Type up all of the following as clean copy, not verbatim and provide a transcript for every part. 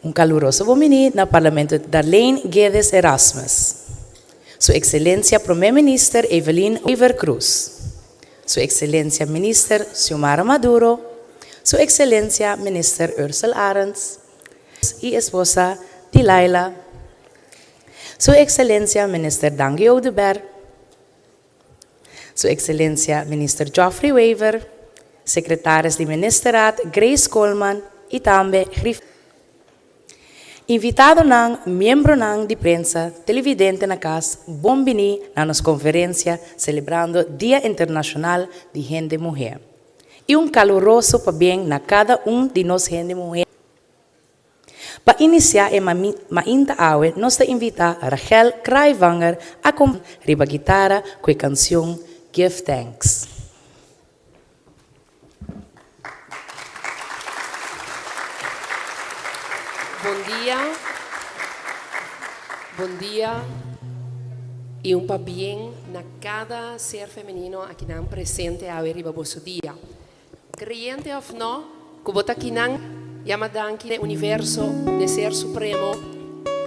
Un kaluroso bon bini na Parlamento Darlene Guedes Erasmus. Su Ekselencia Prome Minister Evelyn Wever Croes. Su Ekselencia Minister Xiomara Maduro. Su Ekselencia Minister Ursell Arends y esposa Dilaila. Su Ekselencia Minister Dangui Oduber. Su Excelencia Minister Geoffrey Wever, Secretaris di Ministerraad Grace Koolman y tambe Grif. Invitadonan, miembronan di prensa, televidente na cas, bon bini na nos conferencia celebrando Dia Internacional di Hende Muhe. Y un caluroso pabien na cada un di nos hende muhe. Pa inisiá e mainta awe nos ta invitá Rachel Kraaijvanger a riba gitara ku e kansion Give Thanks. Bon dia, bon dia y un pabien na cada ser femenino akinan presente awe riba boso dia. Creyente of no, cu bo ta kinan, yama danki n'e universo, n'e Ser Supremo,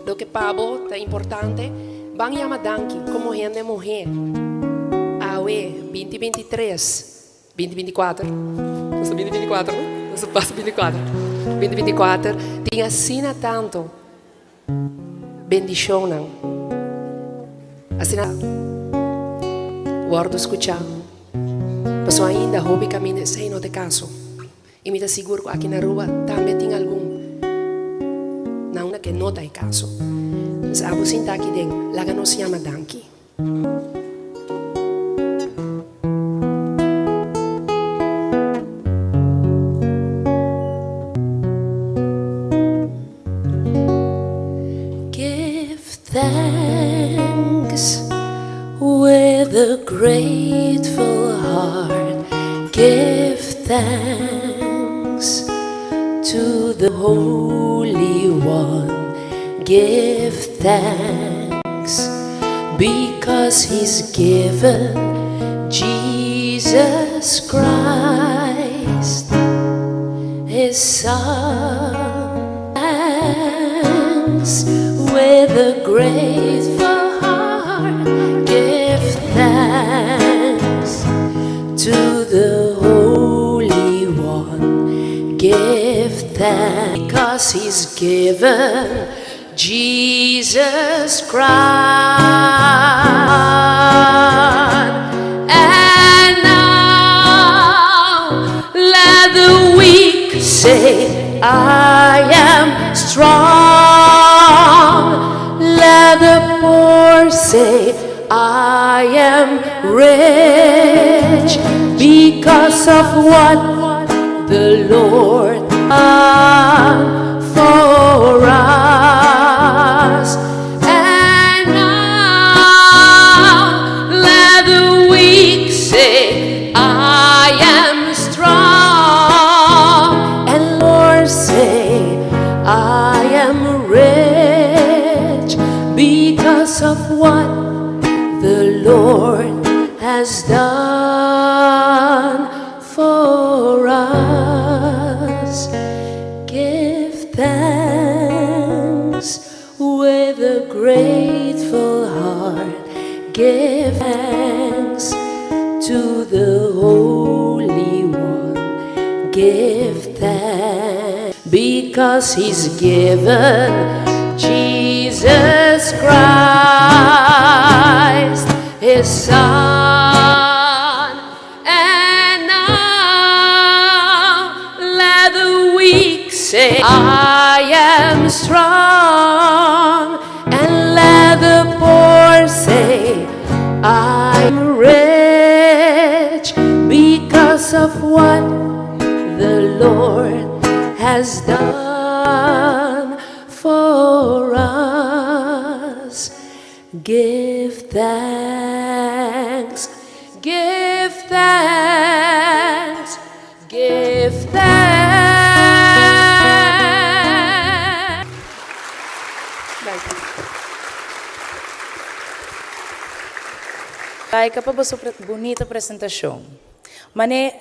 loke pa bo ta importante, ban yama danki como hende muhe. Awe, binti 23, binti 24, nos ta binti 24 no? Nos ta pasa 24, binti 24, tin asina tanto bendicionnan, asina wordo scucha. Pasobra ainda hopi kaminda esei no ta e kaso. I mi ta sigur ku aki na Aruba tambe tin algun na unda ke no ta e kaso. Pues abo sinta aki den, laga nos yama danki. Give thanks with a grateful heart. Give thanks to the Holy One. Give thanks because He's given Jesus Christ, His Son. Thanks with a grateful heart. Give thanks to the Holy One. Give thanks because He's given Jesus Christ. And now let the weak say, I am strong. Let the poor say, I am rich because of what the Lord done for us. And now let the weak say, I am strong. And Lord say, I am rich because of what the Lord has done for us. Give thanks with a grateful heart. Give thanks to the Holy One. Give thanks because He's given Jesus Christ, His Son. And now let the weak say, I am strong. And let the poor say, I'm rich because of what the Lord has done for us. Give thanks, give thanks, give thanks. Laika pa boso bunita presentashon. Mane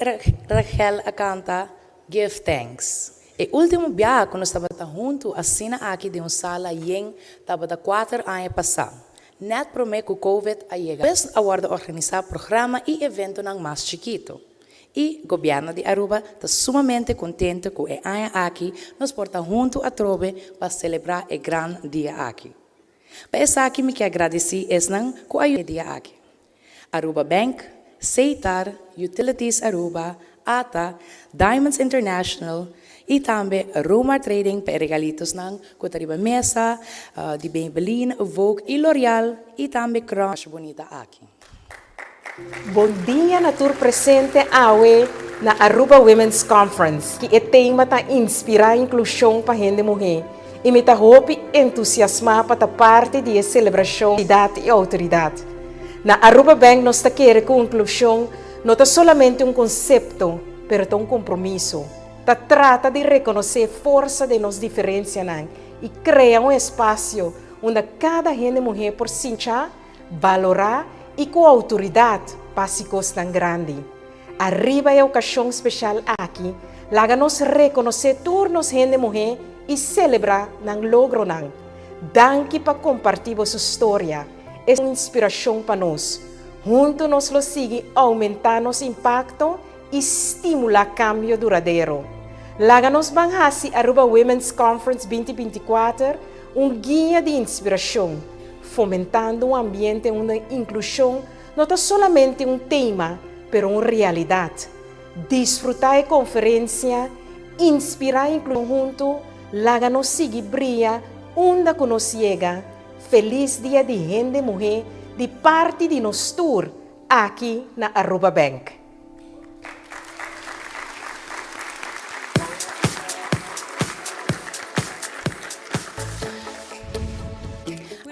Rachel a kanta Give Thanks. E último biaha ku nos tabata huntu asina aki den un sala yen tabata kuater aña pasá, nèt promé ku Covid a yega. Pues a wòrdu organisá programa i eventonan mas chikitu. I Gobièrnu di Aruba ta sumamente kontentu ku e aña aki nos por ta huntu atrobe pa selebrá e gran dia aki. Pa esaki mi ke agradesí esnan ku a yuda e dia aki. Aruba Bank, Setar, Utilities Aruba, ata, Diamonds International y tambe Romar Trading pa e regalitosnan cu ta riba mesa di Maybelline, Vogue y L'Oreal y tambe Crown masha bunita aki. Bon dia na tur presente awe na Aruba Women's Conference. Ki e tema ta Inspira Inclusion pa Hende Muhe y mi ta hopi entusiasma pa ta parti di e celebracion di y autoridad. Na Aruba Bank nos ta kere ku inklushon no ta solamente un konsepto, pero ta un kompromiso. Ta trata di rekonosé forsa den nos diferensianan i krea un espasio unda kada hende muhé por sincha, balorá i ku outoridat pa hasi kosnan grandi. Ariba e okashon speshal aki, laga nos rekonosé tur nos hende muhé i selebrá nan logronan. Danki pa kompartí boso storia. Es un inspirashon pa nos. Huntu nos lo sigui oumentá nos impakto i stimulá kambio duradero. Laga nos ban hasi Aruba Women's Conference 2024 un guia di inspirashon, fomentando un ambiente unda inklushon no ta solamente un tema, pero un realidat. Disfrutá e konferensia, inspirá inklushon huntu, laga nos sigui bria unda ku nos yega. Feliz Dia di Hende Muhe di parti di nos tur aki na Aruba Bank.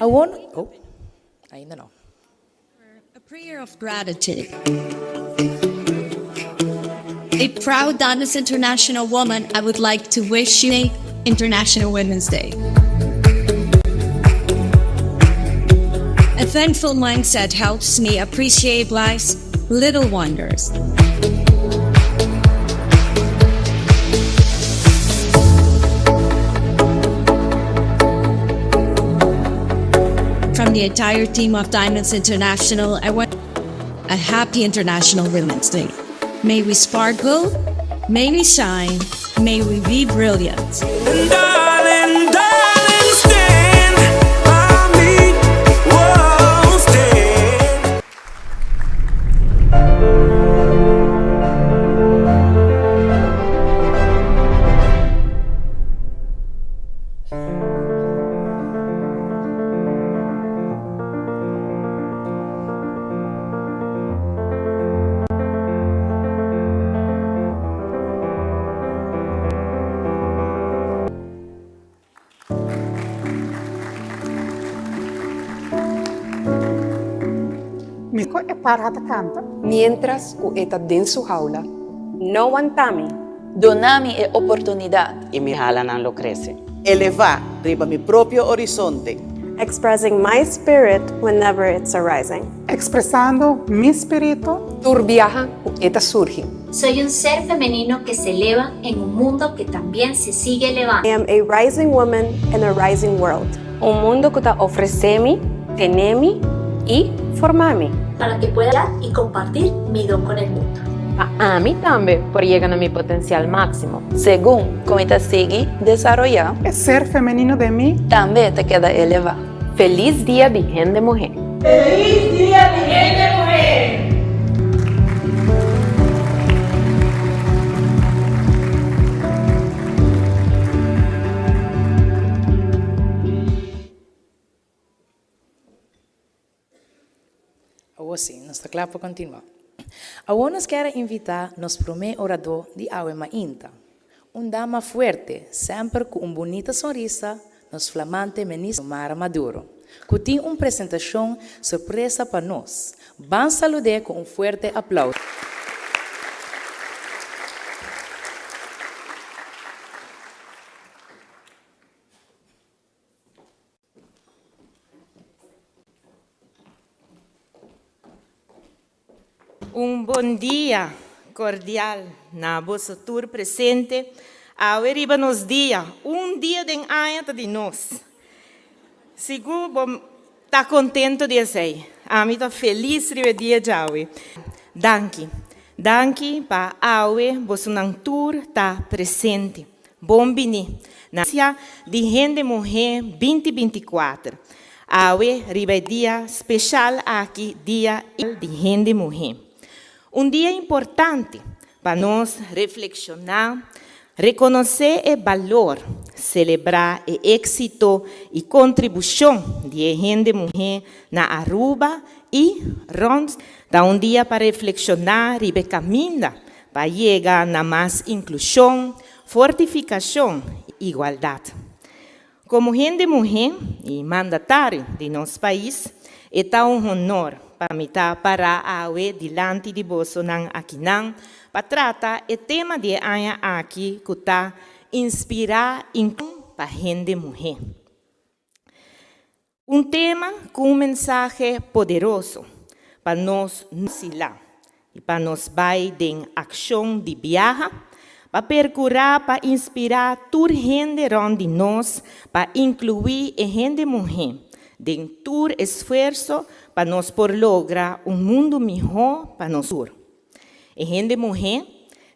Awor, oh, ainda no. A prayer of gratitude. A proud Diamonds International woman, I would like to wish you International Women's Day. A thankful mindset helps me appreciate life's little wonders. From the entire team of Diamonds International, I want a happy International Women's Day. May we sparkle, may we shine, may we be brilliant. Darling, darling, stand by me. Whoa, stand. Mi ku e parha ta kanta. Miéntras ku e ta den su haula. No wanta mi. Duna mi e oportunidat. I mi halanan lo krese. Elevá riba mi propio horizonte. Expressing my spirit whenever it's arising. Expresando mi spiritu. Tur biaha ku e ta surgi. Soy un ser femenino que se eleva en un mundo que también se sigue elevando. I am a rising woman in a rising world. Un mundo ku ta ofresé mi, tené mi i formá mi. Para que pueda dar y compartir mi don con el mundo. Pa ami tambe por yega na mi potencial maximo. Segun ku mi ta sigui desaroyá. E ser femenino den mi. Tambe ta keda elevá. Feliz Dia di Hende Muhé! Feliz Dia di Hende Muhé! Awor sí, nos ta kla pa kontinuá. Awor nos kier a invitá nos promé oradó di awe mainta, un dama fuerte, semper ku un bunita sonrisa, nos flamante Minister Xiomara Maduro, ku tin un presentashon sorpresa pa nos. Ban salud'é ku un fuerte aplauso. Un bon dia cordial na boso tur presente. Awe riba nos dia, un dia den aña ta di nos. Sigur bo ta contento di esey. Ami ta feliz riba e dia djawe. Danki. Danki pa awe bosonan tur ta presente. Bon bini na Dia di Hende Muhé 2024. Awe riba e dia special aki Dia di Hende Muhé. Un dia importante pa nos reflekshoná, rekonosé e balor, selebrá e éksito i kontribushon di e hende muhé na Aruba i rònt. Ta un dia pa reflekshoná riba e kaminda pa yega na mas inklushon, fortifikashon i igualdat. Komo hende muhé i mandatario di nos pais, e ta un honor pa mi ta pará awe dilanti di bosonan akinan pa trata e tema di e aña aki ku ta Inspirá Inklushon pa Hende Muhé. Un tema ku un mensahe poderoso pa nos no silá i pa nos bai den akshon di biaha pa perkurá pa inspirá tur hende rònt di nos pa inkluí e hende muhé den tur esfuerso pa nos por logra un mundu mihó pa nos tur. E hende muhé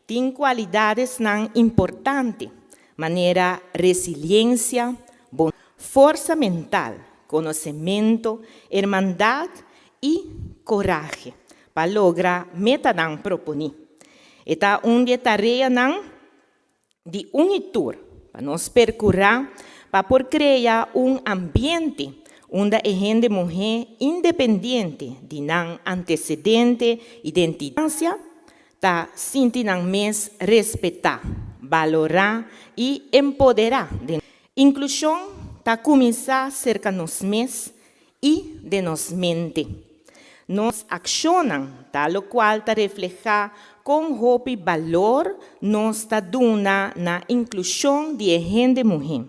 tin kualidadesnan importante manera resiliensia, bon forsa mental, konosementu, hermandat i korahe pa logra metanan proponí. E ta un di e tareanan di un i tur pa nos perkurá pa por krea un ambiente unda e hende muhé independiente di nan antesedente, identidansia, ta sinti nan mes respetá, balorá i empoderá den. Inklushon ta kuminsá serka nos mes i den nos mente. Nos akshonnan ta lokual ta reflehá kon hopi balor nos ta duna na inklushon di e hende muhé.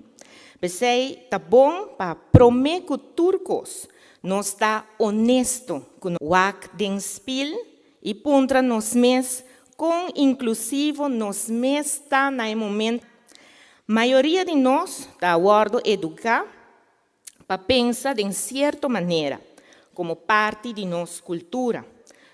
P'esei ta bon pa promé ku tur kos nos ta onesto ku nos. Wak den spil i puntra nos mes kon inklusivo nos mes ta na e momento. Mayoria di nos ta wòrdu eduká pa pensa den sierto manera, komo parti di nos kultura.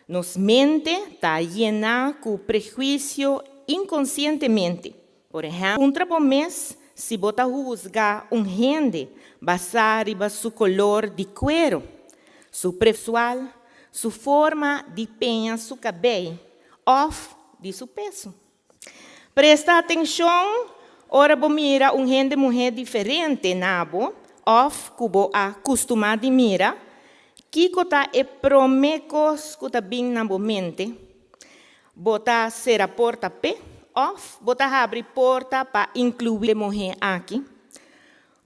Nos mente ta yená ku prehuisio inkonsientemente. Por ehèmpel, puntra bo mes si bo ta husga un hende basá riba su kolor di kuero, su presual, su forma di peña su kabei òf di su peso. Presta atenshon ora bo mira un hende muhé diferente na bo òf ku bo a kustumá di mira. Kiko ta e promé kos ku ta bin na bo mente? Bo ta sera porta p'e òf bo ta habri porta pa inkluí e muhé aki?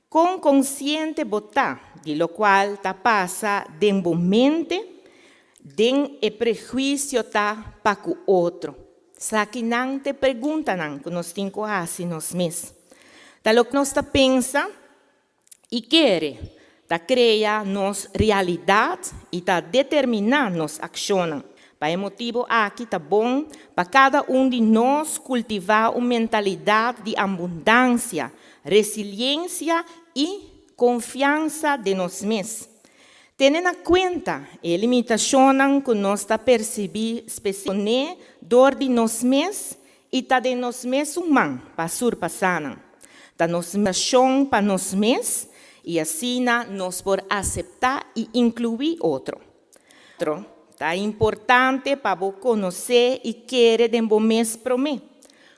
Kon konsiente bo ta di lokual ta pasa den bo mente den e prehuisio ta pa ku otro? Esakinan ta e preguntanan ku nos tin ku hasi nos mes. Ta loke nos ta pensa i kere ta krea nos realidat i ta determiná nos akshonnan. Pa e motibu aki ta bon pa kada un di nos kultivá un mentalidat di abundansia, resiliensia i konfiansa den nos mes. Tene na kuenta e limitashonnan ku nos ta persibí spesialmente dor di nos mes i ta den nos mesun man pa surpasá nan. Ta nos mishon pa nos mes i asina nos por aseptá i inkluí otro. Ta importante pa bo konosé i kere den bo mes promé.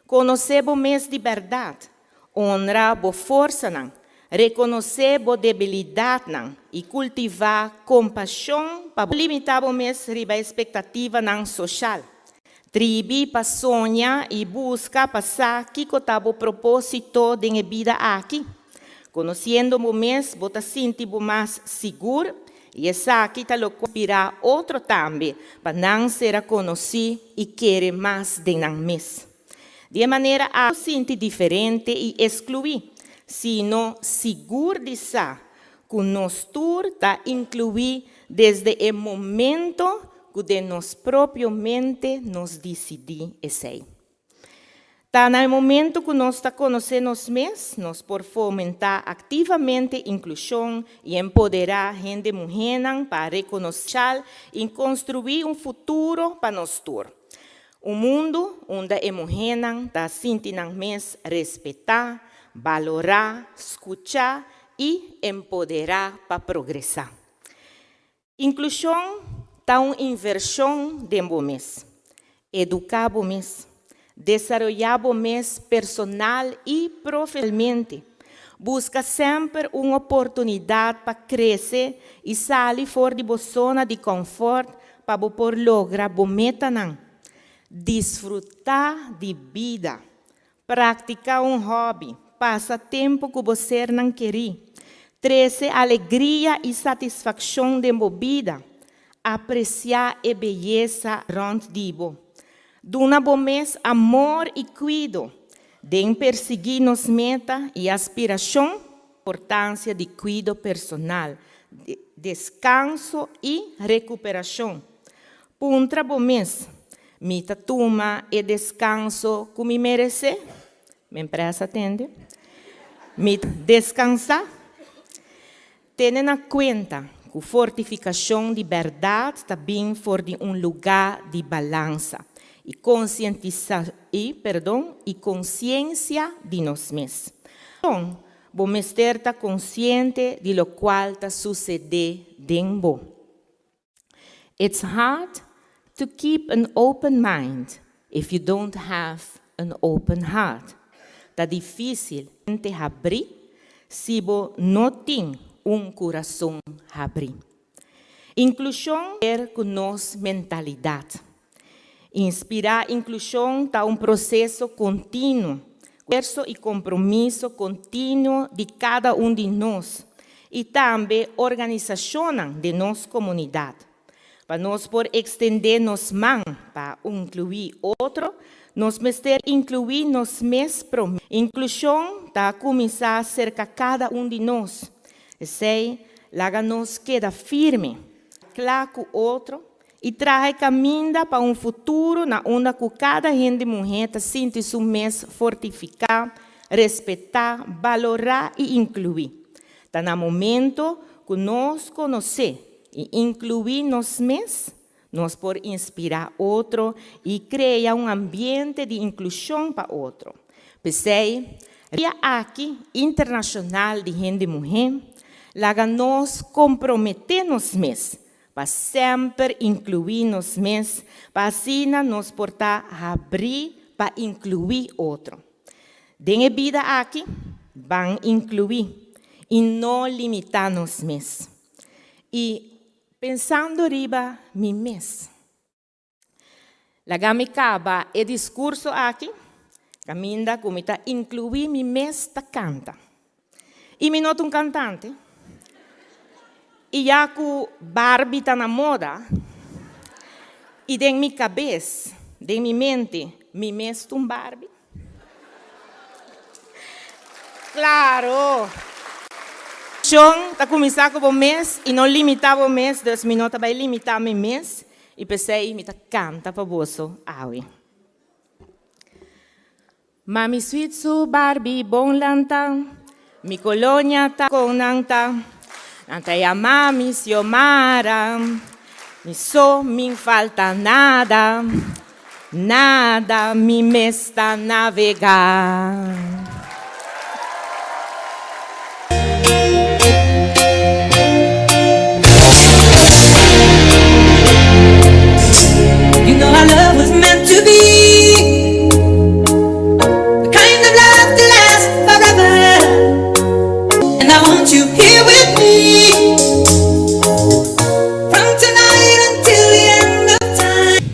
Konosé bo mes di bèrdat. Honra bo forsanan, rekonosé bo debilidatnan i kultivá kompashon pa bo. Limitá bo mes riba espektativanan soshal. Tribi pa soña i buska pa sa kiko ta bo propósito den e bida aki. Konosiendo bo mes bo ta sinti bo mas sigur i esaki ta lokual inspirá otro tambe pa nan sera konosí i kere mas den nan mes. Di e manera aki no sinti diferente i eskluí, sino sigur di sa ku nos tur ta inkluí desde e momento ku den nos propio mente nos disidí esei. Ta na e momento ku nos ta konosé nos mes, nos por fomentá aktivamente inklushon i empoderá hende muhénan pa rekonosé i konstruí un futuro pa nos tur. Un mundu unda e muhénan ta sinti nan mes respetá, balorá, skuchá i empoderá pa progresá. Inklushon ta un invershon den bo mes. Eduká bo mes. Desaroyá bo mes personal i profesionalmente. Buska semper un oportunidat pa krese i sali for di bo zona di kònfòrt pa bo por logra bo metanan. Disfrutá di bida. Praktiká un hòbi. Pasa tempu ku bo sernan kerí. Trese alegria i satisfakshon den bo bida. Apresiá e beyesa rònt di bo. Duna bo mes amor i kuido. Den persiguí nos meta i aspirashon, importansia di kuido personal, deskanso i rekuperashon. Puntra bo mes, Mi ta tuma e deskanso ku mi meresé? Mi empresa tende. Mi ta deskansá? Tene na kuenta ku fortifikashon di bèrdat ta bin for di un lugá di balansa i konsientisa i perdon i konsiensia di nos mes. Kon bo mester ta konsiente di lokual ta susedé den bo? It's hard to keep an open mind if you don't have an open heart. Ta difísil mente habrí si bo no tin un kurason habrí. Inklushon ber ku nos mentalidat. Inspirá inklushon ta un proseso kontinuo, esfuerso i kompromiso kontinuo di kada un di nos i tambe organisashonnan den nos komunidat. Pa nos por ekstendé nos man pa inkluí otro, nos mester inkluí nos mes promé. Inklushon ta kuminsá serka kada un di nos. Esei laga nos keda firme, kla ku otro i traha e kaminda pa un futuro na unda ku kada hende muhé ta sinti su mes fortifiká, respetá, balorá i inkluí. Ta na momento ku nos konosé i inkluí nos mes, nos por inspirá otro i krea un ambiente di inklushon pa otro. P'esei, Dia aki Internashonal di Hende Muhé, laga nos komprometé nos mes pa semper inkluí nos mes pa asina nos por ta habrí pa inkluí otro. Den e bida aki, ban inkluí i no limitá nos mes. I pensando riba mi mes. Laga mi kaba e diskurso aki, kaminda ku mi ta inkluí mi mes ta kanta. I mi no ta un kantante. I ya ku Barbie ta na moda, i den mi kabes, den mi mente, mi mes ta un Barbie. Claro! Shon ta cuminsa cu bo mes y no limita bo mes, dus mi no ta bay limita mi mes y pesey mi ta canta pa boso awe. Mami sweet su Barbie bon lanta, mi colonia ta con nan ta, nan ta yama mi Xiomara, mi so min falta nada. Nada mi mes ta navegá. You know our love was meant to be The kind of love to last forever And I want you here with me From tonight until the end of time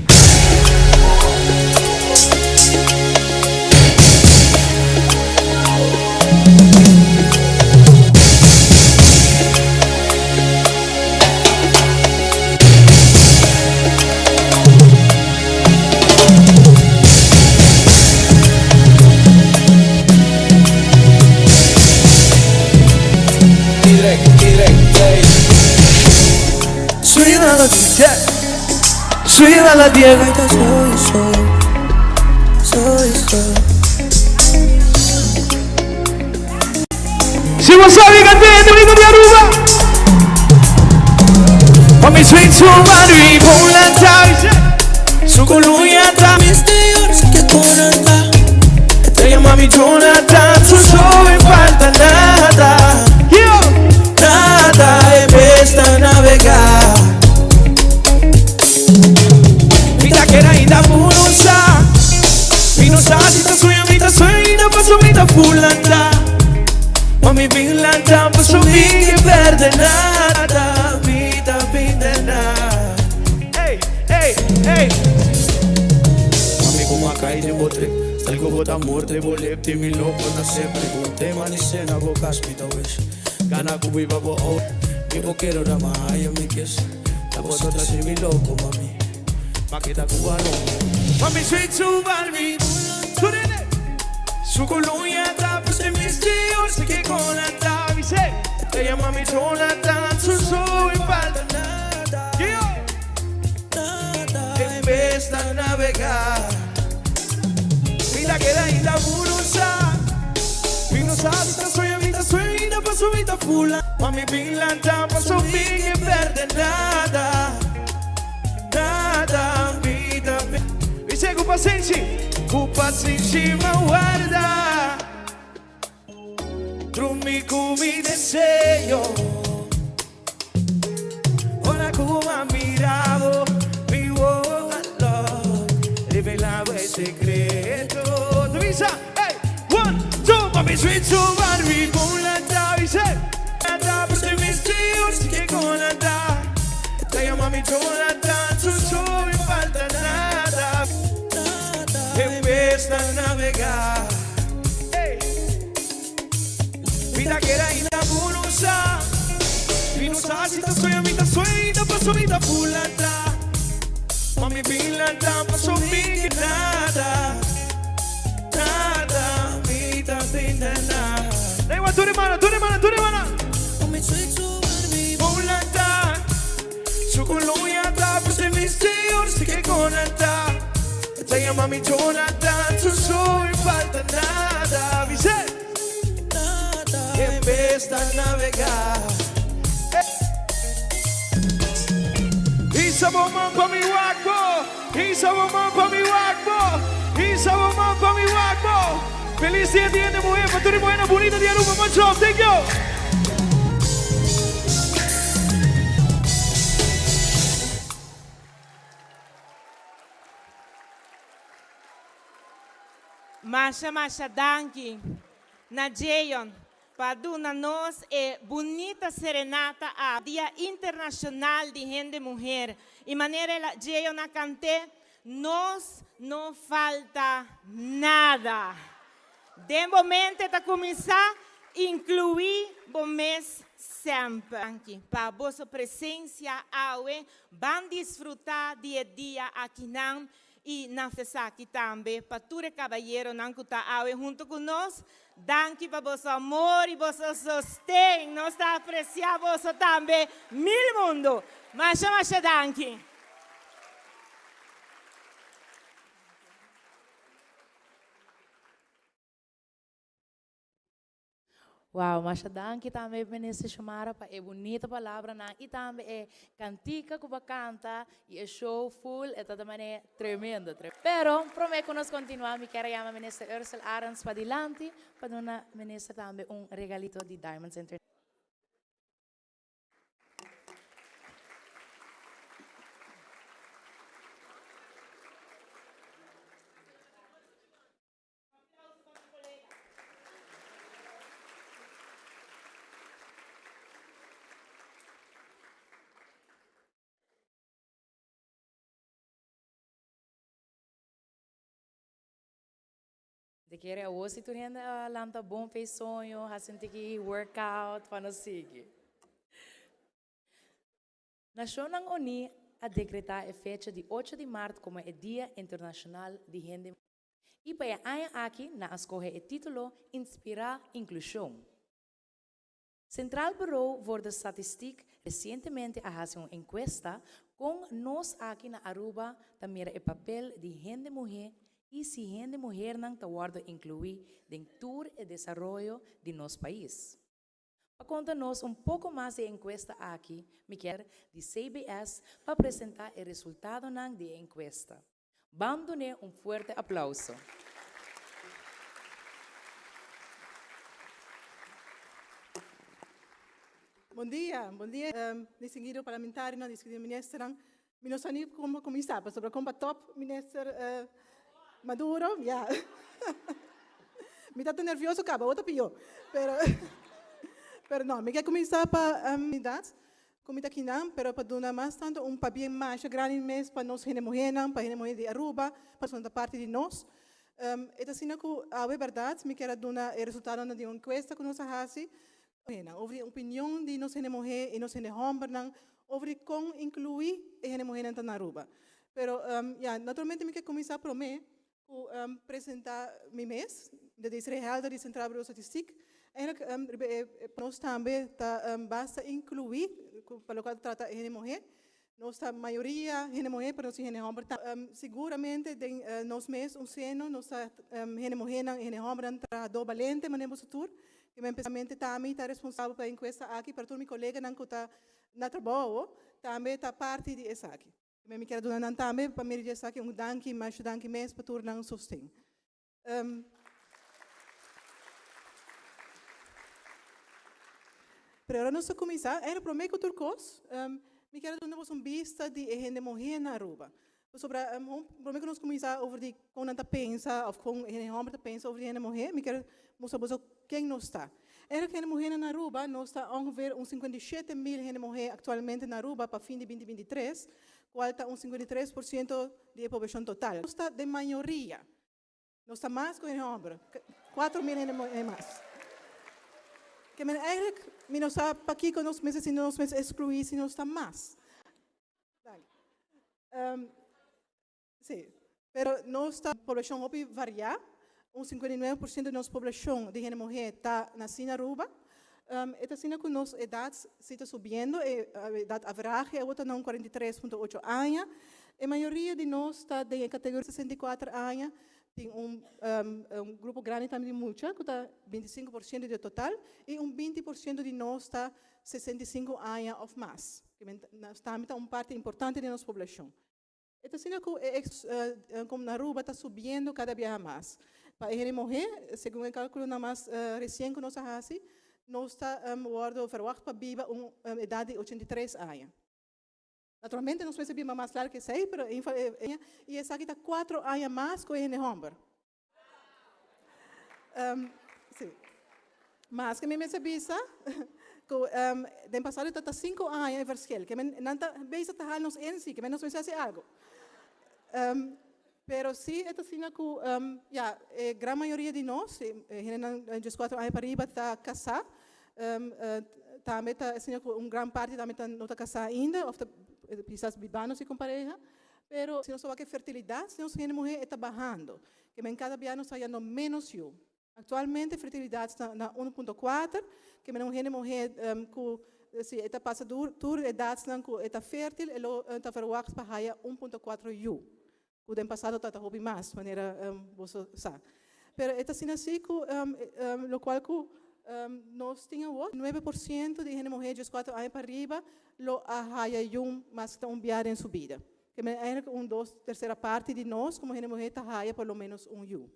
Si bo sabi cant'e hende bonito di Aruba. Pa mi swing su mano y bon lanta. Su coluña ta. Te llama mi Jonathan, su no me falta nada. Nada, en vez de navegar. Mi ta keda ainda burusa. Mi no sa si ta sueño, mi ta sueño ainda paso mi ta fulanta. Mami bin lanta paso mi ke perde nada. Mi ta binde nada. Ey, ey, ey. Mami como a cai den bo trip. Sal cu bo ta morde bo lip di mi loco na sempre cu un tema ni cena bo cas mi ta wish. Gana cu biba bo oh. Mi bo kero da ma haya mi kiss. Ta bo so ta haci mi loco mami. Ma keda cu aroma. Mami sweet su Barbie. Turene. Su colonia ta puse misterioso que con la tabice. Te llama mi Jonathan, su soy falta nada. Nada. En vez de navegar. Mira que da ainda burusa. Mi no sabe si ta sueño, mi ta sueño, ainda paso mi ta fula. Mami bin lanta paso mi que perde nada. Nada, mi ta Dice cu pasenshi, cu pasenshi m'a warda. Drumi cu mi deseo. Ora cu m'a mira bo, mi wowo a lòs. Revela bo e secreto. Ta bisa, hey, one, two, mami sweet su Barbie, bon lanta, dice. Lanta, pues misterioso que con lanta. Te llama mi Jonathan, su no me falta nada. En vez de navegar. Hey. Mira que era ainda burusa. Mi no sa si ta sueño, mi ta sueño, paso mi ta fulanta. Mami bin lanta, paso mi nada. Nada, mi ta binde nada. Lei tur mana, tur mana, tur mana. Fulanta. Su colonia ta puse misterioso que con lanta. Te llama mi Jonathan, su no me falta nada. Dice. En vez de navegar. Isa bo man pa mi wak bo. Isa bo man pa mi wak bo. Isa bo man pa mi wak bo. Feliz dia di hende muher. Pa tur muher bunita di Aruba. Much love. Thank you. Masha masha danki na Jayon pa duna nos e bunita serenata a Dia Internacional di Hende Muher. Y manera el Jayon a cante, nos no falta nada. Den bo mente ta cuminsa inclui bo mes semper. Danki pa boso presencia awe. Ban disfruta di e dia akinan y na esaki tambe pa tur e caballeronan cu ta awe hunto cu nos. Danki pa boso amor y boso sosten. Nos ta aprecia boso tambe mil mundo. Masha masha danki. Wow, masha danki tambe Minister Xiomara pa e bunita palabranan y tambe e cantica cu bo a canta y e show full e ta mane tremendo. Pero prome cu nos continua mi kier a yama Minister Ursell Arends padilanti pa duna Minister tambe un regalito di Diamonds International. Te kere awor si tur hende a lanta bon p'e soño, hasi un tiki workout pa nos sigui. Nashonnan Uní a dekretá e fecha di ocho di mart komo e Dia Internashonal di Hende i pa e aña aki nan a skohe e título Inspirá Inklushon. Centraal Bureau voor de Statistiek resientemente a hasi un enkuesta kon nos aki na Aruba ta mira e papel di hende muhé i si hende muhernan ta wòrdu inkluí den tur e desaroyo di nos pais. Pa konta nos un poko mas di e enkuesta aki, mi kier di CBS pa presentá e resultadonan di e enkuesta. Ban dun'é un fuerte aplauso. Bon dia, bon dia distinguido parlamentarionan, distinguido ministernan. Mi no sa ni como cuminsa pasobra con pa top minister Maduro, ya. Mi ta nervioso caba, bo ta pio. Pero, pero no, mi ke cuminsa pa comunidad cu mi ta kinan, pero pa duna mas tanto un pabien masha grandi mes pa nos hende muhernan, pa hende muher di Aruba, pasobra nan ta parti di nos. E ta asina cu awe berdad mi kier a duna e resultadonan di un encuesta cu nos a haci Over di opinion di nos hende muhé i nos hende hòmbernan over di kon inkluí e hende muhénan ta na Aruba. Pero ya, naturalmente mi ke kuminsá promé ku presentá mi mes, mi ta Desiree Helder di Centraal Bureau Statistiek. Eigenlijk riba e nos tambe ta basta inkluí pa loke ta trata e hende muhé. Nos ta mayoria hende muhé pero nos tin hende hòmber tambe. Siguramente den nos mes un seno nos ta hende muhénan i hende hòmbernan trahadó balente manera boso tur. I men pensamente ta mi ta responsabel pa e enkuesta aki pero tur mi koleganan ku ta na trabou tambe ta parti di esaki. I mi kier a duna nan tambe pa medio di esaki un danki masha danki mes pa tur nan sosten. Pero ora nos ta kuminsá, eigenlijk promé ku tur kos, mi kier a duna boso un bista di e hende muhé na Aruba. Pasobra promé ku nos kuminsá over di kon nan ta pensa òf kon e hende hòmber ta pensa over di hende muhé, mi kier mustra boso ken nos ta. Eigenlijk hende muhénan na Aruba, nos ta ongeveer un 57 mil hende muhé aktualmente na Aruba pa fin di 2023, kual ta un 53% di e poblashon total. Nos ta den mayoria. Nos ta mas ku hende hòmber, 4 mil hende muhé mas. Ke men eigenlijk mi no sa pakiko nos mester sinti nos mes ekskluí si nos ta mas. Sí, pero nos ta poblashon hopi variá, un 59% di nos poblashon di hende muhé ta nasí na Aruba. E ta asina ku nos edat si ta subiendo, e edat averahe awor ta na un 43.8 aña. E mayoria di nos ta den e kategoria 64 aña, tin un grupo grandi tambe di mucha ku ta 25% di e total i un 20% di nos ta 65 aña òf mas. Tambe ta un parti importante di nos poblashon. E ta asina ku e komo na Aruba ta subiendo kada biaha mas. Pa e hende muhé, segun e kálkulonan mas resien ku nos a hasi, nos ta wòrdu verwagt pa biba un edat di 83 aña. Naturalmente nos mester biba mas largu ku esei, pero i esaki ta 4 aña mas ku e hende hòmber. Sí. Mas ku mi mester bisa, ku den pasado ta 5 aña e verschil. Ke men nan ta bezig ta hala nos in si, ke men nos mester hasi algu. Pero si e ta asina ku ya, e gran mayoria di nos, hendenan 14 aña pariba ta kasá. Tambe ta asina ku un gran parti tambe ta no ta kasá ainda òf ta kisas bibando si ku pareha. Pero si nos wak e fertilidat di nos hende muhé e ta bahando. Ke men kada bia nos ta hayando ménos yu. Aktualmente fertilidat ta na 1.4, ke men un hende muhé ku si e ta pasa tur edatnan ku e ta fértil e lo ta verwagt pa haya 1.4 yu. Ku den pasado tabata hopi mas, manera boso sa. Pero e ta asina si ku lokual ku nos tin awor, 9% di hende muhé 14 aña pariba lo a haya yu mas ku un bia den su bida. Ke men eigenlijk un dos tersera parti di nos komo hende muhé ta haya por lo menos un yu.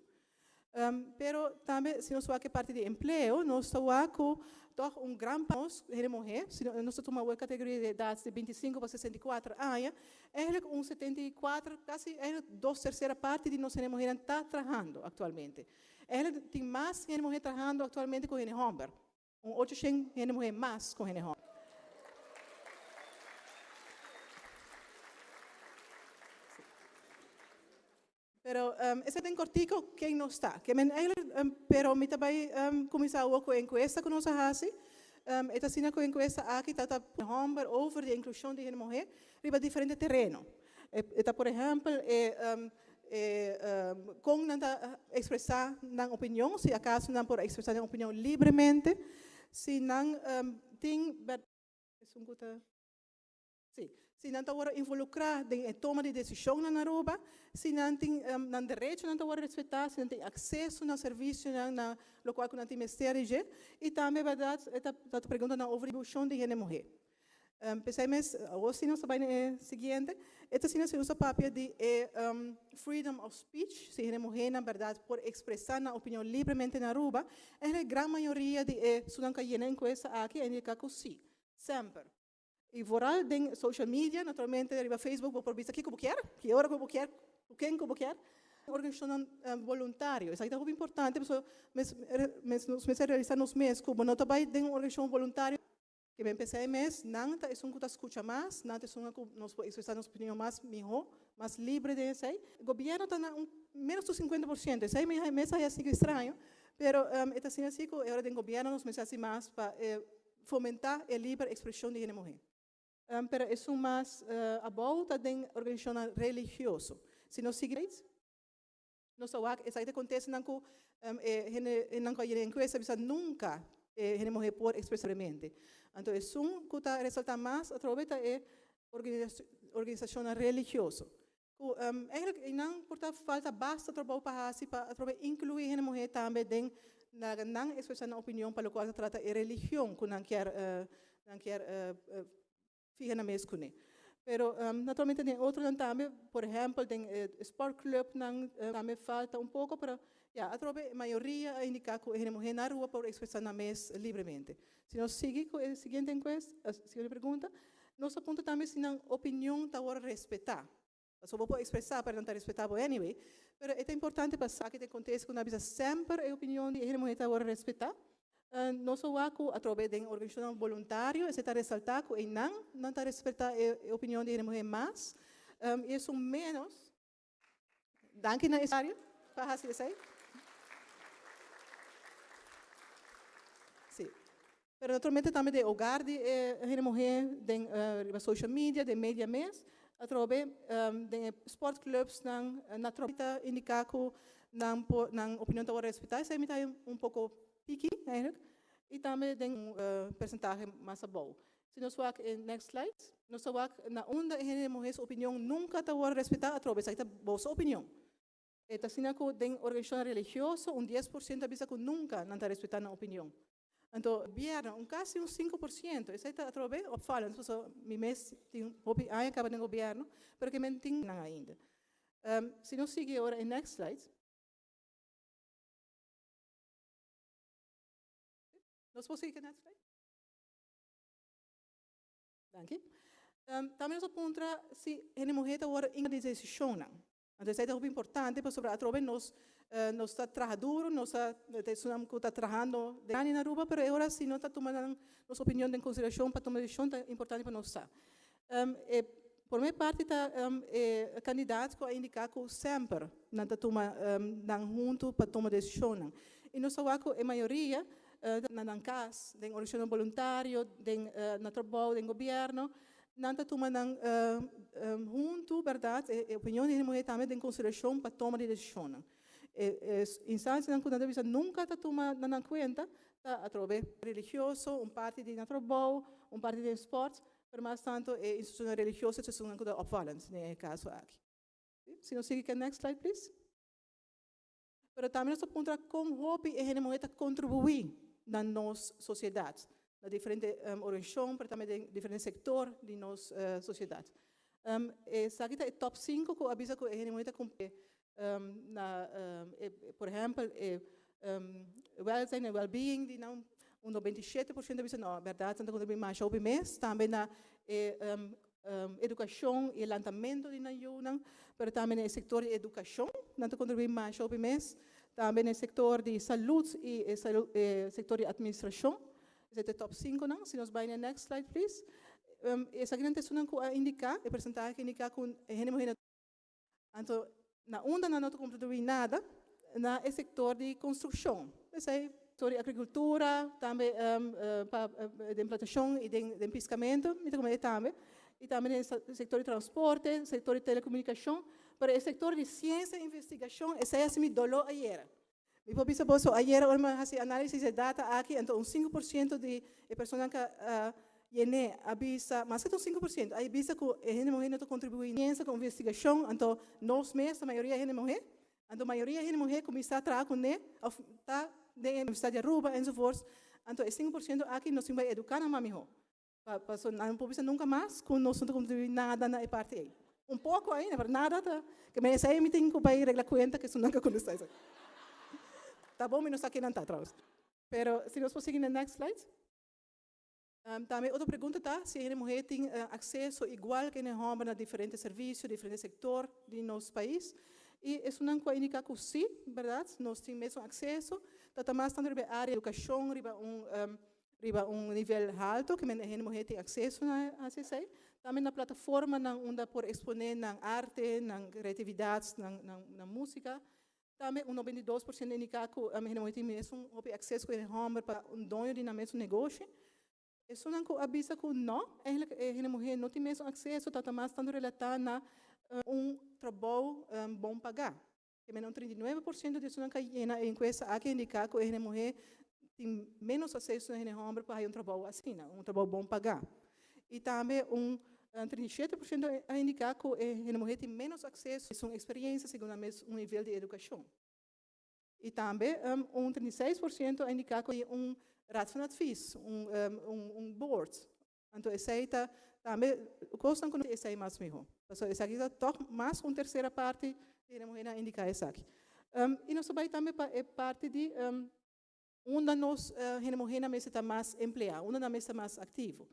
Pero tambe si nos wak e parti di empleo, nos ta wak ku tòg un gran nos hende muhé, si nos ta tuma e kategoria di edat di 25 pa 64 aña, eigenlijk un 74, kasi eigenlijk dos tersera parti di nos hende muhénan ta trahando aktualmente. Eigenlijk tin mas hende muhé trahando aktualmente ku hende hòmber. Un 800 hende muhé mas ku hende hòmber. Pero esei ta den kòrtiku ken nos ta. Ke men eigenlijk, pero mi ta bai kuminsá awor ku e enkuesta ku nos a hasi. E ta asina ku e enkuesta aki ta ta hòmber over di e inklushon di hende muhé riba diferente tereno. E ta por ehèmpel e kon nan ta ekspresá nan opinion, si akaso nan por ekspresá nan opinion libremente, si nan tin esun ku ta. Si, si nan ta wordo involucra den e toma di decisionnan na Aruba, si nan tin nan derechonan ta wordo respeta, si nan tin acceso na servicionan na locual cu nan tin mester di dje, y tambe berdad e ta ta preguntanan over distribucion di hende muhe. P'esey mes, awor si nos ta bay na e siguiente, e ta asina si nos ta papia di e freedom of speech, si hende muhenan berdad por expresa nan opinion libremente na Aruba, eigenlijk gran mayoria di e sunan cu a yena e encuesta aki a indica cu si, semper. Y vooral den social media, naturalmente riba Facebook bo por bisa kico bo kier, ki ora cu bo kier, cu ken cu bo kier. Organisacionnan voluntario, esaki ta hopi importante pasobra mes mes nos mester realisa nos mes cu bo no ta bay den un organisacion voluntario ke men p'esey mes nan ta esun cu ta scucha mas, nan ta esun cu nos por expresa nos opinion mas miho, mas libre den esey. Gobierno ta na un menos di 50%, esey mi mes a haci extraño, pero e ta asina si cu e ora den gobierno nos mester haci mas pa e fomentá e liber ekspreshon di hende muhé. Pero esun mas abou ta den organisashonnan religioso. Si nos sigui nos ta wak esaki ta kontestanan ku e hendenan ku a yena e enkuesta a bisa nunka e hende muhé por ekspresá libremente. Anto esun ku ta resaltá mas atrobe ta e organisashonnan religioso. Ku eigenlijk einan por ta falta basta trabou pa hasi pa atrobe inkluí hende muhé tambe den laga nan ekspresá nan opinion pa lokual ta trata e religion ku nan kier nan kier fiha nan mes kuné. Pero naturalmente den otronan tambe, por ehèmpel den e sportclubnan tambe falta un poko, pero ya atrobe e mayoria a indiká ku e hende muhé na Aruba por ekspresá nan mes libremente. Si nos sigui ku e siguiente enkuesta, siguiente pregunta, nos ta puntra tambe si nan opinion ta wòrdu respetá. Pasobra bo por ekspresá pero nan ta respetá bo anyway. Pero e ta importante pa sa ki den konteksto ku nan a bisa semper e opinion di e hende muhé ta wòrdu respetá. Nos a wak ku atrobe den organisashonnan boluntario esei ta resaltá ku einan nan ta respetá e opinion di e hende muhé mas i esun ménos. Danki na Isario pa hasi esei. Sí. Pero naturalmente tambe den hogar di e hende muhé, den riba social media, den media mes, atrobe den e sportclubsnan naturalmente ta indiká ku nan por nan opinion ta wòrdu respetá. Esei mi ta haña un poko piki eigenlijk. I tambe den un persentahe mas abou. Si nos wak e next slide, nos ta wak na unda e hende muhé su opinion nunka ta wòrdu respetá atrobe, esaki ta boso opinion. E ta asina ku den organisashonnan religioso un 10% ta bisa ku nunka nan ta respetá nan opinion. Anto gobièrnu un kasi un 5%, esei ta atrobe opvallend pasobra mi mes tin hopi aña kaba den gobièrnu, pero ke men tin nan ainda. Si nos sigui ora e next slide. Nos por sigui ku e next slide? Danki. Tambe nos a puntra si hende muhé ta wòrdu inga di desishonnan. Anto esei ta hopi importante pasobra atrobe nos nos ta traha duru, nos ta ta esunnan ku ta trahando den na Aruba, pero e ora si no ta tuma nan nos opinion den konsiderashon pa tuma desishon ta importante pa nos sa. E promé parti ta e kandidat ku a indiká ku semper nan ta tuma nan huntu pa tuma desishonnan. I nos ta wak ku e mayoria na nan kas, den organisashonnan boluntario, den na trabou, den gobièrnu, nan ta tuma nan huntu, bèrdat, e opinion di hende muhé tambe den konsiderashon pa toma di desishonnan. E instansianan ku nan ta bisa nunka ta tuma na nan kuenta ta atrobe religioso, un parti di na trabou, un parti den spòrt, pero mas tantu e institushonnan religioso ta esunnan ku ta opvallend den e kaso aki. Si nos sigui ku e next slide please. Pero tambe nos ta puntra kon hopi e hende muhé ta kontribuí na nos sosiedat, na diferente organisashon, pero tambe den diferente sektor di nos sosiedat. Esaki ta e top sinku ku a bisa ku e hende muhé ta kumpli na por ehèmpel e wèlzijn en wèlbeing di nan un 97% a bisa no, bèrdat nan ta kontribuí masha hopi mes, tambe na e edukashon i e lantamentu di nan yunan, pero tambe na e sektor di edukashon nan ta kontribuí masha hopi mes, tambe na e sektor di salud i e e sektor di atministrashon. Esei ta e top sinkonan. Si nos bai na e next slide please. Esakinan ta esunnan ku a indiká, e persentahe ku a indiká ku e hende muhé na Anto na unda nan no ta kontribuí nada? Na e sektor di konstrukshon. Esei sektor di agrikultura, tambe pa den plantashon i den piskamentu, mi ta komenta tambe. I tambe den sektor di transporte, sektor di telekomunikashon. Pero e sektor di siensia i investigashon, esei a hasi mi doló ayera. Mi por bisa boso ayera ora mi a hasi análisis e data aki, anto un 5% di e personanan ku a. yen'é a bisa, maske ta un 5%, a bisa ku e hende muhé no ta kontribuí. Piensa ku investigashon, anto nos mes ta mayoria hende muhé, anto mayoria hende muhé kuminsá traha kuné òf ta den e Universidat di Aruba enzovoorts, anto e 5% aki nos tin bai eduká nan mas mihó. Pa paso nan no por bisa nunka mas ku nos no ta kontribuí nada na e parti ei. Un poko ainda, pero nada ta, ke men esei mi tin ku bai regla kuenta ku esun nan ka kontestá esaki. Ta bon mi no sa ken nan ta trouwens. Pero si nos por sigui na next slide. Tambe otro pregunta ta si hende muhé tin akseso igual ku hende hòmber na diferente servisio, diferente sektor di nos pais. I esunnan ku a indiká ku sí, bèrdat, nos tin mesun akseso, ta ta mas tantu riba e área di edukashon riba un riba un nivel haltu, ke men e hende muhé tin akseso na hasi esei. Tambe na plataformanan unda por eksponé nan arte, nan kreatividat, nan nan músika. Tambe un 92% indiká ku hende muhé tin mesun hopi akseso ku hende hòmber pa un doño di nan mesun negoshi. Esunnan ku a bisa ku nò, eigenlijk e hende muhé no tin mesun akseso, ta ta mas tantu relatá na un trabou bon pagá. Ke men un 39% di esunnan ku a yena e enkuesta aki a indiká ku e hende muhé tin ménos akseso na hende hòmber pa haña un trabou asina, un trabou bon pagá. I tambe un 37% a indiká ku e hende muhé tin ménos akseso esun eksperiensia segun nan mes un nivel di edukashon. I tambe un 36% a indiká ku tin un raad van advies, un un board. Anto esei ta tambe kosnan ku esei mas mihó. Pasobra esaki ta tòg mas ku un tersera parti di hende muhénan a indiká esaki. I nos ta bai tambe pa e parti di unda nos hende muhénan mester ta mas empleá, unda nan mester ta mas aktivo.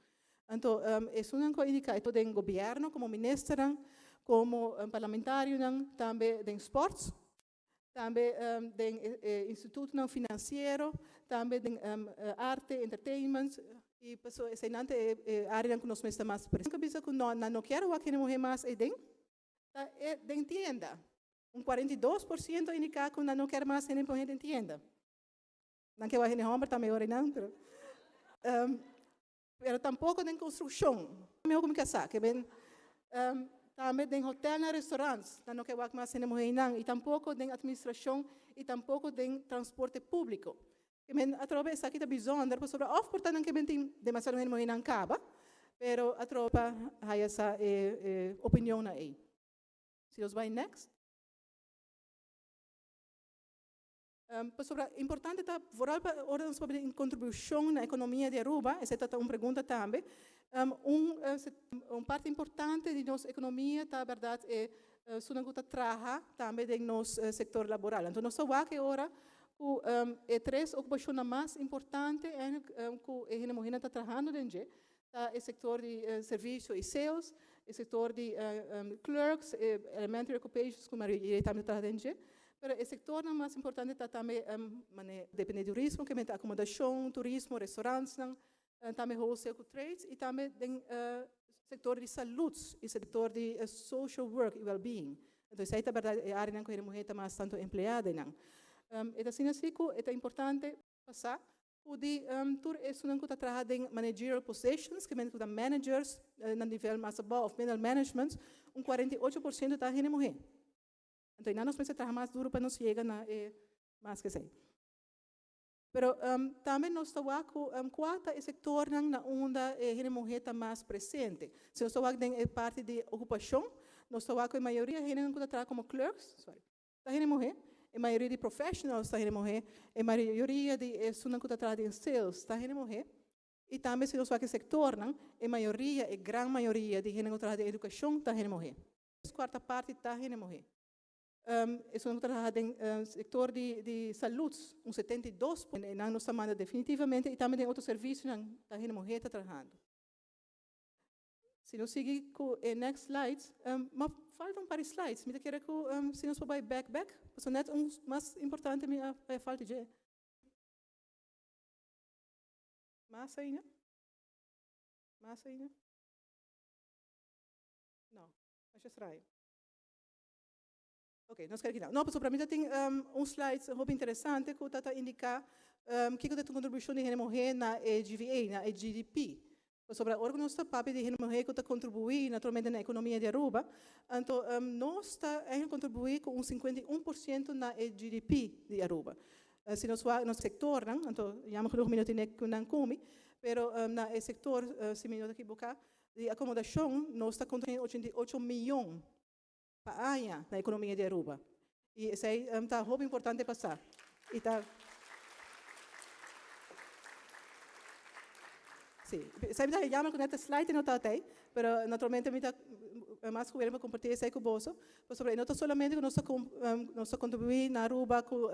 Anto esunnan ku a indiká e den gobièrnu komo ministernan, komo parlamentarionan, tambe den spòrt, tambe den e institutonan finansiero, tambe den arte, entertainment, i pasobra eseinan ta e áreanan ku nos mester mas presente. Bisa ku no, nan no kier wak hende muhé mas eiden, ta e den tienda. Un 42% a indiká ku nan no kier mas hende muhé den tienda. Nan ke wak hende hòmber tambe ora einan, pero pero tampoko den konstrukshon. Mihó ku mi kasá, ke ben tambe den hotelnan, restaurants, nan no ke wak mas hende muhé einan, i tampoko den atministrashon i tampoko den transporte públiko. Ke men atrobe esaki ta bizonder pasobra òf por ta nan ke ben tin demasiado hende muhé einan kaba, pero atrobe pa haya sa e opinionnan ei. Si nos bai next. Pasobra importante ta vooral pa ora nos papia di contribucion na economia di Aruba, esey ta un pregunta tambe, un un parti importante di nos economia ta berdad e esunnan cu ta traha tambe den nos sector laboral. Anto nos ta wak e ora cu e tres ocupacionnan mas importante eigenlijk cu e hende muhernan ta trahando den dje ta e sector di servicio y sales, e sector di clerks, e elementary occupations cu mayoria tambe ta traha den dje. Pero e sectornan mas importante ta tambe mane depende di turismo, ke mester acomodacion, turismo, restaurantsnan, tambe wholesale cu trades y tambe den sector di salud y sector di social work y well-being. Entonces esey ta berdad e areanan cu hende muher ta mas tanto empleada den nan. E ta asina si cu e ta importante pa sa Ku di tur esunnan ku ta traha den managerial positions, ke men ku ta managers na nivel mas abou òf middle management, un 48% ta hende muhé. Anto einan nos mester traha mas duru pa nos yega na e mas ku esei. Pero tambe nos ta wak ku kua ta e sektornan na unda e hende muhé ta mas presente. Si nos ta wak den e parti di okupashon, nos ta wak ku e mayoria hendenan ku ta traha komo clerks, sorry, Ta hende muhé. E mayoria di professionals ta hende muhé. E mayoria di esunnan ku ta traha den sales ta hende muhé. I tambe si nos wak e sektornan, e mayoria, e gran mayoria di hende ku ta traha den edukashon ta hende muhé. Tres kuarta parti ta hende muhé. Esunnan ku ta traha den sektor di di salud, un 72 por nan nos ta manda definitivamente i tambe den otro servisionan ta hende muhé ta trahando. Si nos sigui ku e next slides, ma falta un par di slides. Mi ta kere ku si nos por bai bek bek, pasobra net un mas importante mi a falta dje. Mas ainda? Mas ainda? No, masha straño. Ok, nos kere kita. No, pasobra mi ta tin un slides hopi interesante ku ta ta indiká kiko ta e kontribushon di hende muhé na e GVA, na e GDP. Pasobra ora ku nos ta papia di hende muhé ku ta kontribuí naturalmente na ekonomia di Aruba, anto nos ta eigenlijk kontribuí ku un 51% na e GDP di Aruba. Si nos wak nos sektornan, anto jammer genoeg mi no tene ku nan ku mi, Pero na e sektor, si mi no ta kiboká, di akomodashon nos ta kontribuí 88 mion pa aña na ekonomia di Aruba. I esei ta hopi importante pa sa. I ta. Sí, esei mi ta jammer ku net e slide no ta atei, pero naturalmente mi ta mas ku wele pa kompartí esei ku boso, pasobra e no ta solamente ku nos ta nos ta kontribuí na Aruba ku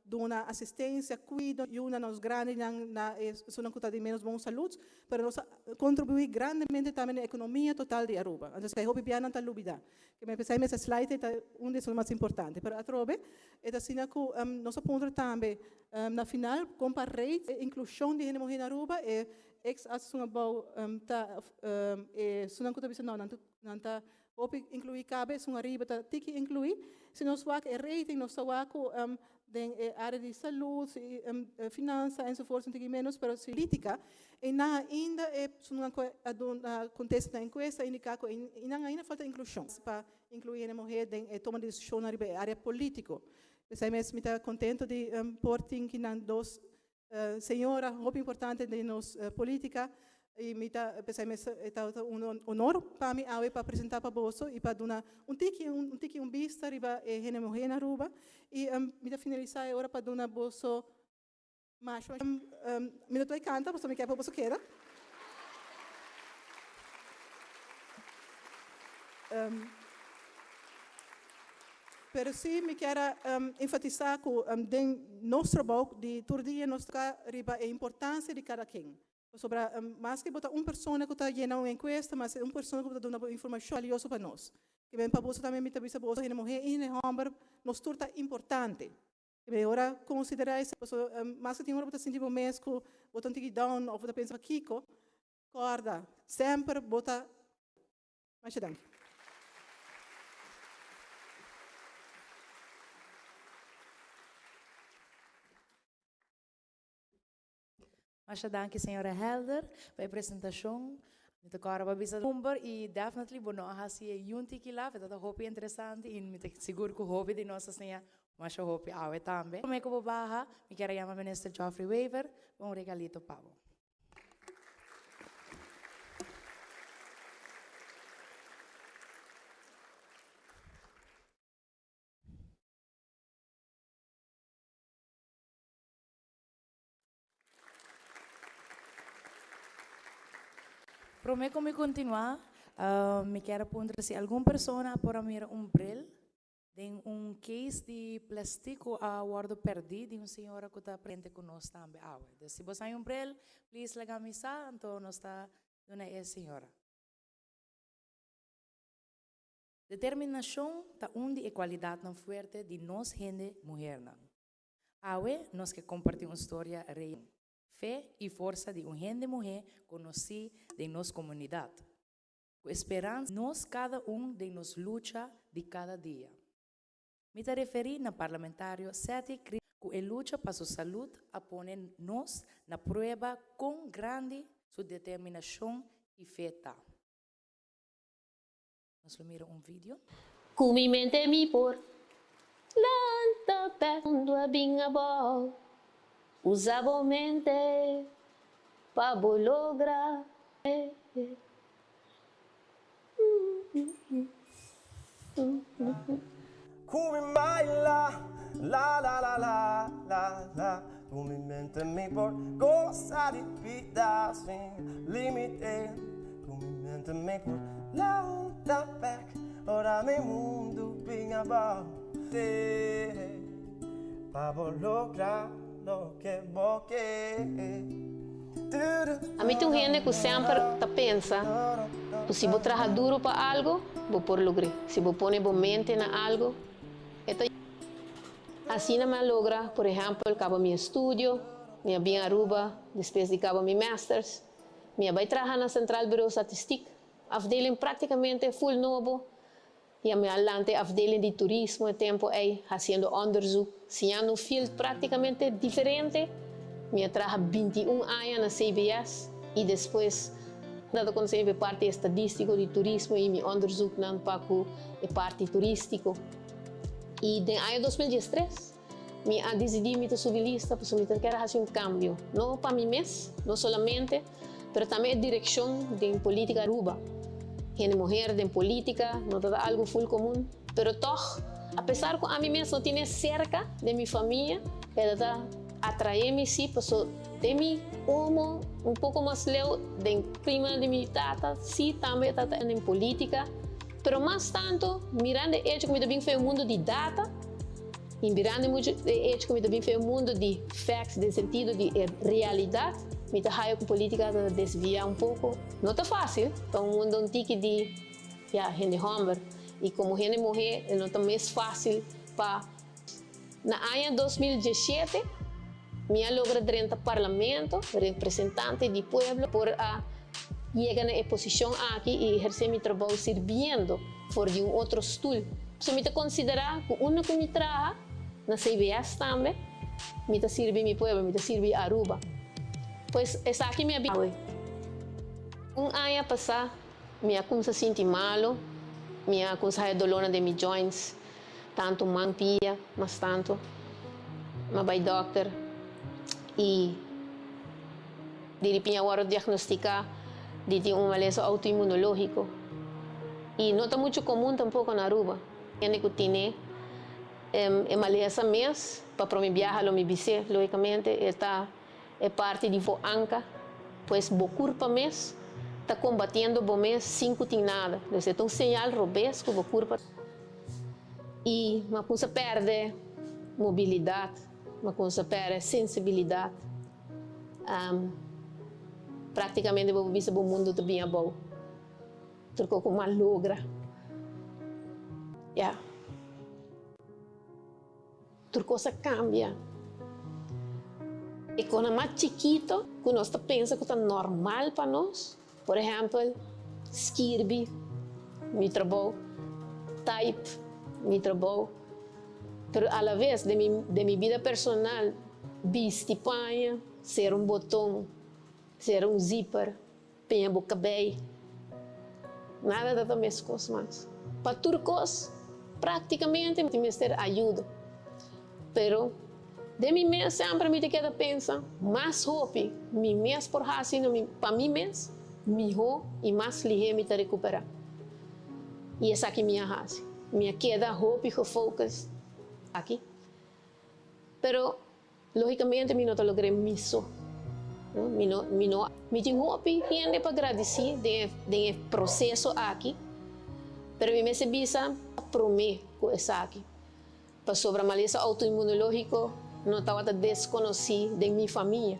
duna asistencia, cuido, yuna nos grandinan na esunnan cu ta di menos bon salud, pero nos a contribui grandemente tambe na economia total di Aruba. Entonces hay hopi bianan ta lubida. Ke men pensai mester slide ei ta un di esun mas importante. Pero atrobe e ta asina cu nos a puntra tambe na final con pa rate e inclusion di hende muhe na Aruba, e ex esun abou ta esunnan cu ta bisa no nan ta Hopi inkluí kabe esun ariba ta tiki inkluí. Si nos wak e rating nos ta wak ku den e área di salud, finansa enzovoorts un tiki ménos, pero si polítika einan ainda e personanan ku a duna kontesta na enkuesta a indiká ku einan ainda falta inklushon pa inkluí hende muhé den e toma di desishonnan riba e área polítiko. P'esei mes mi ta kontento di por tin kinan dos Señora, hopi importante den nos politica y mi ta pesey mes e ta un honor pa mi awe pa presenta pa boso y pa duna un tiki un tiki un bista riba e hende muhe na Aruba y mi ta finalisa e ora pa duna boso masha mi no ta bay canta pasobra mi kier pa boso keda. Pero sí mi kier a enfatisá ku den nos trabou di tur dia nos ta riba e importansia di kada ken. Pasobra maske bo ta un persona ku ta yena un enkuesta, mas e un persona ku bo ta duna bo informashon balioso pa nos. Ke ben pa boso tambe mi ta bisa boso hende muhé i hende hòmber nos tur ta importante. Ke ben ora konsiderá esei pasobra maske tin ora bo ta sinti bo mes ku bo ta un tiki down òf bo ta pensa pakiko, kòrda semper bo ta Masha danki. Masha danki señora Helder pa e presentacion. Mi ta kòrda bo a bisa number y definitely bo no a haci e yunti kila, ta hopi interesante y mi ta sigur cu hopi di nos a siña masha hopi awe tambe. Prome cu bo baha mi kier a yama Minister Geoffrey Wever pa un regalito pa bo. Prome ku mi kontinuá, mi kier a puntra si algun persona por a mira un bril Den un case di plastic cu a wordo perdi di un señora cu ta presente cu nos tambe awe. Dus si bo sa un bril, please laga mi sa, anto nos ta duna e señora. Determinacion ta un di e cualidadnan fuerte di nos hende muhernan. Awe nos ke comparti un storia real, fe y forsa di un hende muhe conoci den nos comunidad. Ku e speransa nos kada un den nos lucha di kada dia. Mi ta referí na parlamentario Setty Cri ku e lucha pa su salud a pone nos na prueba kon grandi su determinashon i fe ta. Nos lo mira un video. Ku mi mente mi por lanta p'e mundu a bin abou. Usa bo mente pa bo logra. Ku mi baila la la la la la la Ku mi mente mi por gosa di bida sin limite Ku mi mente mi por lanta bek ora mi mundu bin abou Pa bo logra loke bo ke. Ami ta un hende ku semper ta pensa ku si bo traha duru pa algu, bo por logr'é. Si bo pone bo mente na algu, e ta. Asina mi a logra, por ehèmpel, kaba mi estudio, mi a bin Aruba despues di kaba mi masters, mi a bai traha na Centraal Bureau Statistiek, afdeling práktikamente ful nobo, I a mi a lanta e afdeling di turismo e tempo ei, hasiendo onderzoek, siñando un field práktikamente diferente. Mi a traha 21 aña na CBS i despues dado konosé mi pa e parti estadístiko di turismo i mi onderzoeknan pa ku e parti turístiko. I den aña 2013. Mi a disidí mi ta subi lista pasobra mi ta kier hasi un kambio, no pa mi mes, no solamente, pero tambe e direkshon den polítika Aruba. Hende muher den polítika no ta algu ful komun, pero tòg, apesar ku ami mes no tine serka den mi famia, e ta atraé mi sí, paso den mi omo un poko mas leu den prima di mi tata sí tambe e ta den polítika, pero mas tantu mirando e echo ku mi ta bin for e mundu di data, I mirando muchu e echo ku mi ta bin for e mundu di facts den sentido di e realidat, mi ta haya ku politika ta desviá un poko. No ta fásil, ta un mundu un tiki di, ya, hende hòmber i komo hende muhé e no ta mes fásil pa. Na aña 2017 mi a logra drenta parlamento, representante di pueblo, por a yega na e posishon aki i ehersé mi trabou sirbiendo for di un otro stul. So mi ta konsiderá ku unda ku mi traha, na CBS tambe, mi ta sirbi mi pueblo, mi ta sirbi Aruba. Pues esaki mi a bin. Un aña pasá mi a kumsa sinti malu, mi a kumsa haya dolónan den mi joints, tantu man pia, mas tantu. Mi a bai dòkter i diripin a wòrdu diagnostiká di tin un malesa outoimunológiko. I no ta muchu komun tampoko na Aruba. Hende ku tine e malesa mes, pa prome biaha lo mi bis'é, lógikamente, e ta e parti di bo anka, pues bo kurpa mes ta kombatiendo bo mes sin ku tin nada. Dus e ta un señal robes ku bo kurpa. I mi a kumsa pèrdè mobilidat, mi a kumsa pèrdè sensibilidat. Práktikamente bo por bisa bo mundu ta bin abou. Tur kos ku mi a logra. Ya. Tur kos a kambia. E kosnan mas chikito ku nos ta pensa ku ta normal pa nos, por ehèmpel, skirbi, mi trabou, taip, mi trabou, pero alaves den mi den mi bida personal, bisti paña, sera un boton, sera un zipper. Peña bo kabei. Nada ta ta meskos mas. Pa tur kos, praktikamente mi mester ayudo. Pero den mi mes semper mi ta keda pensa, mas hopi mi mes por hasi na mi pa mi mes, mihó i mas lihé mi ta rekuperá. I esaki mi a hasi. Mi a keda hopi gefocus aki. Pero Lógicamente mi no ta logr'é mi so. Mi no, mi no, mi tin hopi hende pa gradisí den e, den e proseso aki, pero mi mester bisa promé ku esaki, pasobra malesa outoinmunológiko no tabata deskonosí den mi famia.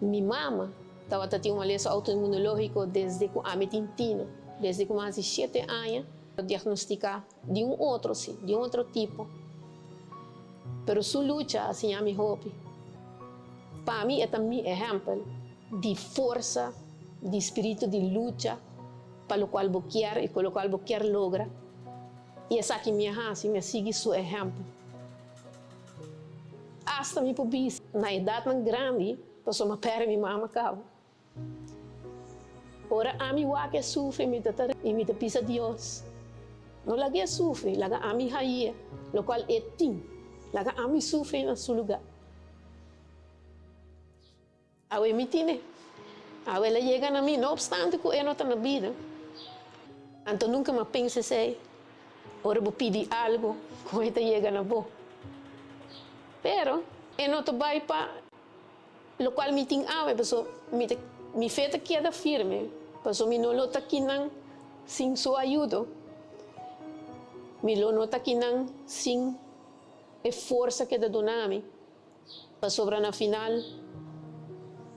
Mi mama tabata tin un malesa outoinmunológiko desde ku ami tin tino, desde ku mi hasi shete aña diagnostiká. Di un otro si, di un otro tipo. Pero su lucha a siña mi hopi. Pa mi e ta mi ehèmpel di forsa, di spiritu di lucha pa lokual bo kier i ku lokual bo kier logra. I esaki mi a hasi, mi a sigui su ehèmpel. Asta mi por bisa na edatnan grandi, pasobra mi a pèrdè mi mama kaba. Ora ami wak e sufri mi ta ta i mi ta bisa Dios, No laga e sufri, laga ami hañ'é lokual e tin, laga ami sufri na su lugá. Awe mi tine, awe el a yega na mi, no opstante ku e no ta na bida. Anto nunka mi a pensa esei, ora bo pidi algu, kon e ta yega na bo. Pero e no ta bai pa. Locual mi tin awe, paso mi ta, mi fe ta keda firme, paso mi no lo ta kinan sin su ayudo. Mi lo no ta kinan sin e forsa ke ta duna mi, pasobra na final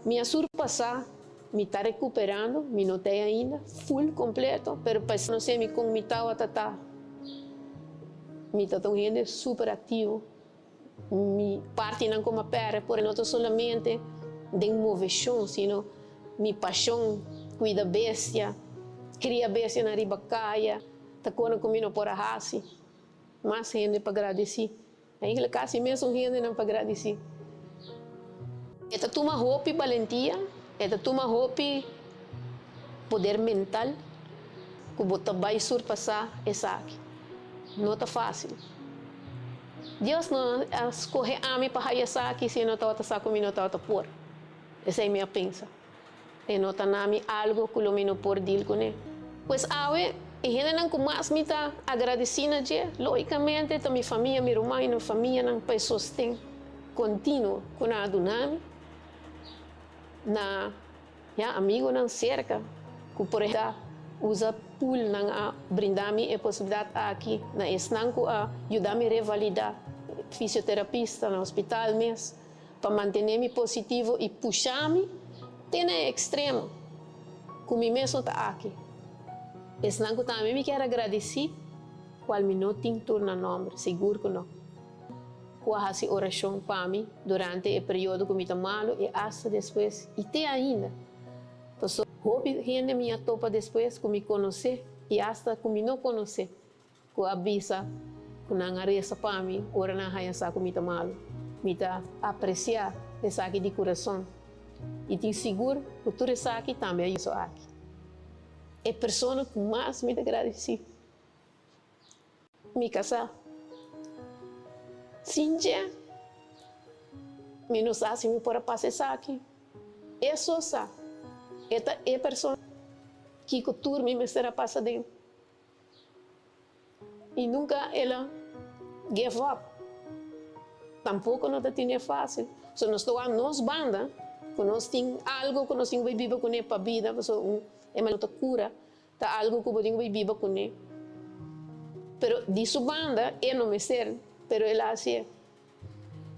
mi a surpasa, mi ta recuperando, mi no ta ei ainda full completo, pero pa no se mi con mi tawata ta, mi ta ta un hende super activo. Mi partinan como a perde por no ta solamente den movecion sino mi pasion cuida bestia, cria bestianan riba caya ta cona cu mi no por a haci. Mas hende pa gradici. Eigenlijk casi mesun hendenan pa gradici. E ta tuma hopi balentia, e ta tuma hopi poder mental cu bo ta bay surpasa esaki. No ta facil. Dios no a scoge ami pa haya esaki si e no tabata sa cu mi no tabata por. Esey mi a pensa. E no ta na mi algo cu lo mi no por deal cune. Pues awe, e hendenan cu mas mi ta agradeci na dje, logicamente ta mi famia, mi ruman y nan famianan pa e sosten continuo cu nan a duna mi, na ya amigonan cerca cu por ehempel usa pool nan a brinda mi e posibilidad aki, na esnan cu a yuda mi revalida, fisioterapista na hospital mes. Pa mantene mi positivo y pusha mi te na e extremo cu mi mes no ta aki. Esnan cu tambe mi kier a gradici, cual mi no tin tur na nomber, sigur cu no, cu a haci oracion pa mi durante e periodo cu mi ta malo y hasta despues y te ainda. Pasobra hopi hende mi a topa despues cu mi conoce y hasta cu mi no conoce. Ku a bisa ku nan a resa pa mi ora nan haña sa ku mi ta malu. Mi ta apresiá esaki di kurason i tin sigur ku tur esaki tambe a yuda aki. E persona ku mas mi ta gradisí, mi kasá. Sin dje, mi no sa si mi por a pasa esaki. E so sa. E ta e persona kiko tur mi mester a pasa den. Y nunca el a give up. Tampoco no ta tine facil. So nos ta wak nos banda cu nos tin algo cu nos tin cu bay biba cune pa bida pasobra un e no ta cura ta algo cu bo tin cu bay biba cune. Pero di su banda e no mester pero el a haci'e.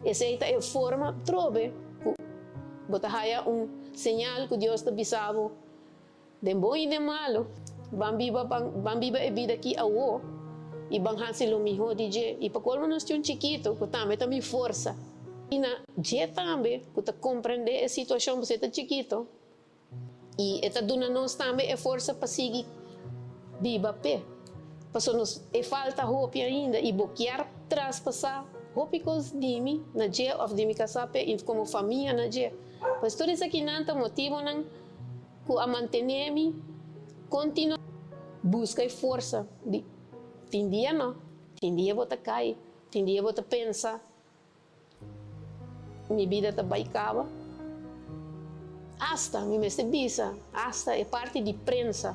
Esey ta e forma trobe cu bo ta haya un señal cu Dios ta bisa bo. Den bon i den malu, ban biba ban biba e bida aki awo i ban hasi lo mihó di dje. I pa kolmo nos tin un chikitu ku tambe ta mi forsa. I na dje tambe ku ta komprendé e situashon pasobra e ta chikitu i e ta duna nos tambe e forsa pa sigui biba p'e. Pasobra nos e falta hopi ainda i bo kier traspasá hopi kos di mi na dje òf di mi kasá p'e i komo famia na dje. Pues tur esakinan ta motibonan. Ku a mantené mi kontinuo. Buska e forsa di tin dia no, tin dia bo ta kai, tin dia bo ta pensa mi bida ta bai kaba. Asta mi mester bisa, asta e parti di prensa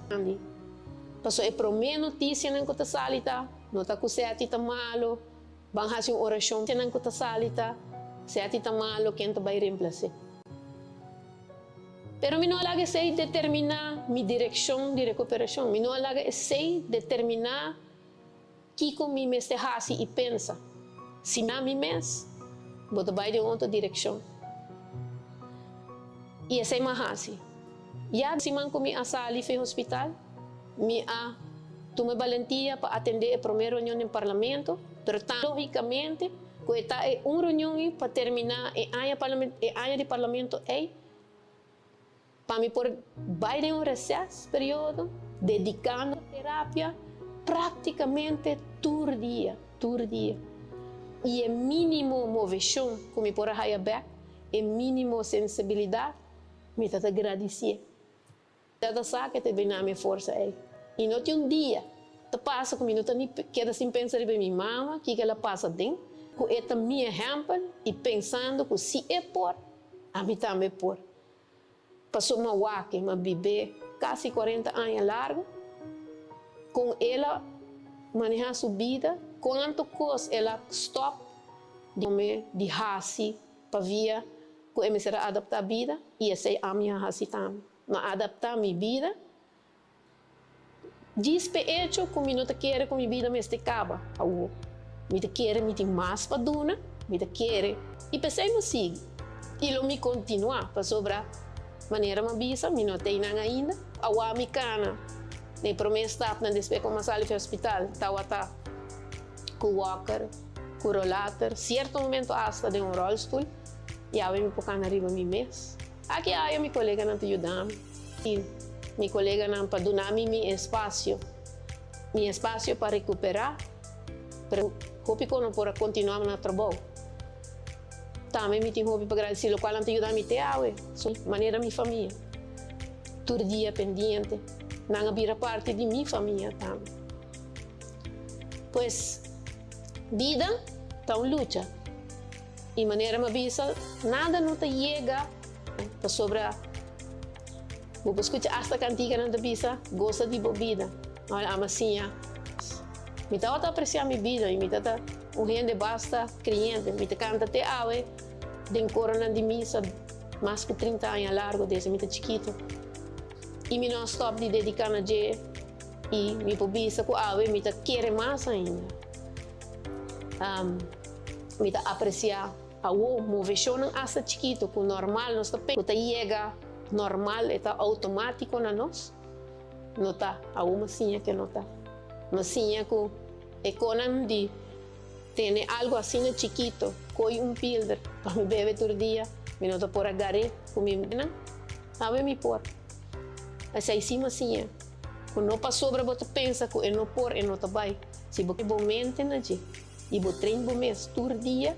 pasobra e promé notisianan ku ta sali ta, no ta ku Seti ta malu, ban hasi un orashon, nan ku ta sali ta, Seti ta malu, ken ta bai remplas'é? Pero mi no a laga esei determiná mi direkshon di rekuperashon. Mi no a laga esei determiná kiko mi mester hasi i pensa. Si na mi mes, bo ta bai den otro direkshon. I esei mi a hasi. Ya siman ku mi a sali for e hospital, mi a tuma e balentia pa atendé e promé reunion den parlamento, pero tambe lógikamente ku e ta e un reunion ei pa terminá e aña e aña di parlamento ei, Pa mi por bai den un reces periodo dedicando terapia practicamente tur dia, tur dia. Y e minimo movecion cu mi por a haya bek, e minimo sensibilidad, mi ta ta gradicie. Ta ta sa ke ta bina mi forsa ei. Y no tin un dia ta pasa cu mi no ta ni keda sin pensa riba mi mama, kiko el a pasa den, cu e ta mi ehempel y pensando cu si e por, ami tambe por. Pasobra mi a wak i mi a bib'é kasi kuarenta aña largu kon el a manehá su bida, kuantu kos el a stòp di kome, di hasi pavia ku e mester a adaptá bida i esei ami a hasi tambe. Mi a adaptá mi bida Djis p'e echo ku mi no ta kere ku mi bida mester kaba awor. Mi ta kere mi tin mas pa duna, mi ta kere i p'esei mi sigui i lo mi kontinuá pasobra manera mi a bisa mi no ta einan ainda. Awor mi kana na e promé stapnan despues ku mi a sali for hospital tawata ku walker, ku rolater, sierto momento asta den un ròlstul i awe mi por kana riba mi mes. Aki aya mi koleganan ta yuda mi i mi koleganan pa duna mi mi espasio, mi espasio pa rekuperá, pero hopi ku no por a kontinuá na trabou. Tambe mi tin hopi pa gradisí lokual nan ta yuda mi te awe, su manera mi famia. Tur dia pendiente, nan a bira parti di mi famia tambe. Pues, bida. Ta un lucha. Y manera mi a bisa, nada no ta yega pasobra bo por scucha hasta canticanan ta bisa, goza di bo bida. Ahora ami a siña. Mi tabata aprecia mi bida y mi tata un hende basta creyente. Mi ta canta te awe den coronan di misa mas cu 30 aña largo desde mi ta chikito. Y mi no a stop di dedica na dje y mi por bisa cu awe mi ta kere mas ainda. Mi ta aprecia awo movecionnan hasta chikito cu normal nos ta pensa cu ta yega normal e ta automatico na nos. No ta. Awo mi a siña cu no ta. Mi a siña cu e conan di tene algo asina chikito coy un pilder pa mi bebe tur dia mi no ta por a gar'e cu mi nan. Awe mi por. Esey si mi a siña cu no pasobra bo ta pensa cu e no por e no ta bay. Si bo bo mente na dje i bo train bo mes tur dia,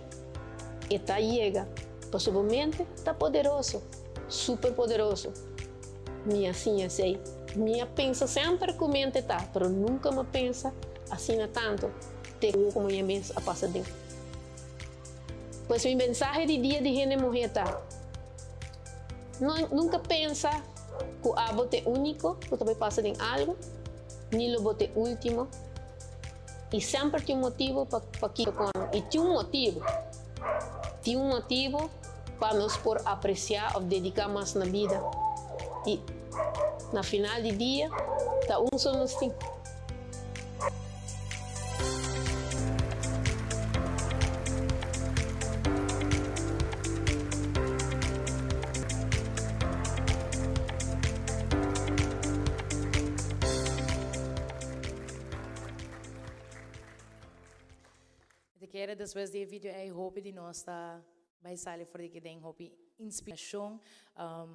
e ta yega. Pasobra bo mente ta poderoso, super poderoso. Mi a siña esei. Mi a pensa semper ku mente ta, pero nunka mi a pensa asina tantu te ku komo mi mes a pasa den. Pues mi mensahe di Dia di Hende Muhé ta, No, nunka pensa ku abo ta e úniko ku ta bai pasa den algu. Ni lo bo ta e ultimo. I semper tin un motibu pa pakiko kon. I tin un motibu. Tin un motibu pa nos por apresiá òf dediká mas na bida. I na final di dia, ta un so nos tin. Mi ta kere despues di e video ei hopi di nos ta bai sali for di ki den hopi inspiracion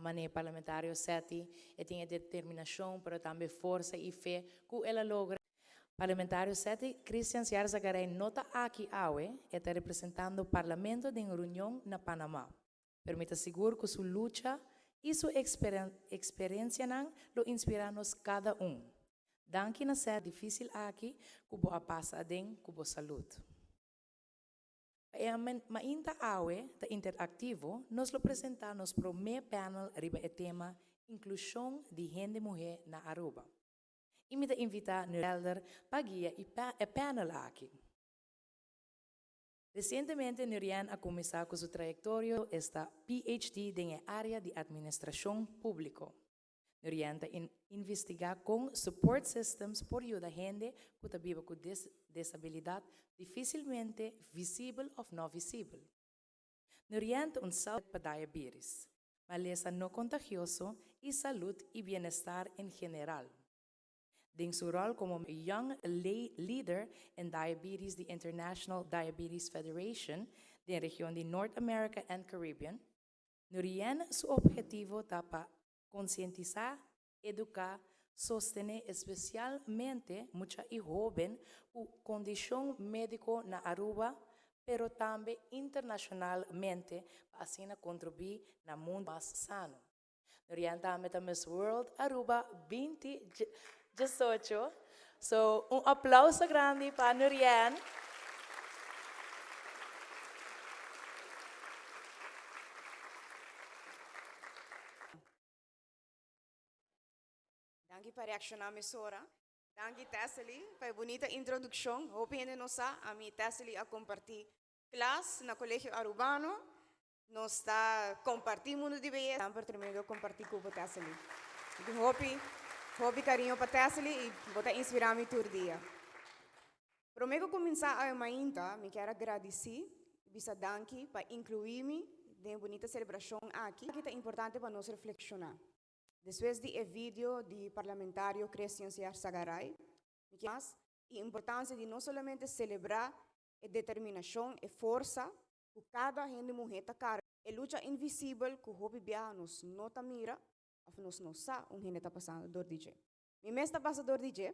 mane parlamentario Setty e tin e determinacion pero tambe forsa y fe cu el a logra. Parlamentario Setty Christian Sierra-Zagaray no ta aki awe, e ta representando parlamento den reunion na Panama. Pero mi ta sigur ku su lucha i su eksperensianan lo inspirá nos kada un. Danki na ser difísil aki ku bo a pasa aden ku bo salud. Pa e mainta awe ta interaktivo, nos lo presentá nos promé panel riba e tema Inklushon di hende muhé na Aruba. I mi ta invitá Nurelder pa guia e panel aki. Resientemente Nurianne a kuminsá ku su trayektorio esta PhD den e área di atministrashon públiko. Nurianne ta investigá kon support systems por yuda hende ku ta biba ku desabilidat difísilmente visibel òf no visibel. Nurianne ta un self pa diabetes, malesa no kontagioso i salud i bienestar en general. Den su ròl komo Young Leader in Diabetes di International Diabetes Federation den region di North America and Caribbean, Nurienne su ophetivo ta pa konsientisá, eduká, sostené espesialmente mucha i hóben ku kondishon médiko na Aruba pero tambe internashonalmente pa asina kontribuí na mundu mas sano. Norian tambe ta Miss World Aruba 2018. So, un aplauso grandi pa Norian. Danki pa reakshoná mesora. Danki Tessely pa e bunita introdukshon. Hopi hende no sa, ami i Tessely a kompartí klas na Kolegio Arubano. Nos ta kompartí mundu di beyesa. Semper tremendo kompartí ku bo Tessely. Mi tin hopi, hopi kariño pa Tessely i bo ta inspirá mi tur dia. Promé ku kuminsá awe mainta, mi kier a gradisí i bisa danki pa inkluí mi den e bunita selebrashon aki. Aki ta importante pa nos reflekshoná. Despues di e video di Parlamentario Christian Sagaray, mi kier mas i importansia di no solamente selebrá e determinashon, e forsa ku kada hende muhé ta karga. E lucha invisibel ku hopi biaha nos no ta mira òf nos no sa un hende ta pasando dor di dje. Mi mes ta pasa dor di dje,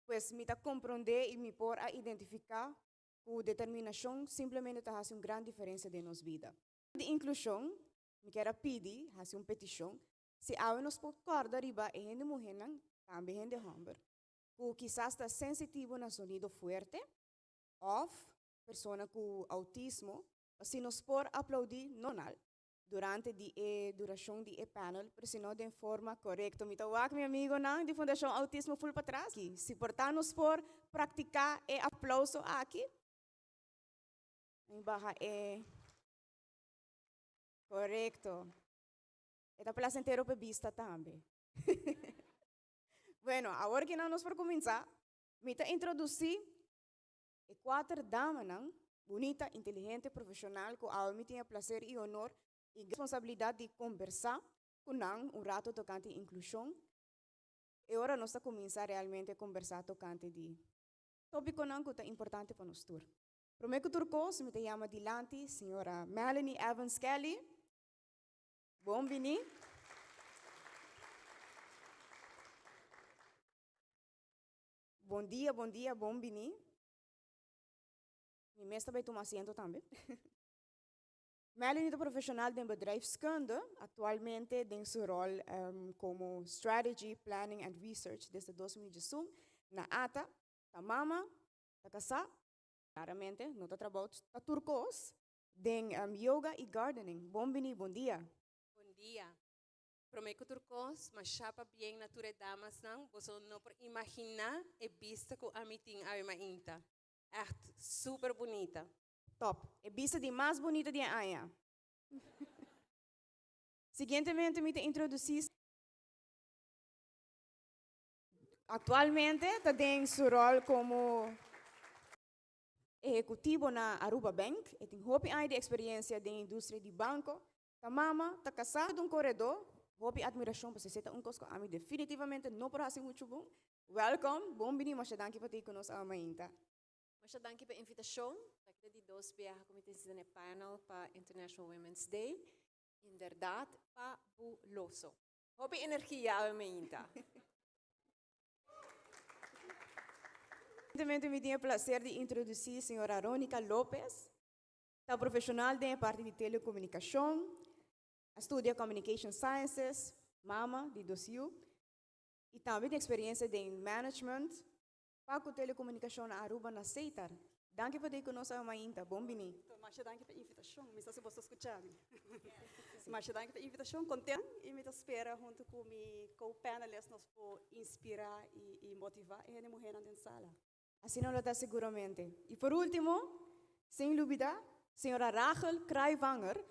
pues mi ta komprondé i mi por a identifiká ku determinashon simplemente ta hasi un gran diferensia den nos bida. Di inklushon, mi kier a pidi, hasi un petishon, si awe nos por kòrda riba e hende muhénan, tambe hende hòmber, ku kisas ta sensitivo na sonido fuerte òf. Persona ku outismo, si nos por aplaudí nonal durante di e durashon di e panel, pero si no den forma korekto. Mi ta wak mi amigonan di Fundashon Outismo full patras. Si por ta nos por praktiká e aplouso aki. Mi baha e korekto. E ta plasentero pa bista tambe. Bueno, awor kinan nos por kuminsá. Mi ta introdusí e kuater damanan bunita, inteligente, profeshonal ku awe mi tin e plaser i honor i responsabilidat di kombersá ku nan un rato tokante inklushon. E ora nos ta kuminsá realmente kombersá tokante di tópikonan ku ta importante pa nos tur. Promé ku tur kos mi ta yama dilanti señora Melanie Evans Kelly. Bon bini. Bon dia, bon dia, bon bini. Mi mes ta bai tuma asiento tambe. Melanie ta profesional den bedrijfskunde, actualmente den su rol como Strategy, Planning and Research desde 2011 na ATA. Ta mama, ta casá, claramente no ta trabou, ta tur cos, den yoga y gardening. Bon bini, bon dia. Bon dia. Promé ku tur kos, mashá pabien na tur e damasnan. Boso no por imaginá e bista ku ami tin awe mainta. Ègt super bunita. Top. E bista di mas bunita di e aña. Siguientemente mi ta introdusí. Aktualmente ta den su ròl komo ehekutivo na Aruba Bank. E tin hopi aña di eksperiencia den industria di banko. Ta mama, ta kasá ku un koredó. Hopi admirashon pasobra esei ta un kos ku ami definitivamente no por hasi muchu bon. Welkom, bon bini, masha danki pa ta ku nos awe mainta. Masha danki pa e invitashon. Taki ta di dos biaha ku mi ta sinta na e panel pa International Women's Day. Inderdat fabuloso. Hopi energia awe mainta. Recientemente mi tin e placer di introduci señora Ronica Lopez, ta profesional den e parti di telecomunicacion, a studia Communication Sciences, mama di dos yiu, y tambe tin experiencia den management pa cu telecomunicacion na Aruba na Setar. Danki pa ta cu nos awe mainta. Bon bini. Masha danki pa e invitacion. Mi sa si boso ta scucha mi. Masha danki pa e invitacion. Contento y mi ta spera hunto cu mi co-panelists nos por inspira y motiva e hende muhernan den sala. Asina lo ta seguramente. Y por ultimo, sin lubida, señora Rachel Kraaijvanger.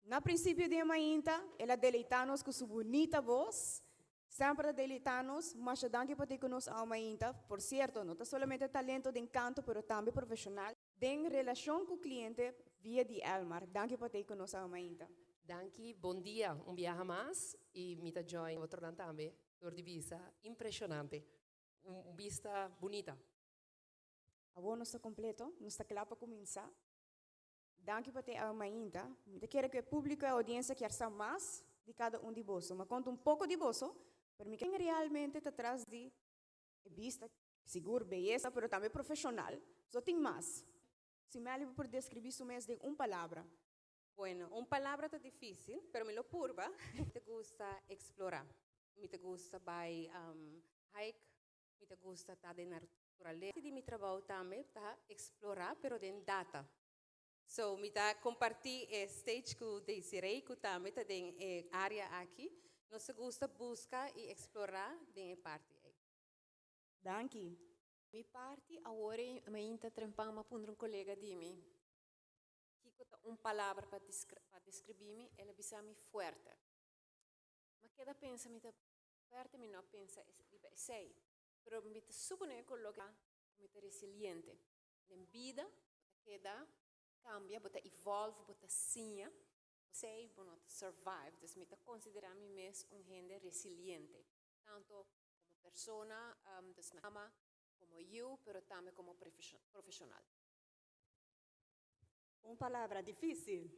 Na principio di e mainta, el a deleita nos cu su bunita voz. Semper ta deleita nos. Masha danki pa ta cu nos awe mainta. Por cierto, no ta solamente talento den canto, pero tambe profesional den relacion cu cliente via di Elmar. Danki pa ta cu nos awe mainta. Danki, bon dia un biaha mas y mi ta join otronan tambe door di bisa impresionante. Un bista bunita. Awor nos ta completo, nos ta cla pa cuminsa. Danki pa ta awe mainta. Mi ta kere ku e públiko i oudiensia kier sa mas di kada un di boso. Mi a konta un poko di boso, pero mi ken realmente ta tras di e bista, sigur beyesa, pero tambe profeshonal. So tin mas. Si Melly bo por deskribí su mes den un palabra. Bueno, un palabra ta difísil, pero mi lo purba. Mi ta gusta eksplorá. Mi ta gusta bai hike. Mi ta gusta ta den naturalesa. Di mi trabou tambe ta eksplorá, pero den data. So mi ta kompartí e stage ku Desiree ku tambe ta den e área aki. Nos ta gusta buska i eksplorá den e parti ei. Danki. Mi parti awor ei mainta trempan m'a puntra un kolega di mi kiko ta un palabra pa pa deskribí mi, el a bisa mi fuerte. M'a keda pensa mi ta fuerte mi no a pensa riba esei, pero mi ta suponé ku loke mi ta resiliente. Den bida bo ta keda cambia, bo ta evolve, bo ta siña, esey bo no ta survive. Dus mi ta considera mi mes un hende resiliente, tanto como persona, dus na mama, como yiu, pero tambe como profesional. Un palabra dificil.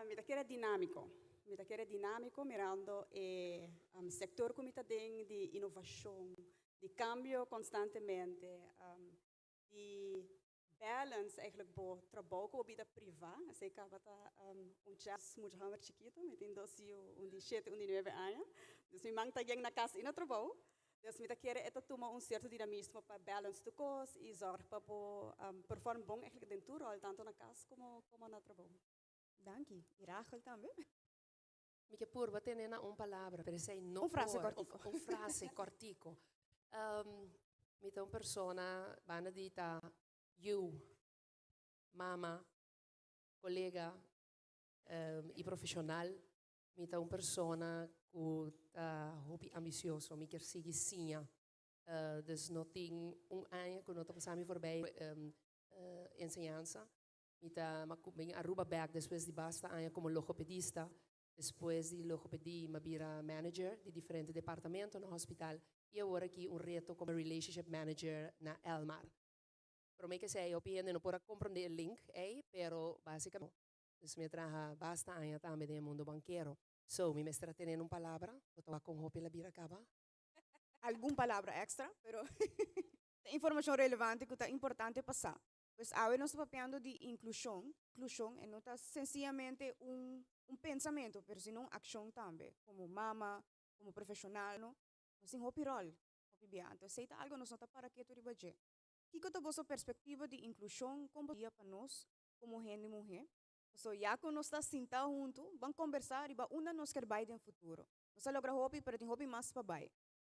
Mi ta kere dinamico. Mi ta kere dinamico mirando e sector cu mi ta den di innovacion, di cambio constantemente, di balance eigenlijk bo trabou cu bo bida priva. Esey caba ta un challenge. Mucha homber chikito, mi tin dos yiu, un di 7, un di 9 aña. Dus mi man ta yen na cas y na trabou. Dus mi ta kere e ta tuma un cierto dinamismo pa balance tur cos y zorg pa bo perform bon eigenlijk den tur rol, tanto na cas como na trabou. Danki. Y Rachel tambe. Mi ke purba tene na un palabra, pero esey no Un frase por. Cortico. Un frase cortico. Mi ta un persona, banda di ta yiu, mama, colega y profesional. Mi ta un persona cu ta hopi ambicioso, mi kier sigui siña. Dus no tin un aña cu no ta pasa mi voorbij enseñansa. Mi ta bin Aruba back despues di basta aña como logopedista. Despues di logopedia, mi a bira manager di diferente departamento na hospital. Y awor aki un reto como relationship manager na Elmar. Pero mi ke say, hopi hende no por a comprende e link, pero basicamente, dus mi a traha basta aña tambe den mundo banquero. So, mi mester tene un palabra, bo ta con hopi el a bira caba. Algun palabra extra, pero informacion relevante cu ta importante pasa. Pues awe nos ta papiando di inclusion. Inclusion e no ta sencillamente un pensamento, pero sino un accion tambe. Como mama, como profesional, no? Nos tin hopi rol, hopi bia. Anto, esey ta algo nos no ta para keto riba dje. Kico ta boso perspectiva di inclusion como dia pa nos, como hende muhe? So, ya cu nos ta sinta hunto, ban combersa riba unda nos kier bay den futuro. Nos a logra hopi, pero tin hopi mas pa bay.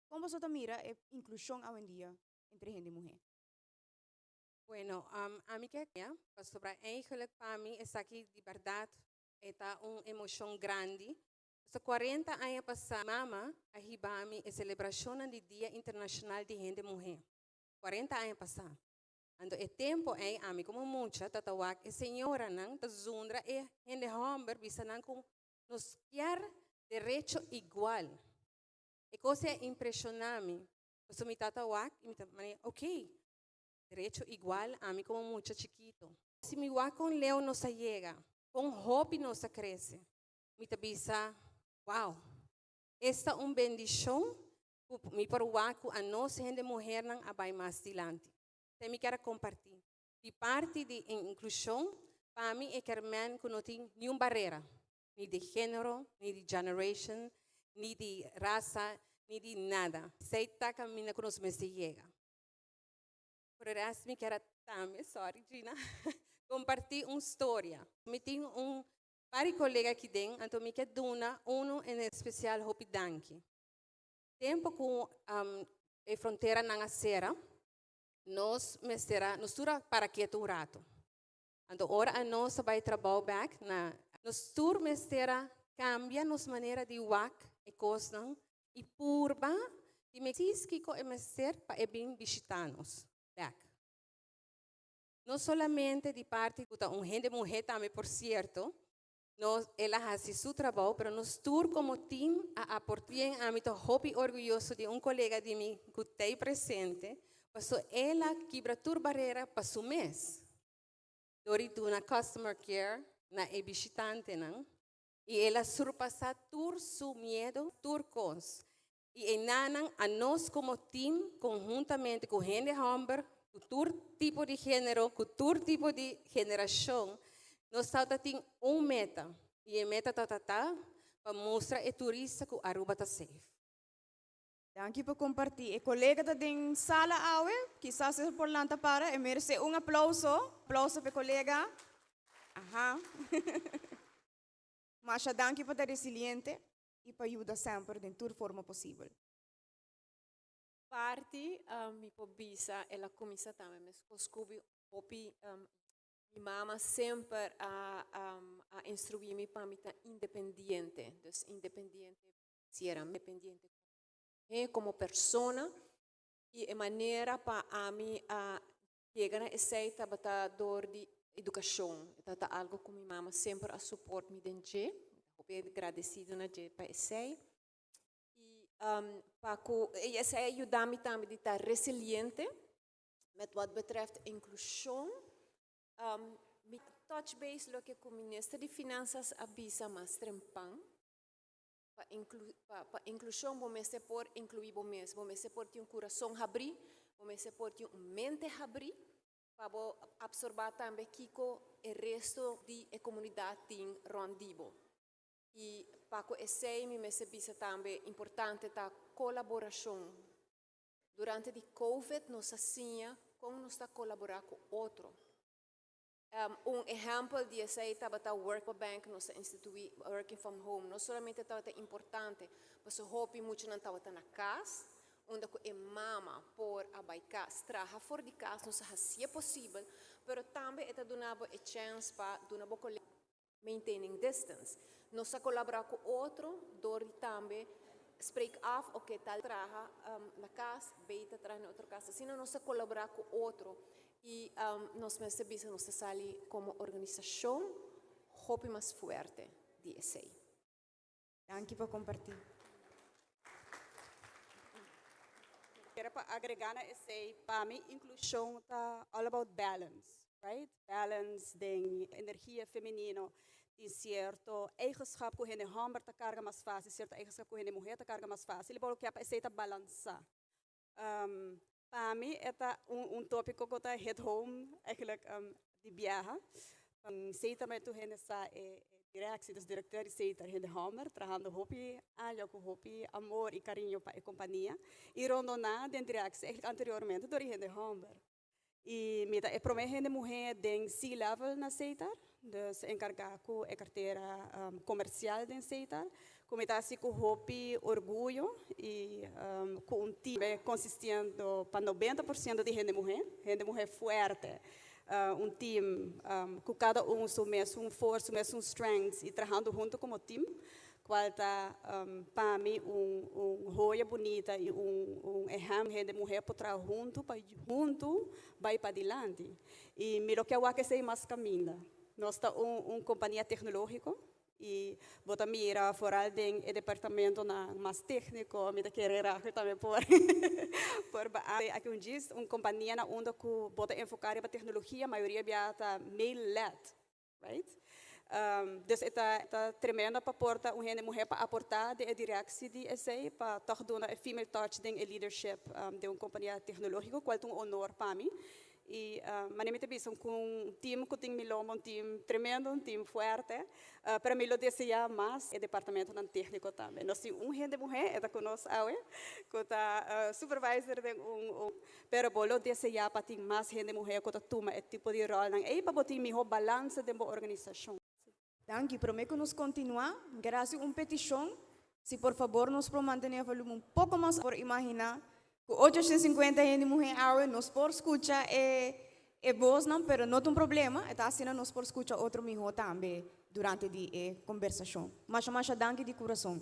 Con bo ta mira e inclusion awendia entre hende muhe? Bueno, ami ke, ja, pasobra eigenlijk pa mi esaki di berdad ta un emocion grandi. So 40 aña pasa, mama a hiba mi e celebracion di Dia Internacional di Hende Muhe. 40 aña pasa. Anto e tempo ey ami como mucha tata wak e señora nan ta zundra e hende homber, bisa nan cu nos kier derecho igual. E cos a impresiona mi. So mi tata wak y mi tata mane, ok, derecho igual, ami como mucha chikito. Si mi wak con leu nos a yega, con hopi nos a crece. Mi ta bisa, wow, esta un bendicion mi por wak cu anos hende muhernan a bay mas dilanti. Te mi kier comparti. Di parti di inclusion, pa mi e kiermen cu no tin ningun barera, ni di genero, ni di generation, ni di rasa, ni di nada. Esey ta caminda cu nos mester yega. Por resto, mi kier tambe, sorry Gina, comparti un storia. Mi tin un par di colega aki den, anto mi kier duna uno en especial hopi danki. Tempo cu e fronteranan a sera, nos mester a, nos tur a para keto un rato. Anto ora nos bay trabou back na nos tur mester a cambia nos manera di wak e cosnan y purba di me kiko e mester pa e bin bishita nos back. No solamente di parti cu un hende muhe tambe, por cierto, nos, el a haci su trabou, pero nos tur como team a aporta. Ami ta hopi orguyoso di un colega di mi cu ta presente, paso el a kibra tur barera pa su mes. Dor di duna customer care na e bishitantenan. Y el a surpasa tur su miedo, tur cos. Y eynan anos como team, conhuntamente cu hende homber, cu tur tipo di genero, cu tur tipo di generacion, nos ta tin un meta. Y e meta ta pa mustra e turista cu Aruba ta safe. Danki pa comparti. E colega ta den sala awe, kisas e por lanta para, e merece un aplauso. Aplauso pa e colega. Aha. Masha danki pa ta resiliente y pa yuda semper den tur forma posibel. Parti mi por bisa el a cuminsa tambe mescos cu hopi mi mama semper a instrui mi pa mi ta independiente, dus independiente si era independiente como persona y e manera pa ami a yega na esey tabata door di educacion. Tabata algo cu mi mama semper a support mi den dje. Hopi agradecido na dje pa esey. Y pa cu esey a yuda mi tambe di ta resiliente met wat betreft inclusion. Mi touch base loke cu minister di Finanzas a bisa mas trempan. Pa inclusion, bo mester por inclui bo mes, bo mester por tin un curason habri, bo mester por tin un mente habri, pa bo absorba tambe kico e resto di e comunidad tin rond di bo. Y pa cu esey mi mester bisa tambe importante ta colaboracion. Durante di COVID nos a siña kon nos ta kolaborá ku otro. Un ehèmpel di esei tabata Work Bank, nos a instituí working from home. No solamente tabata importante, pasobra hopi muchanan tabata na kas, unda ku e mama por a bai kas, traha for di kas, nos a hasié posibel, pero tambe e ta duna bo e chèns pa duna bo kolega maintaining distance. Nos a kolaborá ku otro dor di tambe spreek af, oké, tal traha na kas, B ta traha na otro kas. Asina nos a kolaborá ku otro i nos mester bisa nos ta sali komo organisashon hopi mas fuerte di esei. Danki pa kompartí. Kere pa agregá na esei, pa mi inklushon ta all about balance, right? Balance den energia femenino tin sierto eigenschap ku hende hòmber ta karga mas fásil, sierto eigenschap ku hende muhé ta karga mas fásil, i bo lo ke pa esei ta balansá. Pa mi e ta un tópiko ku ta hit home eigenlijk di biaha. Setar mi tur hende sa e direksie, dus direkteur di Setar, hende hòmber, trahando hopi aña ku hopi amor i kariño pa e kompania. I rondoná den direksie eigenlijk anteriormente dor di hende hòmber. I mi ta e promé hende muhé den C-level na Setar, dus enkargá ku e kartera komersial den Setar, ku mi ta hasi ku hopi orguyo i ku un tim konsistiendo pa 90% di hende muhé, hende muhé fuerte, un tim ku kada un su mesun forsa, su mesun strengths i trahando huntu komo tim. Cual ta pa mi un joya bunita y un ehempel hende muher por traha hunto pa hunto bay padilanti. Y mi lo ke wak esey mas caminda. Nos ta un compania tecnologico y bo ta mira vooral den e departamentonan mas tecnico, mi ta kere Rachel tambe por por aki un djis, un compania na unda cu bo ta enfoca riba tecnologia mayoria bia ta male led. Right? Dus e ta ta tremendo pa por ta un hende muhé pa aportá den e direksie di esei, pa tòg duna e female touch den e leadership den un kompania teknológiko, kual ta un honor pa mi. I manera mi ta bisa ku un team ku tin mi lomba, un team tremendo, un team fuerte, pero mi lo deseá mas e departamentonan tékniko tambe. Nos tin un hende muhé, e ta ku nos awe, ku ta supervisor den un. Pero bo lo deseá pa tin mas hende muhé ku ta tuma e tipo di ròlnan ei pa bo tin mihó balansa den bo organisashon. Danki. Promé ku nos kontinuá, mi ker hasi un petishon, si por fabor nos por mantené e volumen un poko mas. Por imaginá ku 850 hende muhé awe nos por skucha e e bosnan, pero no ta un problema, e ta asina nos por skucha otro mihó tambe durante di e kombersashon. Masha masha danki di kurason.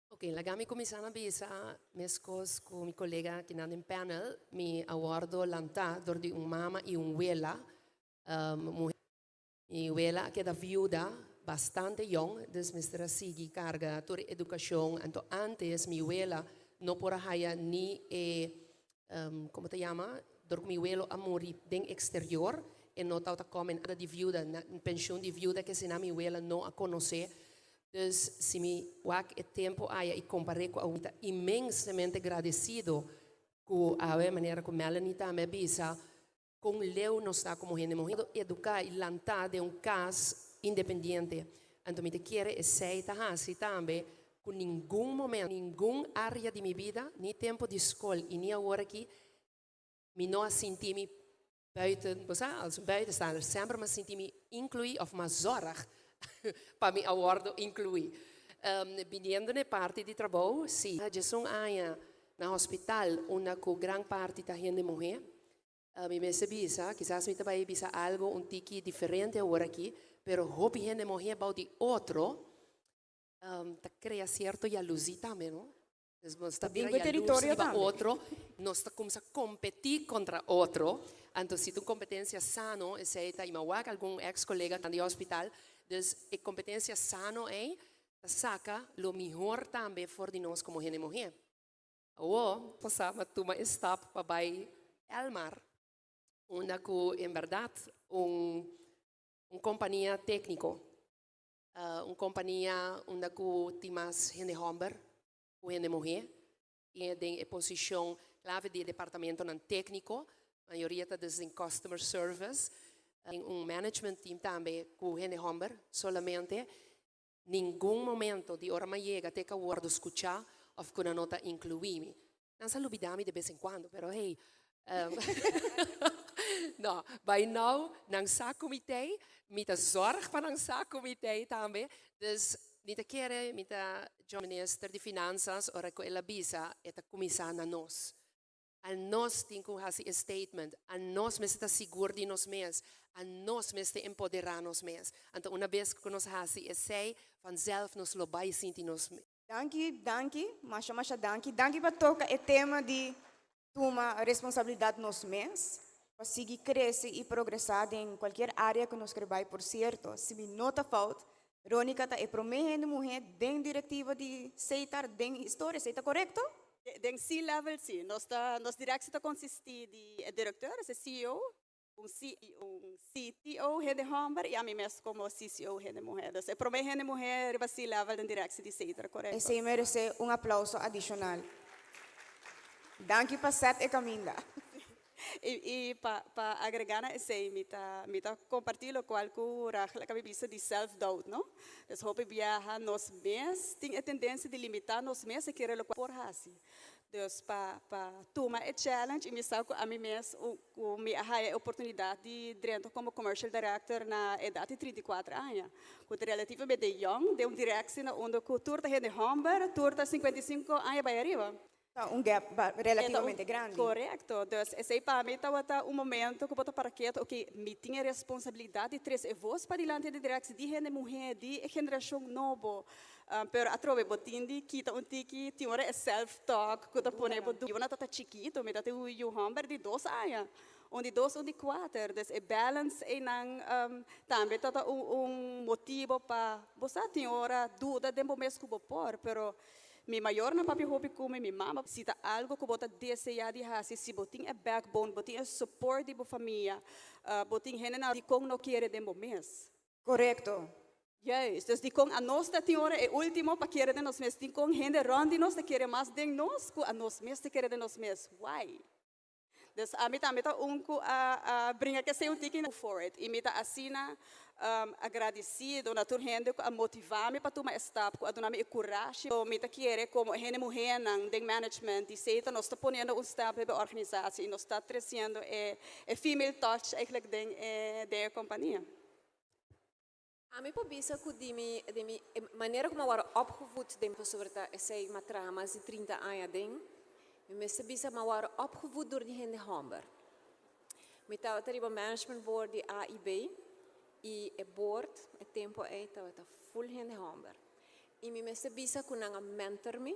Ok, laga mi kuminsá na bisa meskos ku mi kolega kinan den panel, mi a wòrdu lantá dor di un mama i un wela muhé. Mi wela a keda viuda bastante yòn, dus mester a sigui karga tur e edukashon. Anto ántes mi wela no por a haya ni e, komo ta yama, dor ku mi welo a muri den eksterior, e no tabata kòme nada di viuda, penshun di viuda kesina mi wela no a konosé. Dus si mi wak e tempu aya i kompar'é ku awe, mi ta inmensamente gradesido ku awe, manera ku Melanie tambe a bisa, kon leu nos ta komo hende muhé eduká i lantá den un kas independiente. Anto mi ta kere esei ta hasi tambe ku ningun momento, ningun área di mi bida, ni tempu di skol i ni awor aki, mi no a sinti mi buiten, bo sa, als buitenstaander, semper mi a sinti mi inkluí òf m'a zòrg pa mi a wòrdu inkluí. Biniendo na e parti di trabou, sí. 11 aña na hospital unda ku gran parti ta hende muhé. Mi mester bisa, kisas mi ta bai bisa algu un tiki diferente awor aki, pero hopi hende muhé bou di otro ta krea sierto yaluzí tambe, no? Dus nos ta bira yalurs riba otro, nos ta kumsa kompetí kontra otro. Anto si ta un kompetensia sano, esei ta, i mi a wak algun eks kolega di hospital, dus e kompetensia sano ei ta saka lo mihor tambe for di nos komo hende muhé. Awor, pasá mi a tuma e stap pa bai Elmar, unda ku en bèrdat un un kompania tékniko, un kompania unda ku tin mas hende hòmber ku hende muhé i den e posishon klave di e departamentonan tékniko, mayoria ta dus den customer service, tin un management team tambe ku hende hòmber solamente. Ningun momento di ora mi a yega te ku a wòrdu skuchá òf ku nan no ta inkluí mi. Nan sa lubida mi de bes en cuando, pero hey, no, by now nan sa cu mi t'ey, mi ta zorg pa nan sa cu mi t'ey tambe. Dus mi ta kere, mi ta join Minister di Finanzas ora cu el a bisa e ta cuminsa na nos. Anos tin cu haci e statement, anos mester ta sigur di nos mes, anos mester empodera nos mes. Anto una bes cu nos haci esey, vanzelf nos lo bay sinti nos. Danki, danki, masha masha danki. Danki pa toca e tema di tuma responsabilidad nos mes, pa sigui crece y progresa den cualkier area cu nos ker bay. Por cierto, si mi no ta fout, Ronica ta e prome hende muhe den directiva di Setar den historia. Esey ta corecto? Den C-level si. Nos ta, nos directie ta consisti di e directeur, e CEO, un C un CTO hende homber y ami mes como CCO hende muhe. Dus e prome hende muhe riba C-level den directie di Setar, corecto. Esey merece un aplauso adicional. Danki pa set e caminda. Y pa pa agrega na esey mi ta mi ta comparti locual cu Rachel a caba bisa di self doubt no. Dus hopi biaha nos mes tin e tendencia di limita nos mes e kere locual por haci. Dus pa pa tuma e challenge y mi sa cu ami mes cu mi a haya e oportunidad di drenta como commercial director na edad di 34 aña cu ta relativamente young den un directie na unda cu tur ta hende homber, tur ta 55 aña bay ariba. Ta un gap relativamente grandi. Corecto. Dus esey pa mi tabata un momento cu bo ta para keto, ok, mi tin e responsabilidad di trece e voz padilanti di directie di hende muhe, di e generacion nobo. Pero atrobe bo tin di kita un tiki, tin ora e self talk cu ta pone bo duda. Bo no ta chikito, mi ta tin un yu homber di dos aña, un di dos, un di cuater. Dus e balance eynan tambe ta ta un motibo pa bo sa tin ora duda den bo mes cu bo por, pero mi mayornan papia hopi cu mi, mi mama, si ta algo cu bo ta desea di haci, si bo tin e backbone, bo tin e support di bo famia, bo tin hendenan dicon no kere den bo mes. Corecto. Juist. Dus dicon anos ta tin ora e ultimo pa kere den nos mes? Dicon hende rond di nos ta kere mas den nos cu anos mes ta kere den nos mes? Why? Dus ami tambe ta un cu a bringa cu esey un tiki for it. Y mi ta asina agradecido na tur hende cu a motiva mi pa tuma e stap, cu a duna mi e curashi. Mi ta kere como hende muhernan den management di Setar nos ta poniendo un stap riba e organisatie y nos ta treciendo e female touch eigenlijk den e compania. Ami por bisa cu di mi di mi e manera cu mi a worde opgevoed den pasobra ta esey mi a traha mas di 30 aña den, mi mester bisa mi a worde opgevoed door di hende homber. Mi tabata riba management board di AIB y e board e tempo ey tabata full hende homber. Y mi mester bisa cu nan a mentor mi,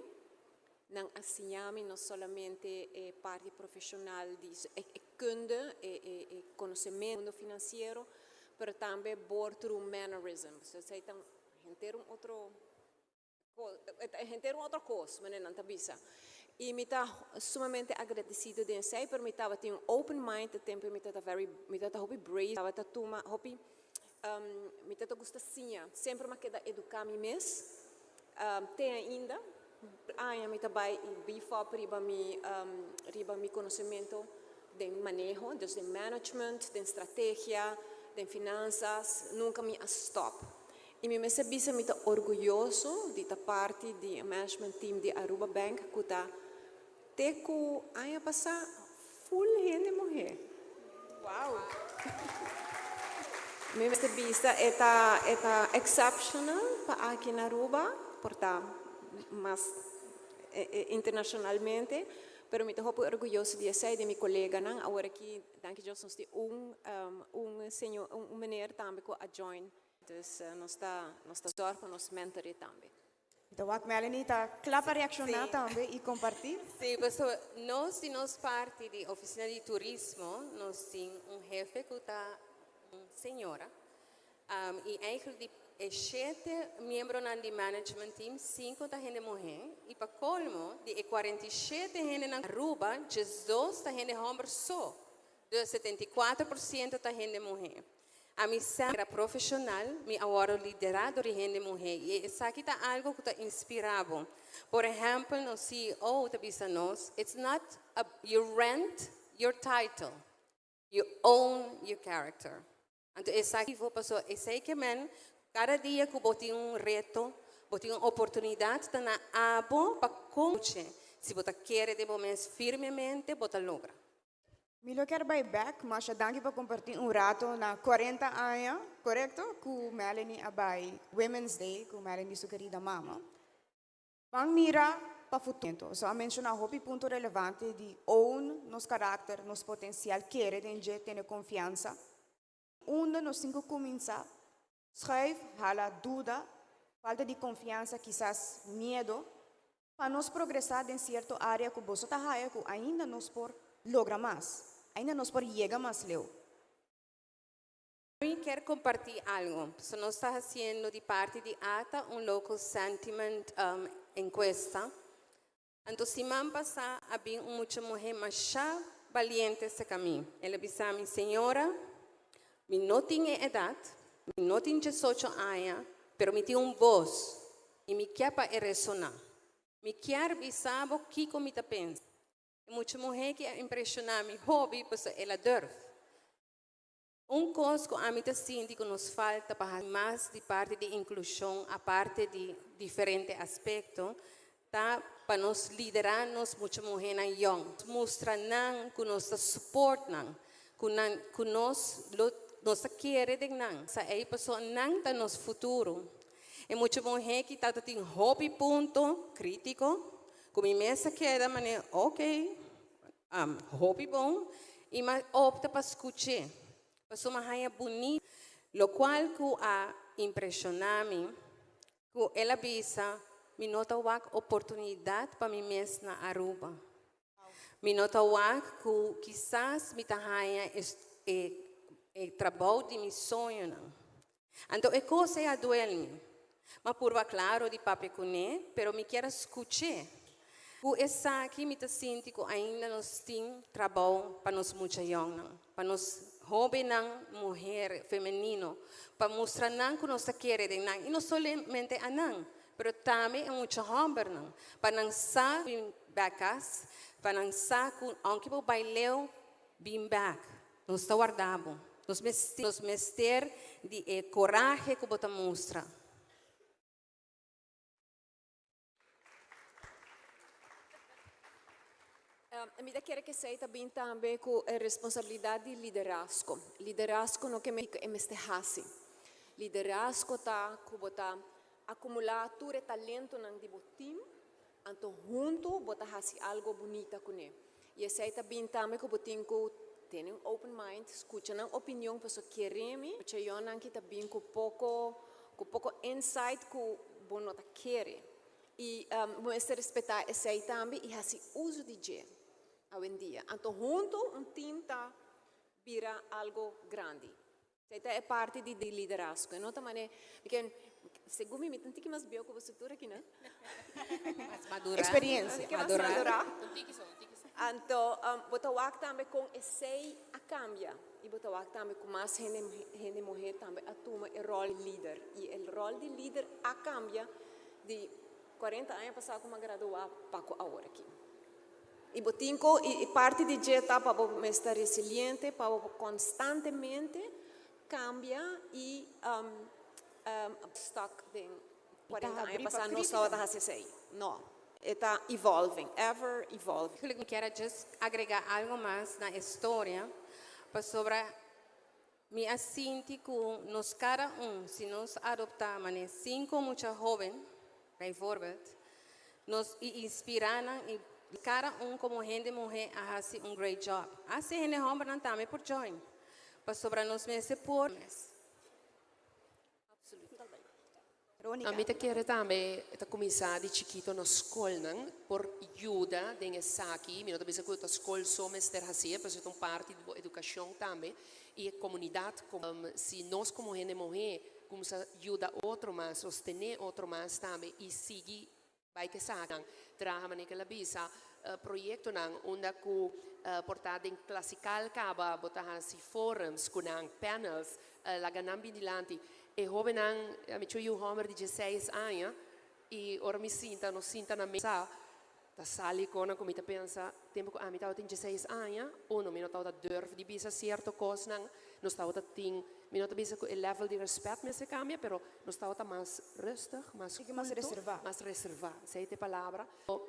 nan a siña mi no solamente e parti profesional di e kunde, e conocemento mundo financiero, pero tambe boardroom mannerism. So esey ta henter un otro henter un otro cos, manera nan ta bisa. Y mi ta sumamente agradecido den esey, pero mi tabatin un open mind e tempo mi tabata very, mi tabata hopi brave, tabata tuma hopi, mi tabata gusta siña, semper mi a keda educa mi mes, te ainda, aña mi ta bay y beef up riba mi, riba mi conocemento den maneho, dus den management, den strategia, den finanzas, nunca mi a stop. Y mi mester bisa mi ta orguyoso di ta parti di e management team di Aruba Bank cu ta te cu aña pasa full hende muhe. Wow! Mi mester bisa e ta e ta exceptional pa aki na Aruba, por ta mas internacionalmente, pero mi ta hopi orguyoso di esey, di mi coleganan. Awor aki, danki Dios, nos tin un un señor un meneer tambe cu a join. Dus nos ta nos ta zorg pa nos mentor tambe. Ta wak Melanie ta kla pa reakshoná tambe i kompartí. Sí, pasobra nos di nos parti di Oficina di Turismo nos tin un hefe ku ta un señora i eigenlijk di e shete miembronan di management team sinku ta hende muhé i pa kolmo di e 47 hendenan Aruba 12 ta hende hòmber so, dus 74% ta hende muhé. Ami sa profesional, mi a wòrdu liderá dor di hende muhé i esaki ta algu ku ta inspirá bo. Por ehèmpel, nos CEO ta bisa nos, it's not a, you rent your title, you own your character. Anto esaki paso esei ke men kada dia ku bo tin un reto, bo tin un oportunidat ta na abo pa konche. Si bo ta kere den bo mes firmemente, bo ta logra. Mi lo kier bai bek, masha danki pa comparti un rato na 40 aña, corecto? Cu Melanie a bai Women's Day cu Melanie su querida mama. Ban mira pa futuro. So a menciona hopi punto relevante di own nos karakter, nos potencial, kere den dje, tene confiansa. Unda nos tin cu cuminsa schuif, hala duda, falta di confiansa, kisas miedo, pa nos progresa den cierto area cu boso ta haya cu ainda nos por logra mas, ainda nos por yega mas leu. Mi kier comparti algo. So nos ta haciendo di parti di ATA un local sentiment encuesta. Anto siman pasa a bin un mucha muhe masha baliente cerca mi. El a bisa mi, Señora, mi no tin e edad, mi no tin diesocho aña, pero mi tin un voz y mi kier pa e resona. Mi kier bisa bo kico mi ta pensa. E mucha muhe ki a impresiona mi hopi pasobra el a durf. Un kos ku ami ta sinti ku nos falta pa hasi mas di parti di inklushon aparte di diferente aspekto ta pa nos liderá nos mucha muhénan yòn, mustra nan ku nos ta support nan, ku nan ku nos lo nos ta kere den nan. Sa ei pasobra nan ta nos futuro. E mucha muhé ki ta tin hopi punto krítiko ku mi mes a keda manera oke. Hopi bon y m'a opta pa scuch'é, pasobra m'a haña bunita. Locual cu a impresiona mi, cu el a bisa, Mi no ta wak oportunidad pa mi mes na Aruba. Mi no ta wak cu kisas mi ta haña e e trabou di mi soñonan. Anto e cos ei a duel mi. M'a purba claro di papia cuné, pero mi kier a scuché. Cu esaki mi ta sinti cu ainda nos tin trabou pa nos mucha yongnan, pa nos hobennan muher femenino, pa mustra nan cu nos ta kere den nan, y no solamente a nan, pero tambe e mucha hombernan, pa nan sa bin bek cas, pa nan sa cu aunke bo bay leu, bin bek. Nos ta warda bo. Nos mester, nos mester di e corahe cu bo ta mustra. Mi ta kere kesei ta bin tambe ku e responsabilidat di liderazgo. Liderazgo no ke men e mester hasi. Liderazgo ta ku bo ta akumulá tur e talentonan di bo tim, anto huntu bo ta hasi algo bunita kuné. I esei ta bin tambe ku bo tin ku tene un open mind, skucha nan opinion pasobra kere mi, muchayonan ki ta bin ku poko ku poko insight ku bo no ta kere. I bo mester respetá esei tambe i hasi uso di dje awendia. Anto huntu un team ta bira algo grandi. Esei ta e parti di liderazgo. E no ta mane, mi ke, segun mi, mi ta un tiki mas bieu ku boso tur aki, no? Mas madurá. Experiencia. Un tiki mas madurá. Un tiki so, un tiki so. Anto, bo ta wak tambe kon esei a kambia. I bo ta wak tambe ku mas hende, hende muhé tambe a tuma e ròl di lider. I e ròl di lider a kambia di 40 aña pasá ku mi a graduá pa ku awor aki. I bo tin ku, i parti di dje ta pa bo mester resiliente, pa bo konstantemente kambia i stuck den 40 aña pasá nos tabata hasi esei. No, e ta evolving, ever evolving. Eigenlijk mi kier a just agrega algo mas na e storia, pasobra mi a sinti ku nos kada un, si nos adoptá manera sinku mucha hóben, bijvoorbeeld, nos i inspirá nan i kada un komo hende muhé a hasi un great job. Hasi hende hòmbernan tambe por join, pasobra nos mester por. Ami ta kere tambe ta kuminsá di chikito na skolnan por yuda den esaki. Mi no ta bisa ku ta skol so mester hasié, pasobra ta un parti di bo edukashon tambe i e komunidat. Si nos komo hende muhé kuminsá yuda otro mas, sostené otro mas tambe i sigui Bai ke sanan traha manera ke el a bisa proyektonan unda ku por ta den klasikal kaba bo ta hasi forums ku nan, panels, laga nan bin dilanti. E hobennan, mi chu yu hòmber di diesseis aña i ora mi sinta nos sinta na mesa. Ta sali kosnan ku mi ta pensa, tempu ku ami tabatin 16 aña, uno, mi no tabata durf di bisa sierto kosnan, nos tabata tin, mi no ta bisa ku e level di respet mester kambia, pero nos tabata mas rustig, mas Tiki mas kulto, reservá. Mas reservá, esei ta e palabra.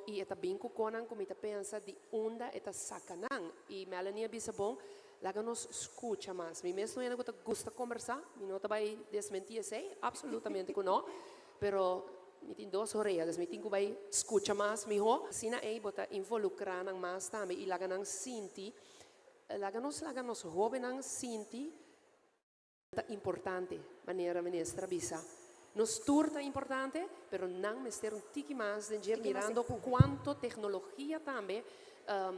I e ta bin ku kosnan ku mi ta pensa di unda e ta saka nan. I Melanie a bisa bon, laga nos skucha mas. Mi mes no hende ku ta gusta kombersá, mi no ta bai desmentí esei, absolutamente ku no, pero mi tin dos orea, dus mi tin ku bai skucha mas mihó. Asina ei bo ta involukrá nan mas tambe i laga nan sinti, laga nos hóbennan sinti ta importante, manera minister a bisa. Nos tur ta importante, pero nan mester un tiki mas den dje Tiki mas mirando empuhe. Kuantu teknologia tambe,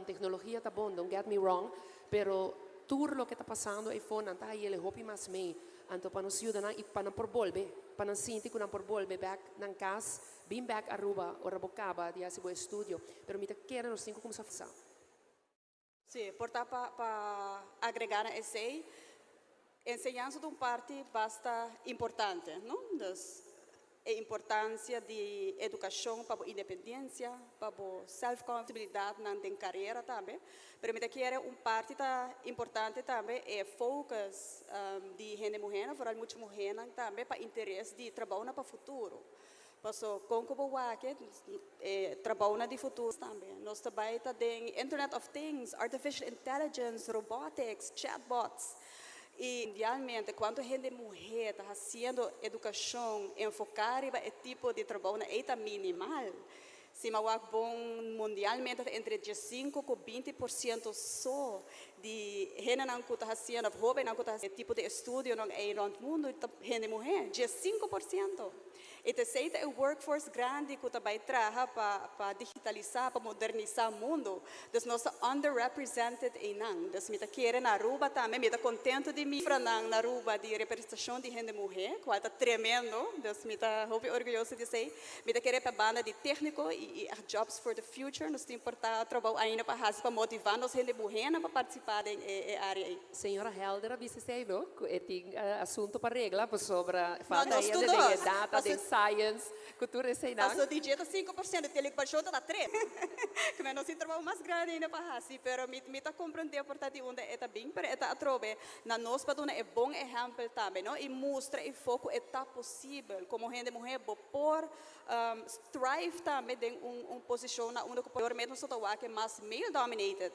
teknologia ta bon, don't get me wrong, pero tur loke ta pasando ei nan ta hay'é hopi mas mee. Anto pa nos yuda nan i pa nan por bolbe, pa nan sinti ku nan por bolbe back nan kas, bin back Aruba, ora bo kaba di hasi bo estudio. Pero mi ta kere nos tin ku kuminsá. Si, por ta pa agregá na esei, enseñansa ta un parti basta importante, no? Dus, e importansia di edukashon pa independensia, pa self-confidence na karera tambe. Pero mi ke un parti ta importante tambe e focus di hende muhé, vooral mucha muhé tambe pa interes di trabou pa futuro. Paso kon ku bo wak e trabou di futuro tambe. Nos tambe ta den Internet of Things, artificial intelligence, robotics, chatbots. I mundialmente, kuantu hende muhé ta hasiendo edukashon enfoká riba e tipo di trabou ta minimal. Si mi wak bon, mundialmente entre 5 i 20% so di hendenan ku ta hasiendo, hóbennan ku ta hasiendo tipo di estudio nan ei rònt mundu, hende muhé, 5%. I esei ta e workforce grandi ku ta bai traha pa digitalisá, pa modernisá mundu. Dus nos ta underrepresented einan. Dus mi ta kere na Aruba tambe, mi ta kontentu di mi na Aruba di representashon di hende muhé, kual ta tremendo. Dus mi ta hopi orguyoso di esei. Mi ta kere pa banda di tékniko i jobs for the future. Nos tin por ta trabou ainda pa hasi pa motivá nos hende muhé pa partisipá den e área ei. Señora Helder a bisa esei, no? Ku e tin asuntu pa regla sobre falta Nos aí tur de dos. Data, de science, kultura esei nan. Paso DJ ta 5%, telecomunicacion ta 3. Ku nos tin trabou mas grandi ainda pa hasi, pero mi ta komprondé por ta di unda e ta bin, pero e ta atrobe na nos pa duna e bon ehèmpel tambe, no? I mustra e foko e ta posibel, komo hende muhé bo por thrive tambe den un posishon na unda ku mayormente nos ta wak mas male dominated.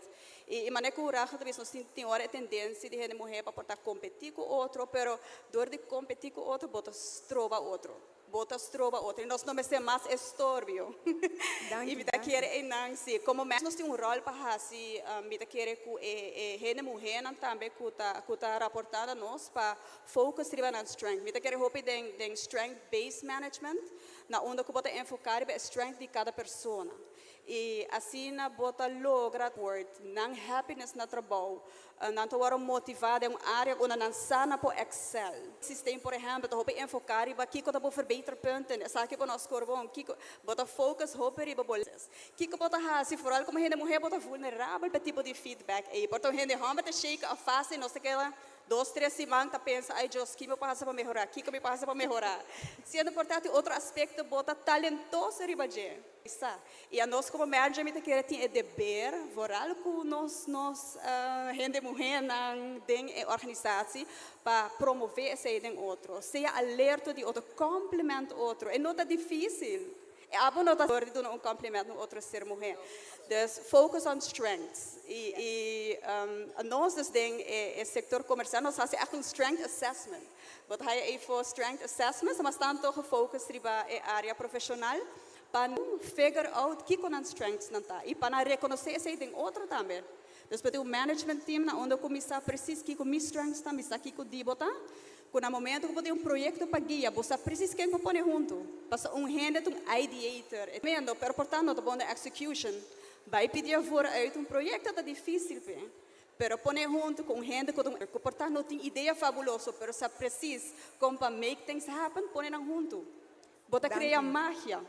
I manera ku Rachel ta bisa, nos tin ora e tendensia di hende muhé pa por ta kompetí ku otro, pero dor di kompetí ku otro, bo ta stroba otro. Bo ta stroba otro. I nos no mester mas estorbio. I mi ta kere einan, si, komo nos tin un ròl pa hasi, mi ta kere ku e hende muhénan tambe ku ta raportá na nos pa focus riba nan strength. Mi ta kere hopi den strength based management, na unda ku bo ta enfoká riba e strength di kada persona. I asina bo ta logra word nan happiness na trabou, nan ta wòrdu motivá den un área unda nan sa nan por excel. Systeem, por ehèmpel, ta hopi enfoká riba kiko ta bo verbeterpunten, esaki bo no score bon, kiko bo ta focus hopi riba bo kiko bo ta hasi, vooral komo hende muhé bo ta vulnerabel pa tipo di feedback. E por ta hende hòmber ta shake off fásil, nos ta keda 2, 3 siman ta pensa: "Ai Dios, kiko mi por hasi pa mehorá, kiko mi por hasi pa mehorá?" Siendo por tantu otro aspekto bo ta talentoso riba dje. Sa. I anos komo manager mi ta kere tin e deber, vooral ku nos hende muhénan den e organisashon, pa promové esei den otro. Sea alerto di otro, compliment otro. E no ta difísil. E abo no ta di duna un compliment na otro ser muhé. Dus focus on strengths. I nos dus den e sektor komersial nos hasi echt un strength assessment. Wat hij even strength assessment, maar staan toch gefocust riba e área profeshonal pa figure out kiko nan strengths nan ta i pa nan rekonosé esei den otro tambe. Dus pa un management team na unda kuminsá presis kiko mi strengths ta, mi sa kiko di bo ta. Ku na momento ku tin un proyekto pa guia, bo sa presis ken pone huntu. Pasa un hende un ideator. Mendo, pero por tantu, ta bon execution. Bai pidi vooruit un proyekto ta difísil pe. Pero pone huntu ku hende ku por tantu no tin idea fabuloso, pero sa presis kon pa make things happen, pone nan huntu. Bo ta krea magia.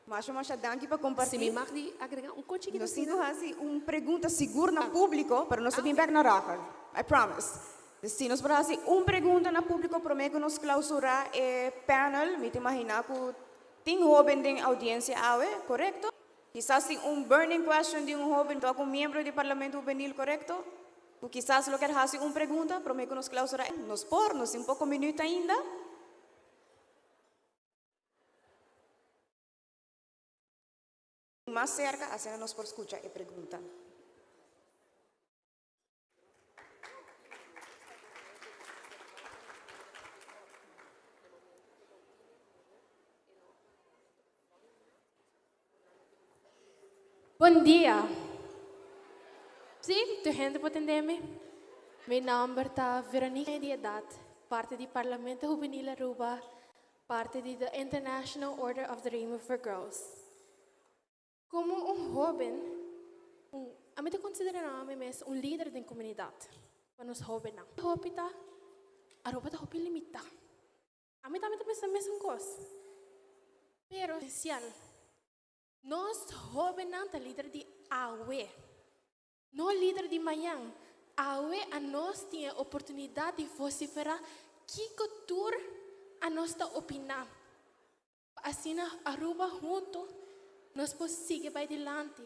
Masha masha danki pa kompartí. Si mi mag di agregá un kos chikitu. Nos tin hasi un pregunta sigur na públiko, pero nos ta bin back na Rachel. I promise. Si nos por hasi un pregunta na públiko promé ku nos klousurá e panel, mi ta imaginá ku tin hóben den oudiensia awe, korekto? Kisas tin un burning question di un hoben of un miembro di Parlamento Hubenil, corecto? Cu kisas lo kier haci un pregunta, prome cu nos clausura. Nos por, nos tin poco minuut ainda. Mas cerca, asina nos por scucha e pregunta. Bon dia. Si, tur hende por tende mi? Mi nomber ta Veronica di edad, parti di Parlamento Hubenil Aruba, parti di The International Order of the Rainbow for Girls. Como un hoben, un, ami ta considera mi mes un lider den comunidad pa nos hobennan. Hopi ta, Aruba ta hopi limita. Ami tambe ta pensa mesun cos. Pero esencial, nos hobennan ta lider di awe. No lider di mañan. Awe anos tin e oportunidad di vocifera kico tur anos ta opina. Pa asina Aruba hunto nos por sigui bay dilanti,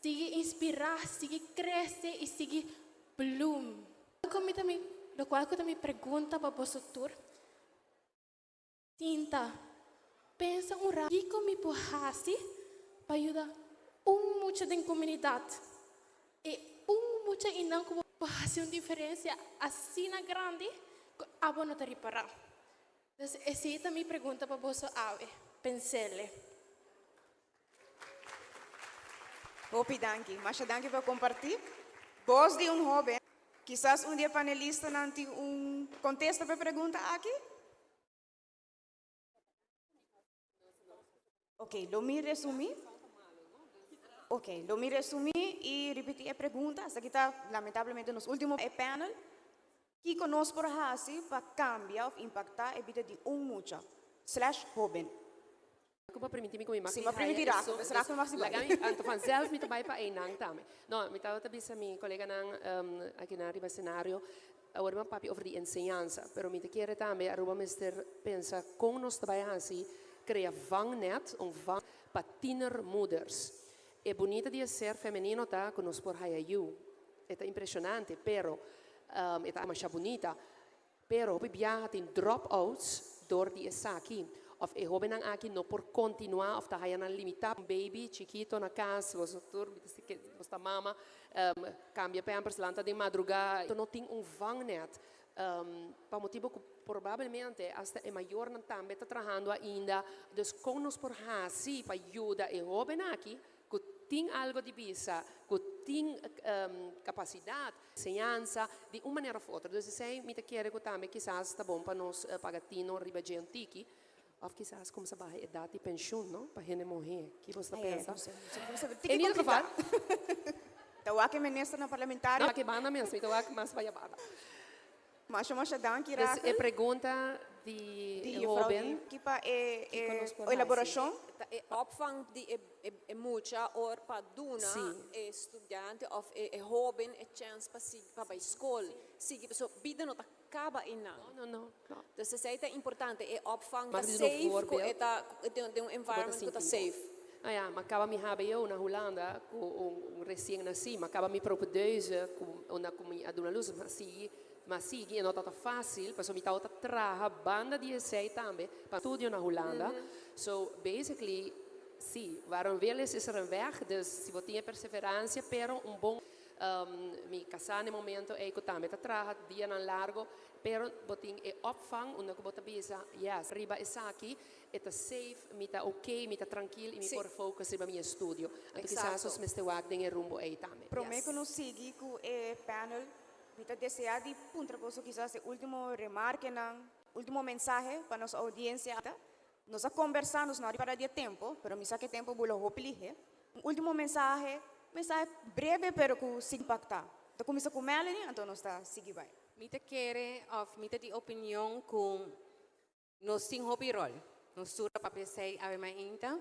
sigui inspira, sigui crece y sigui bloom. Locual cu ta mi pregunta pa boso tur, Sinta, pensa un rato, kico mi por haci pa yuda un mucha den comunidad? E un mucha einan cu bo por haci un diferencia asina grandi cu abo no ta ripara. Dus esei ta mi pregunta pa boso awe. Pensele. Hopi danki. Masha danki pa comparti. Bos di un hoben. Kisas un di e panelistanan tin un contesta pa e pregunta aki? Ok, lo mi resumi. Ok, lo mi resumi y ripiti e pregunta. Esaki ta lamentablemente nos ultimo e panel. Kiko nos por haci pa cambia of impacta e bida di un mucha slash hoben? Ku bo permiti mi ku mi mag Si, mi a permiti rato, pues rato mi mag si bai. Laga mi, anto vanzelf mi ta bai pa einan tambe. No, mi tabata bisa mi koleganan akinan riba escenario, awor mi a papia over di enseñansa, pero mi ta kere tambe Aruba mester pensa kon nos ta bai hasi krea vangnet, un vang pa tienermoeders. E bunita di e ser femenino ta ku nos por haya yu. E ta impresionante, pero e ta masha bunita. Pero hopi biaha tin drop-outs dor di esaki. Of e hobennan aki no por continua of ta haya nan limita. Un baby chikito na cas, boso tur mi ta si ke boso ta mama, cambia pampers, lanta den madruga. No tin un vangnet pa motibo cu probablemente hasta e mayornan tambe ta trahando ainda. Dus con nos por haci pa yuda e hoben aki ku tin algo di bisa, ku tin kapasidat, enseñansa, di un manera òf otro. Dus esei mi ta kere ku tambe kisas ta bon pa nos paga tino riba dje un tiki, òf kisas kumsa baha edat di penshun, no, pa hende muhé. Ki boso ta pensa? En ieder geval. Ta wak e ministernan parlamentario. No, wak e banda mes, mi ta wak mas pa yabada. Masha masha danki Raquel. Dus e pregunta di Di e juffrouw hoben. di ki pa e Kiko e nos por hasi? elaborashon. Ta e opvang di e e mucha or pa duna Sí. e studiante of e e hoben e chèns pa sigui pa bai skol. Sigui pasobra bida no ta kaba einan. No, no, no, no. Dus esei ta importante, e opvang ta Mag di duna un safe ku voorbeeld? e ta den un Ku bo ta environment ku ta sinti bo. safe. Nou ja, ma kaba mi hbo na Hulanda ku un un resien nasí, ma kaba mi propedeuse ku unda ku mi a duna lus, ma sigui Ma sigui e no tabata fácil pasobra mi tabata traha banda di esei tambe pa studio na Hulanda. So basically si, waar een wil is, is er een weg. Dus si bo tin e perseverancia pero un bon mi casá na e momento ei cu tambe ta traha dianan largo pero bo tin e opvang unda cu bo ta bisa yes riba esaki e ta safe, mi ta ok, mi ta trankil y mi por focus riba mi estudio. Anto kisas nos mester wak den e rumbo ei tambe. Prome cu nos sigui cu e panel Mi ta deseá di puntra boso kisas e último remarkenan, último mensahe pa nos audiencia. Nos a kombersá, nos no a ripará di e tempu, pero mi sa ku e tempu bula hopi lihe. Un último mensahe, mensahe breve pero ku si impaktá. Ta kuminsá ku Melanie, anto nos ta sigui bai. Mi ta kere òf mi ta di opinion ku Nos tin hopi rol. Nos tur a papia esei awe mainta.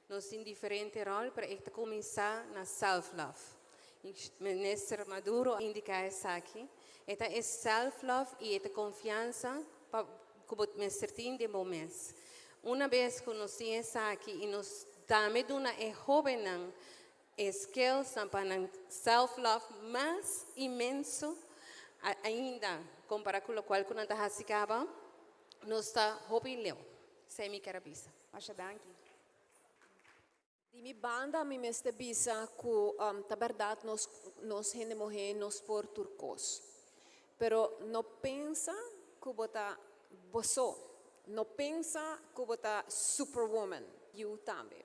Nos tin diferente rol, pero e ta cuminsa na self love. Y Minister Maduro a indica esaki. E ta e self love y e ta confiansa pa cu bo mester tin den bo mes. Una bes cu nos tin esaki y nos. Tambe duna e hobennan e skills pa nan self-love mas inmenso ainda compara cu locual cu nan ta haci caba, nos ta hopi leu. Esey mi kier a bisa. Masha danki. Di mi banda mi mester bisa cu ta berdad nos nos hende muhe nos por tur cos. Pero no pensa cu bo ta bo so. No pensa cu bo ta superwoman. Yu tambe.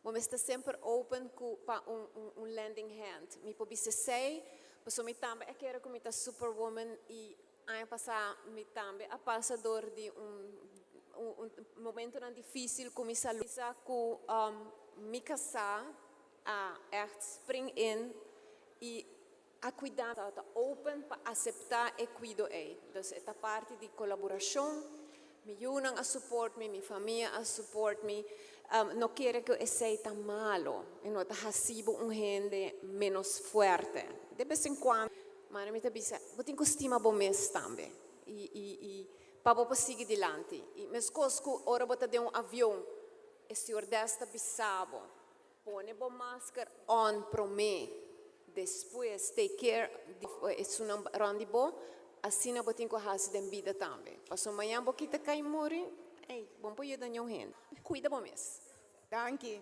Bo mester semper open cu pa un un un lending hand. Mi por bisa esey pasobra mi tambe a kere cu mi ta superwoman y aña pasa mi tambe a pasa door di un un momentonan dificil cu mi salud. Bisa cu mi casa a echt spring in y a cuida mi. Ta open pa acepta e cuido ey. Dus e ta parti di colaboracion. Mi yunan a support mi, mi famia a support mi. No kere cu esey ta malo y no ta haci bo un hende menos fuerte. De bes en cuando, mane mi ta bisa, bo tin cu stima bo mes tambe y y y pa bo por sigui dilanti. Y mescos cu ora bo ta den un avion, e stewardess ta bisa bo, Pone bo masker on prome, despues take care di esunnan rond di bo, asina bo tin ku hasi den bida tambe. Paso mañan bo kita kai muri, ey, bo no por yuda niun hende. Kuida bo mes. Danki.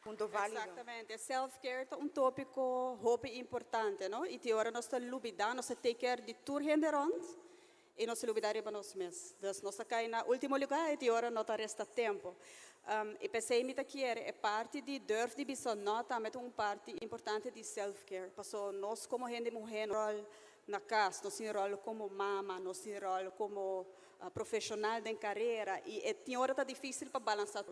Punto valido. Exactamente. Self care ta un topico hopi importante, no? Y tin ora nos ta lubida, nos ta take care di tur hende rond y nos ta lubida riba nos mes. Dus nos ta cay na ultimo lugar y tin ora no ta resta tempo. Y p'esey mi ta kiere e parti di durf di bisa no tambe ta un parti importante di self care. Paso nos como hende muhe nos rol na cas, nos tin rol como mama, nos tin rol como profesional den carera y e tin ora ta dificil pa balansa.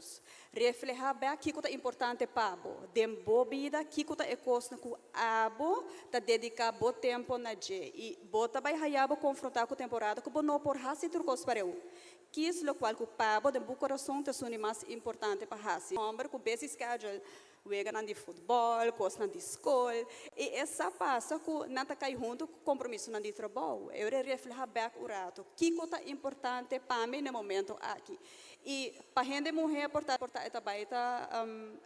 Refleha bek kico ta importante pa bo den bo bida, kico ta e cosnan cu abo ta dedica bo tempo na dje y bo ta bay haya bo confronta cu temporada cu bo no por haci tur cos pareu. Kies locual cu pa bo den bo corazon ta esun di mas importante pa haci. Homber cu busy schedule Weganan di futbòl, kosnan di skol, i e sa pasa ku nan ta kai huntu ku kompromisonan di trabou. E ora e reflehá bèk un ratu kiko ta importante pa mi na e momento aki. I pa hende muhé por ta por ta e ta bai ta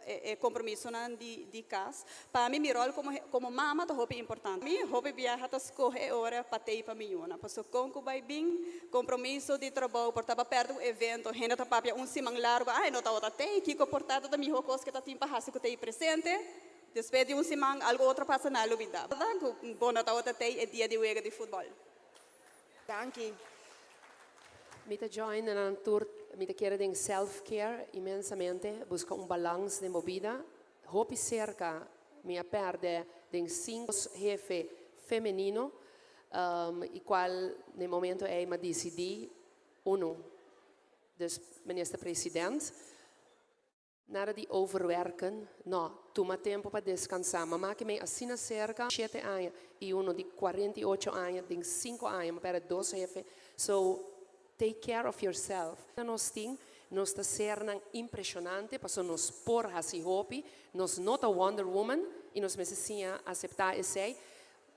e kompromisonan di di kas. Pa mi mi ròl komo komo mama ta hopi importante. Mi hopi biaha ta skohe e ora pa tei pa mi yuna. Pasobra kon ku bai bin Compromiso di trabou por ta pa perde un evento, hende ta papia un siman largo, ay no tabata tei, kico por ta ta miho cos cu ta tin pa haci cu tei presente, despues di un siman algo otro pasa nan a lubida cu bo no tabata tei e dia di wega di futbol. Danki. Mi ta join na nan tur, mi ta kere den self care inmensamente, busca un balans den bo bida, hopi cerca mi a perde den cinco hefe femenino y cual na e momento ey m'a dicidi uno, dus Minister President, nada di overwerken, no, tuma tempo pa descansa. Mama ki mey asina cerca, shete aña y uno di 48 aña, den cinco aña m'a perde dos hefe, so take care of yourself. Nos tin, nos ta sernan impresionante, paso nos por haci hopi, nos no ta Wonder Woman y nos mester siña acepta esey,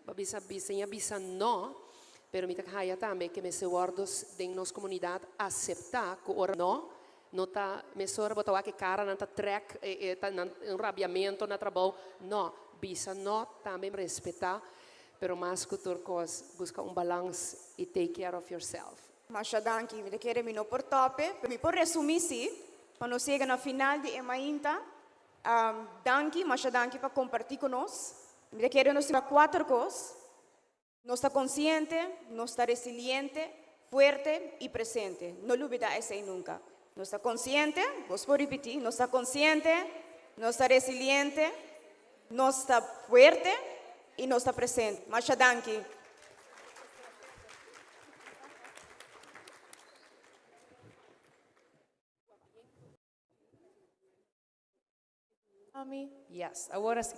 Bo a bisa bisa y a bisa no, pero mi ta haya tambe ke mester wordo den nos comunidad acepta cu ora no, no ta mesora bo ta wak e cara nan ta trek e ta nan un rabiamento na trabou, no, bisa no tambe respeta, pero mas cu tur cos busca un balans y take care of yourself. Masha danki. Mi ta kere mi no por tope, pero mi por resumi si, pa nos yega na final di e mainta. Danki, masha danki pa kompartí ku nos. Mi ta kere nos tin kuater kos, Nos ta konsiente, nos ta resiliente, fuerte i presente. No lubidá esei nunka. Nos ta konsiente, bos por ripití, nos ta konsiente, nos ta resiliente, nos ta fuerte i nos ta presente. Masha danki. Ami? Yes, awor asi.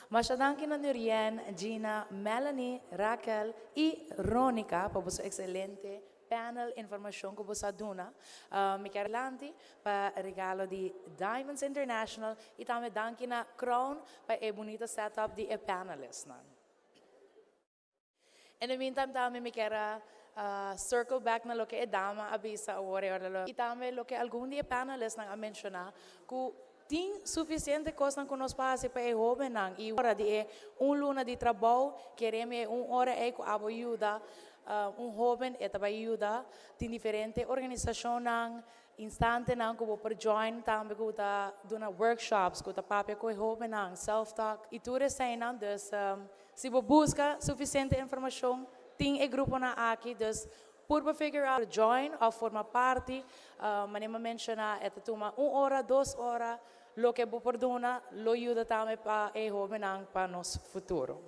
Masha danki na Nurien, Gina, Melanie, Raquel y Ronica pa boso excelente panel informacion cu boso a duna. Mi kier adelanti pa regalo di Diamonds International y tambe danki na Crown pa e bunita setup di e panelistnan. In the meantime tambe mi kier a circle back na loke e dama a bisa awor e ora lo y tambe loke algun di e panelistnan a menciona cu tin suficiente cosnan cu nos por haci pa e hobennan y ora di e un luna di trabou keremi e un ora ey cu abo yuda un hoben e ta bay yuda. Tin diferente organisacionnan, instantenan cu bo por join tambe cu ta duna workshops cu ta papia cu e hobennan, self talk y tur eseynan. Dus si bo busca suficiente informacion tin e gruponan aki dus purba figure out join of forma parti. Manera mi a menciona e ta tuma un ora, dos ora, loke bo por duna lo yuda tambe pa e hobennan pa nos futuro.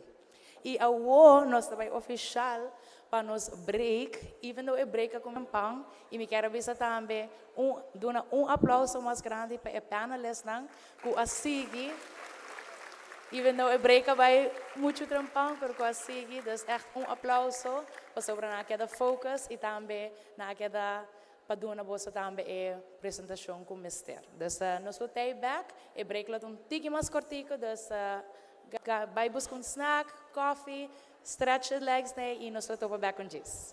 Y awo nos ta bay oficial pa nos break, even though e break a come pan, y mi kier a bisa tambe un duna un aplauso mas grandi pa e panelistnan cu a sigui, even though e break a bay mucho trempan, pero cu a sigui, dus echt un aplauso pasobra nan a keda focus y tambe nan a keda pa duna boso tambe e presentacion cu mester. Dus nos lo tey back, e break lo ta un tiki mas cortico, dus Bai busca un snack, coffee, stretch e legs nee y nos lo topa back un djis.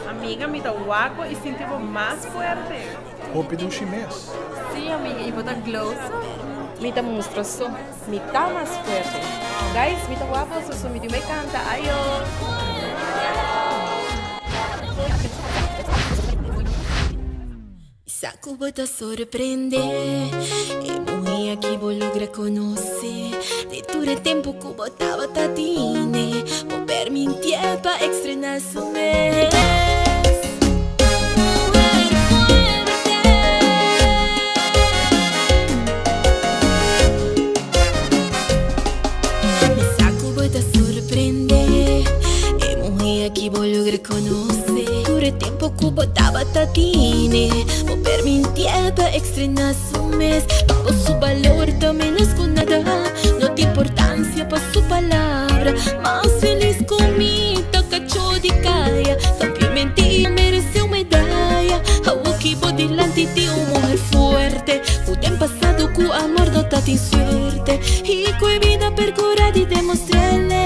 Amiga, mi ta wak bo y sinti bo mas fuerte. Hopi dushi mes. Sí, amiga, y bo ta glow so. Mi ta mustra so. Mi ta mas fuerte. Guys, mi ta wak boso so mi di un canta. Ayo! Sa ku bo ta sorprende E muhé aki bo logra konosé Den tur e tempu ku bo tabata tine Bo permitié pa ekstrená su mes Muher fuerte Mi sa ku bo ta sorprende E muhé aki bo logra konosé Tur e tempu ku bo tabata tine Bo permitié pa extrená su mes Pa bo su balor ta menos ku nada No tin importancia pa su palabra Mas felis ku mi ta kachó di kaya Papia mentira meresé un medaya Awoki bo dilanti tin un muher fuerte Ku den pasado ku amor no ta tin suerte I ku e bida percura di demostr'ele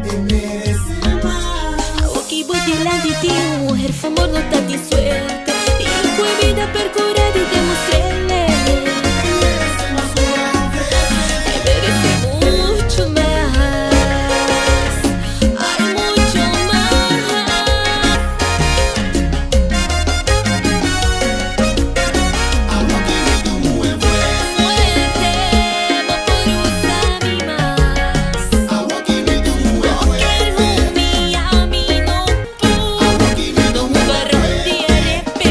E merece mas. Awoki bo dilanti tin un muher amor no ta tin suerte I ku e bida percura di demostr'ele E merece mucho mas Ay mucho mas. Awoki mi ta un muher fuerte Bo por usa mi mas Awoki mi ta un muher fuerte. Bo kier humilla mi no por. No varón di arepentí.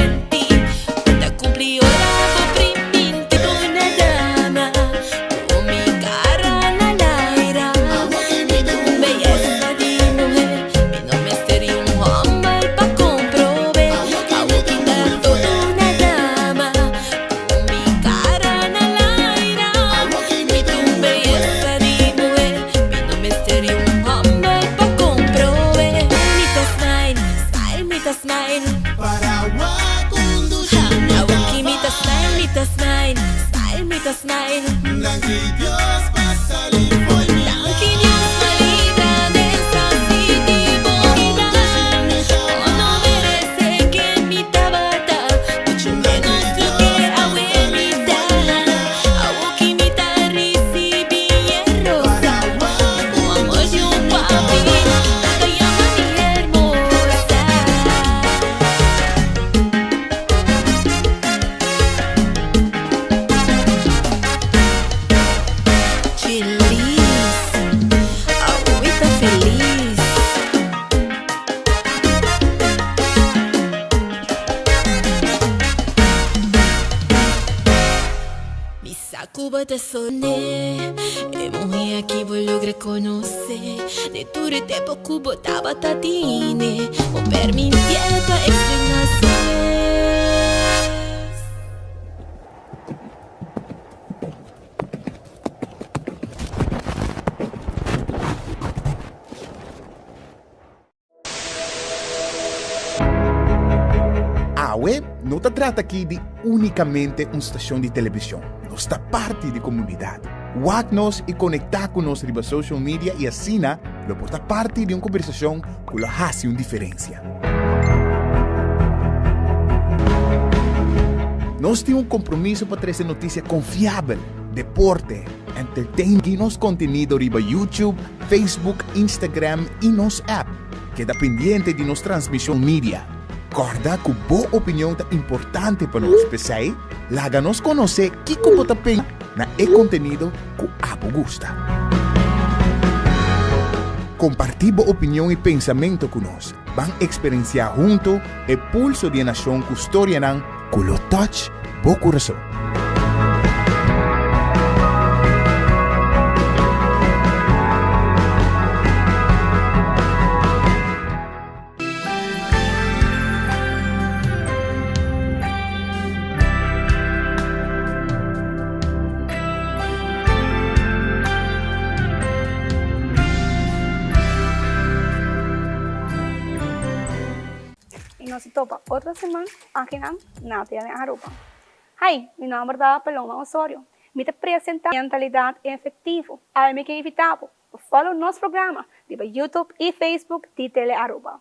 bo ta sorprende E muhe aki bo logra conoce Den tur e tempo cu bo tabata tine Bo permitié pa externa su mes. Awe no ta trata aki di únikamente un stashon di televishon, nos ta parti di komunidat. Wak nos i konektá ku nos riba social media i asina lo por ta parti di un kombersashon ku lo hasi un diferensia. Nos tin un kompromiso pa trese notisia konfiabel, deporte, entertainment i nos kontenido riba YouTube, Facebook, Instagram i nos app. Keda pendiente di nos transmishon media. Kòrda ku bo opinion ta importante pa nos, p'esei laga nos konosé kiko bo ta pensa na e kontenido ku abo gusta. Kompartí bo opinion i pensamentu ku nos. Ban eksperensiá huntu e pulso di e nashon ku storianan ku lo touch bo kurason. Y nos topa otro siman akinan na Tele Aruba. Hi, mi nomber ta Paloma Osorio. Mi ta presenta Mentalidad Efectivo. Awe mi ke invita bo pa follow nos programa riba YouTube y Facebook di Tele Aruba.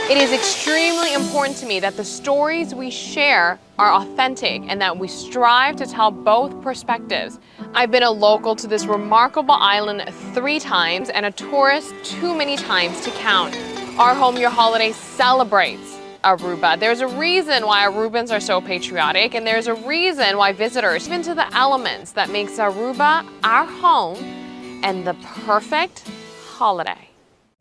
It is extremely important to me that the stories we share are authentic and that we strive to tell both perspectives. I've been a local to this remarkable island three times and a tourist too many times to count. Our Home Your Holiday celebrates Aruba. There's a reason why Arubans are so patriotic and there's a reason why visitors even to the elements that makes Aruba our home and the perfect holiday.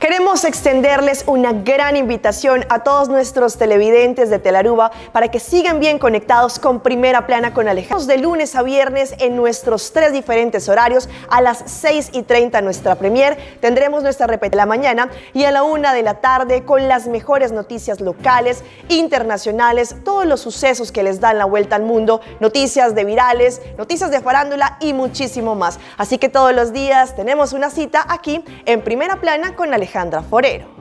Queremos extenderles una gran invitación a todos nuestros televidentes de Telaruba para que sigan bien conectados con Primera Plana con Alejandro. De lunes a viernes en nuestros tres diferentes horarios, a las 6 y 30 nuestra premier, tendremos nuestra repetición de la mañana y a la 1 de la tarde con las mejores noticias locales, internacionales, todos los sucesos que les dan la vuelta al mundo, noticias de virales, noticias de farándula y muchísimo más. Así que todos los días tenemos una cita aquí en Primera Plana con Alejandra Forero.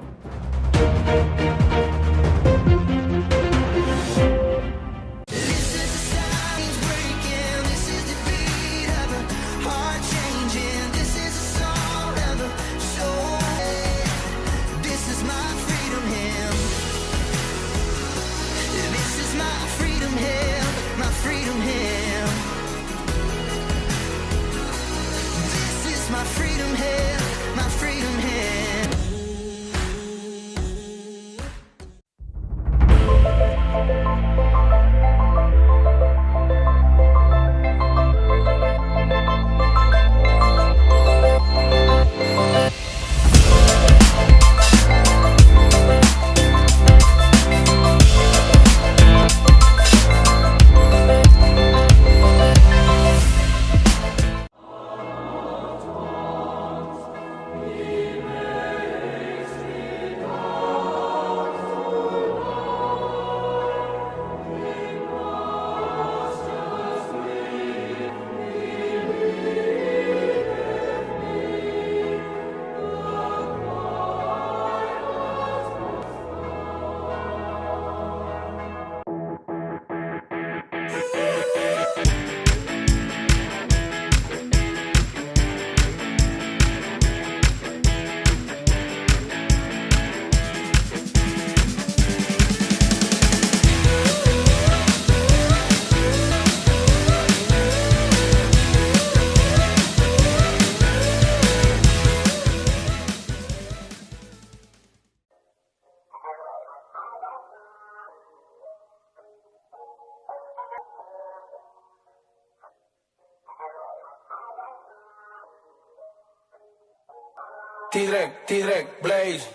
T-Rex, T-Rex, Blaze.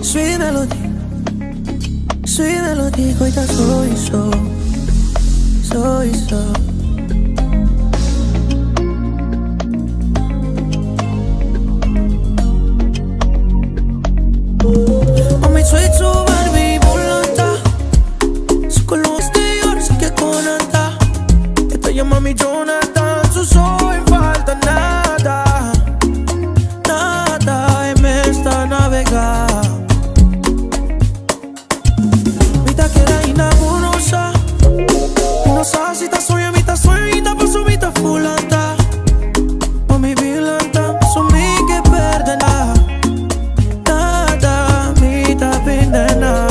Sweet melody, sweet melody, coita soy so, soy so. Mami, soy tu Barbie volanta. Su color es de oro, sé que con anta. Esta llama mi Jonathan, su soy falta nada. Nada, en esta navega. Mita que era inabunosa. No sabes si está sueño, mita sueño, por su mita fulanta. Mami, vilanta, su mi que perdena. Nada, mita venena.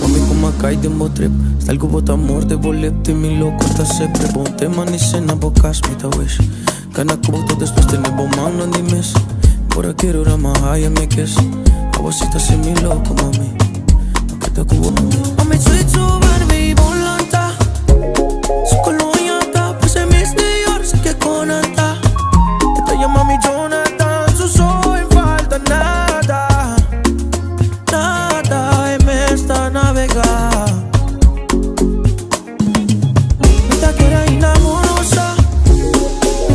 Mami, como acá hay de un trip. Salgo bota amor de boleto y mi loco está sempre. Ponte man y cena bocas, mita wish. Gana como todo después tenemos man, no ni mes. Por aquí era más high, me kiss. Aguacita sin mi loco, mami. No que te cubo, mami. Mami, soy tu Barbie volanta. Su colonia está, pues en mis New York, sé que con anta. Esta llama mi Jonathan, su soy falta nada. Nada, en esta navega. Mita que era inamorosa.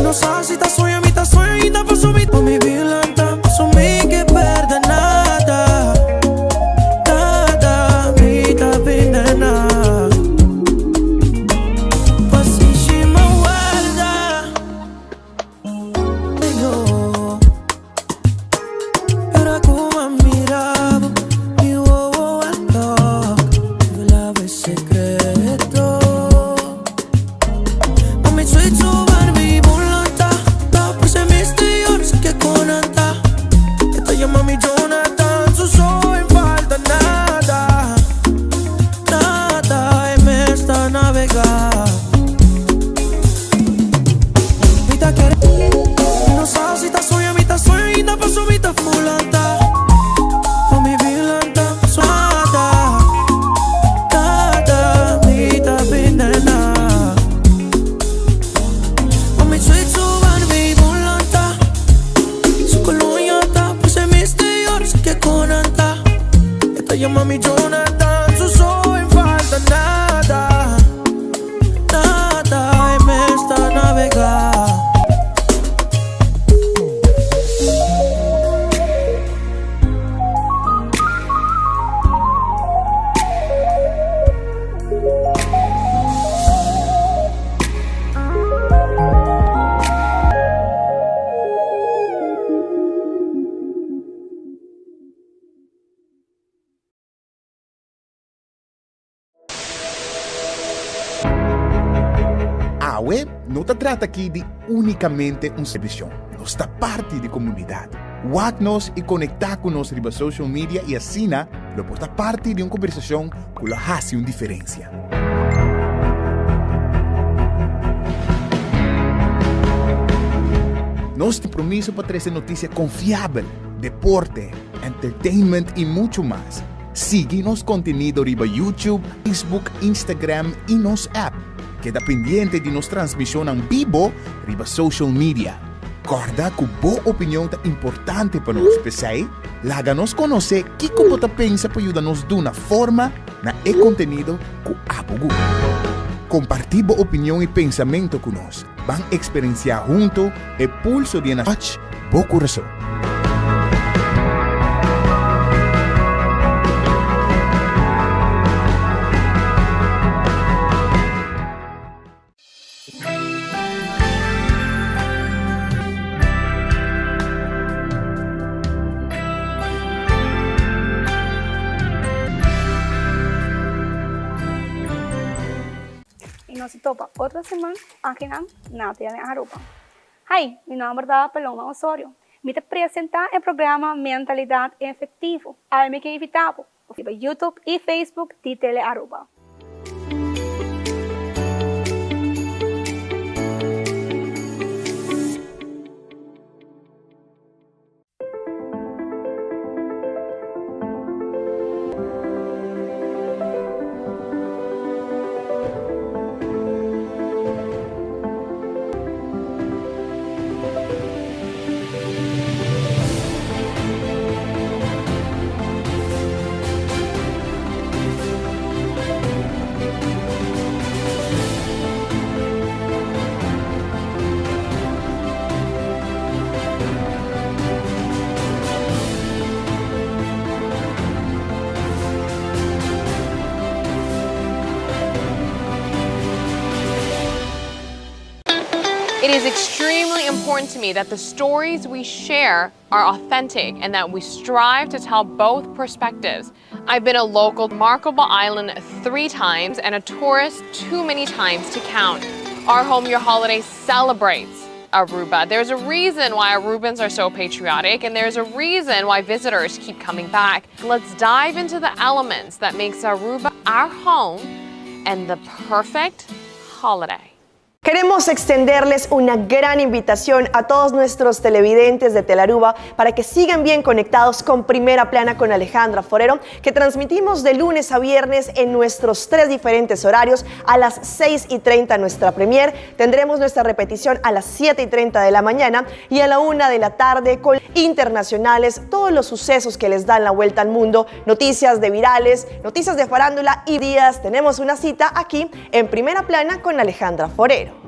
No sabes si está sueño, mita sueño, y por su mita. Mi vilanta, su mi que perde nada. Nada, mita venena. Pasishima guarda. Yo. Era como miraba mi bobo al toque. Revelaba el secreto. Mami, soy tu Barbie volanta. Ta, pues en mis Dior, sé que con anta. Esta llama mi Jonathan, su soy falta nada. Nada, en esta navega. Mita que no sabes si está sueño, mita sueño, y por su mita fulanta. Mami, vilanta, suada. Nada, mita venena. Mami, soy tu Barbie volanta. Su colonia está, pues en mis Dior, sé que con anta. Esta llama mi Jonathan, su soy falta nada. Nada, en esta navega. Awe no ta trata aki di unicamente un servicio, nos ta parti di comunidad. Wak nos y conecta cu nos riba social media y asina lo por ta parti di un conversacion cu lo haci un diferencia. Nos tin compromiso pa trece noticia confiabel, deporte, entertainment y mucho mas. Sigui nos contenido riba YouTube, Facebook, Instagram y nos app. Keda pendiente di nos transmision en vivo riba social media. Corda cu bo opinion ta importante pa nos. P'esey, laga nos conoce kico bo ta pensa pa yuda nos duna forma na e contenido cu abo gusta. Comparti bo opinion y pensamento cu nos. Ban experiencia hunto e pulso di touch bo curason. Y nos topa otro siman aki na Tele Aruba. Hi, mi nomber ta Paloma Osorio. Mi ta presenta e programa Mentalidad Efectivo. Ami ta invita bo riba YouTube y Facebook di Tele Aruba. It is extremely important to me that the stories we share are authentic and that we strive to tell both perspectives. I've been a local remarkable island three times and a tourist too many times to count. Our Home Your Holiday celebrates Aruba. There's a reason why Arubans are so patriotic and there's a reason why visitors keep coming back. Let's dive into the elements that makes Aruba our home and the perfect holiday. Queremos extenderles una gran invitación a todos nuestros televidentes de Telaruba para que sigan bien conectados con Primera Plana con Alejandra Forero, que transmitimos de lunes a viernes en nuestros tres diferentes horarios. A las 6:30 nuestra premier, tendremos nuestra repetición a las 7:30 de la mañana y a la 1 de la tarde con internacionales, todos los sucesos que les dan la vuelta al mundo, noticias de virales, noticias de farándula y días. Tenemos una cita aquí en Primera Plana con Alejandra Forero.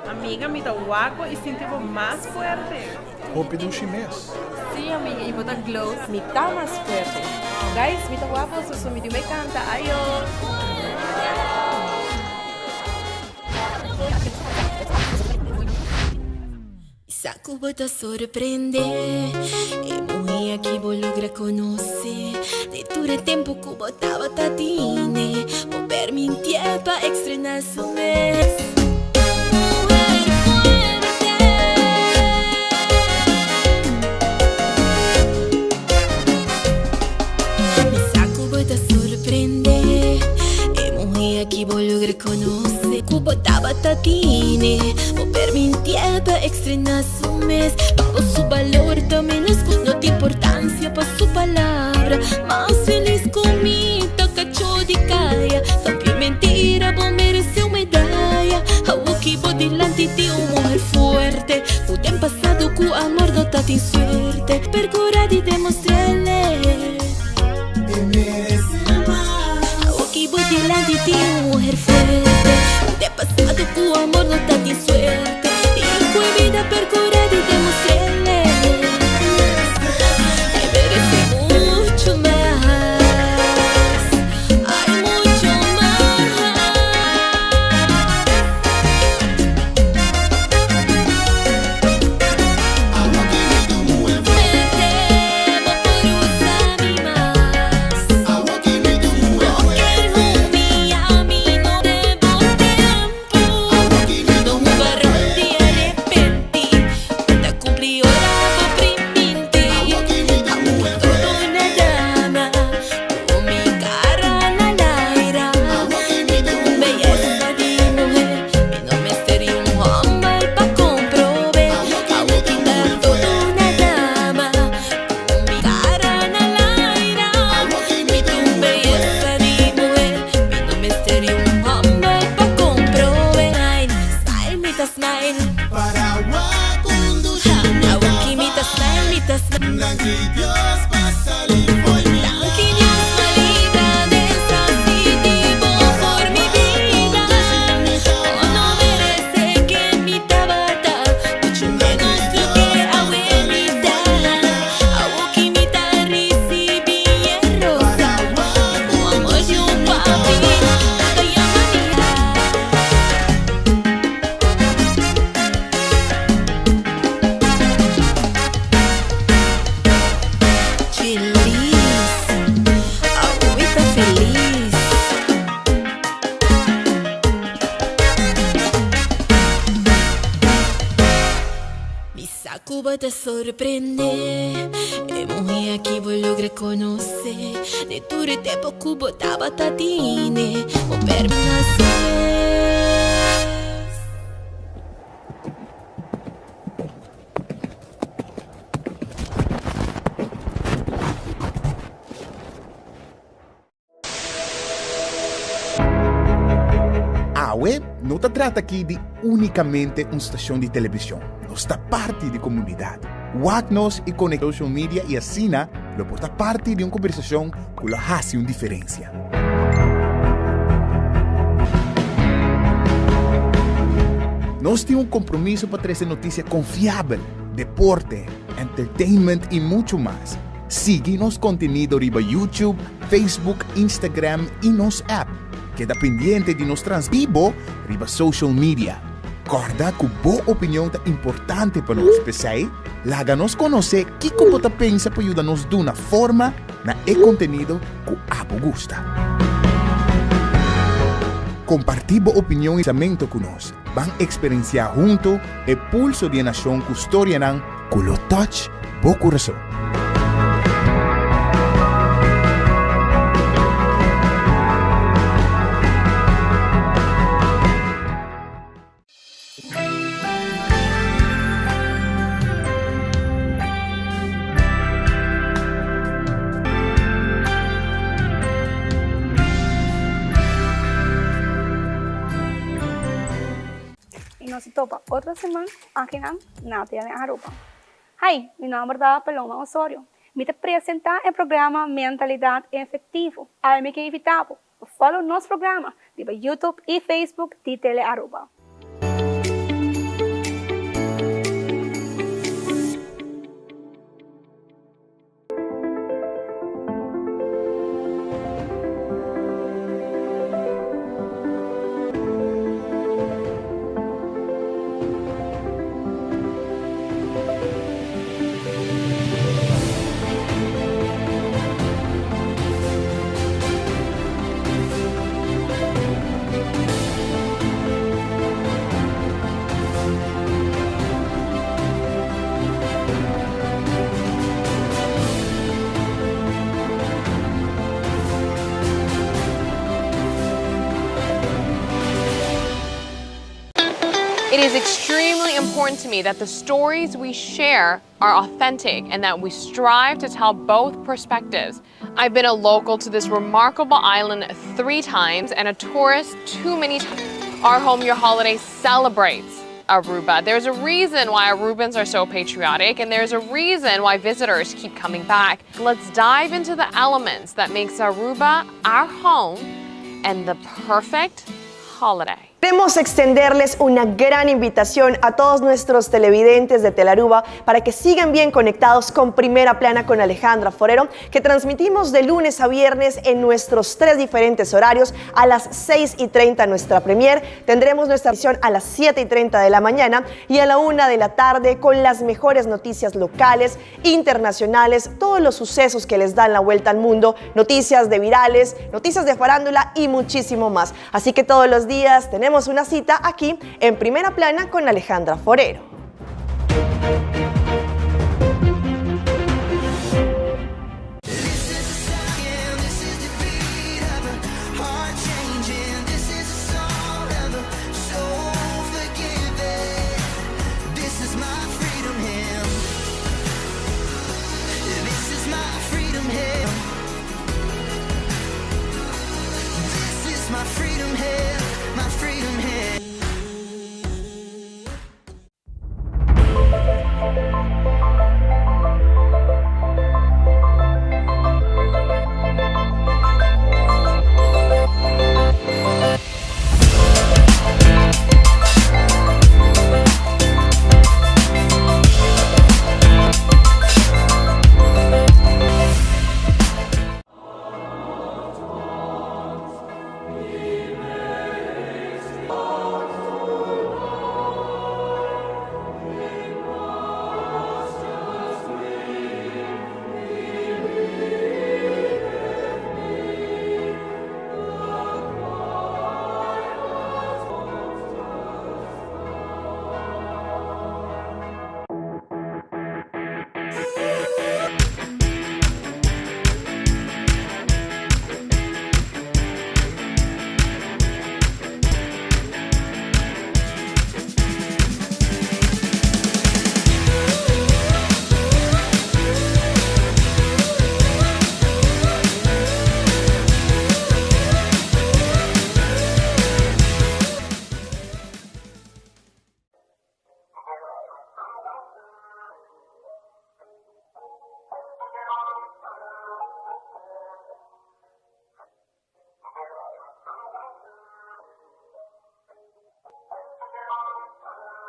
Amiga, mi ta wak bo y sinti bo mas fuerte. Hopi dushi mes. Sí, amiga, y bo ta glow. Mi ta mas fuerte. Guys, mi ta wak boso, so mi di bay canta. Ayo! Sa cu bo ta sorprende e muhe aki bo logra conoce de tur e tempo cu bo tabata tine bo permintié pa extrena su mes. Muher fuerte. Mi sa cu bo ta sorprende e muhe aki bo logra conoce cu bo tabata tine bo permintié pa extrena su mes pa bo su balor ta menos cu no tin importancia pa su palabra mas feliz cu mi ta cacho di caya papia mentira bo merece un medaya awoki bo dilanti tin un muher fuerte cu den pasado cu amor no ta tin suerte percura di demostrele awoki bo dilanti tin un muher fuerte cu den pasado cu amor no ta tin suerte y cu e bida percura di demostrele e merece mucho mas ay mucho mas. smile. Awo mi ta smile, mi ta smile. Danki Dios pa libra di tipo for mi bida. Bo no merece ken mi tabata, mucho menos loke awe mi ta. Awo mi ta ricibi e rosa, cu amor di un papi, ta yama mi. Feliz, awo mi ta feliz. Mi sa cu bo ta sorprende e muhe aki bo logra conoce den tur e tempo cu bo tabata tine bo permanece. Awe no ta trata aki di unicamente un stacion di television, nos ta parti di comunidad. Wak nos y conecta social media y asina lo por ta parti di un conversacion cu lo haci un diferencia. Nos tin un compromiso pa trece noticia confiabel, deporte, entertainment y mucho mas. Sigui nos contenido riba YouTube, Facebook, Instagram y nos app. Keda pendiente di nos transbibo riba social media. Corda cu bo opinion ta importante pa nos, p'esey laga nos conoce kico bo ta pensa pa yuda nos duna forma na e contenido cu abo gusta. Comparti bo opinion y pensamento cu nos. Ban experiencia hunto e pulso di e nacion cu storianan cu lo touch bo curason. Y nos topa otro siman aki na Tele Aruba. Hi, mi nomber ta Paloma Osorio. Mi ta presenta e programa Mentalidad Efectivo. Awe mi ke invita bo pa follow nos programa riba YouTube y Facebook di Tele Aruba. It is extremely important to me that the stories we share are authentic and that we strive to tell both perspectives. I've been a local to this remarkable island three times and a tourist too many times. Our Home Your Holiday celebrates Aruba. There's a reason why Arubans are so patriotic and there's a reason why visitors keep coming back. Let's dive into the elements that makes Aruba our home and the perfect holiday. Queremos extenderles una gran invitación a todos nuestros televidentes de Telaruba para que sigan bien conectados con Primera Plana con Alejandra Forero, que transmitimos de lunes a viernes en nuestros tres diferentes horarios. A las 6:30 nuestra premier, tendremos nuestra emisión a las 7:30 de la mañana y a la 1 de la tarde con las mejores noticias locales, internacionales, todos los sucesos que les dan la vuelta al mundo, noticias de virales, noticias de farándula y muchísimo más. Así que todos los días tenemos una cita aquí en Primera Plana con Alejandra Forero.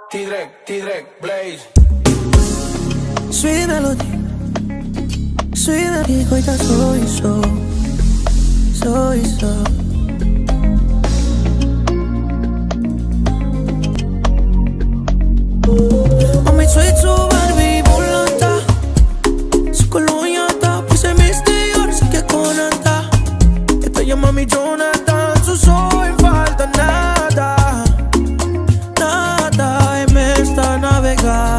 T-Drek, T-Drek, Blaze. Sweet melody, sweet melody, coita soy so, soy so. Mami, soy su Barbie volanta, su colonia ta, puse mis Dior, sé que conanta. Esta llama mi Jonathan, su soy falta nada, nada, y me está navega.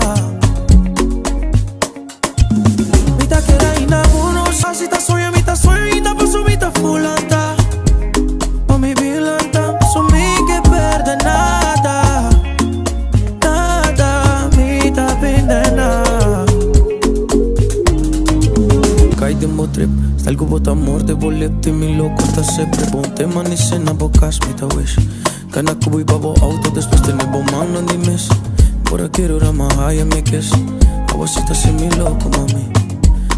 Mita que era inabuno, así ta sueño, mita sueño, y ta paso, mita fulanta. Mami, vilanta, so mi que perde nada, nada, mita pindena. Cai de mo trip, salgo bota amor de boleto y mi loco está sempre Ponte man y cena bocas, mita wish. Gana cubo y babo auto, después tenemos man, no dimes. Por quiero ir más high en mi kiss. Aguacita sin mi loco, mami.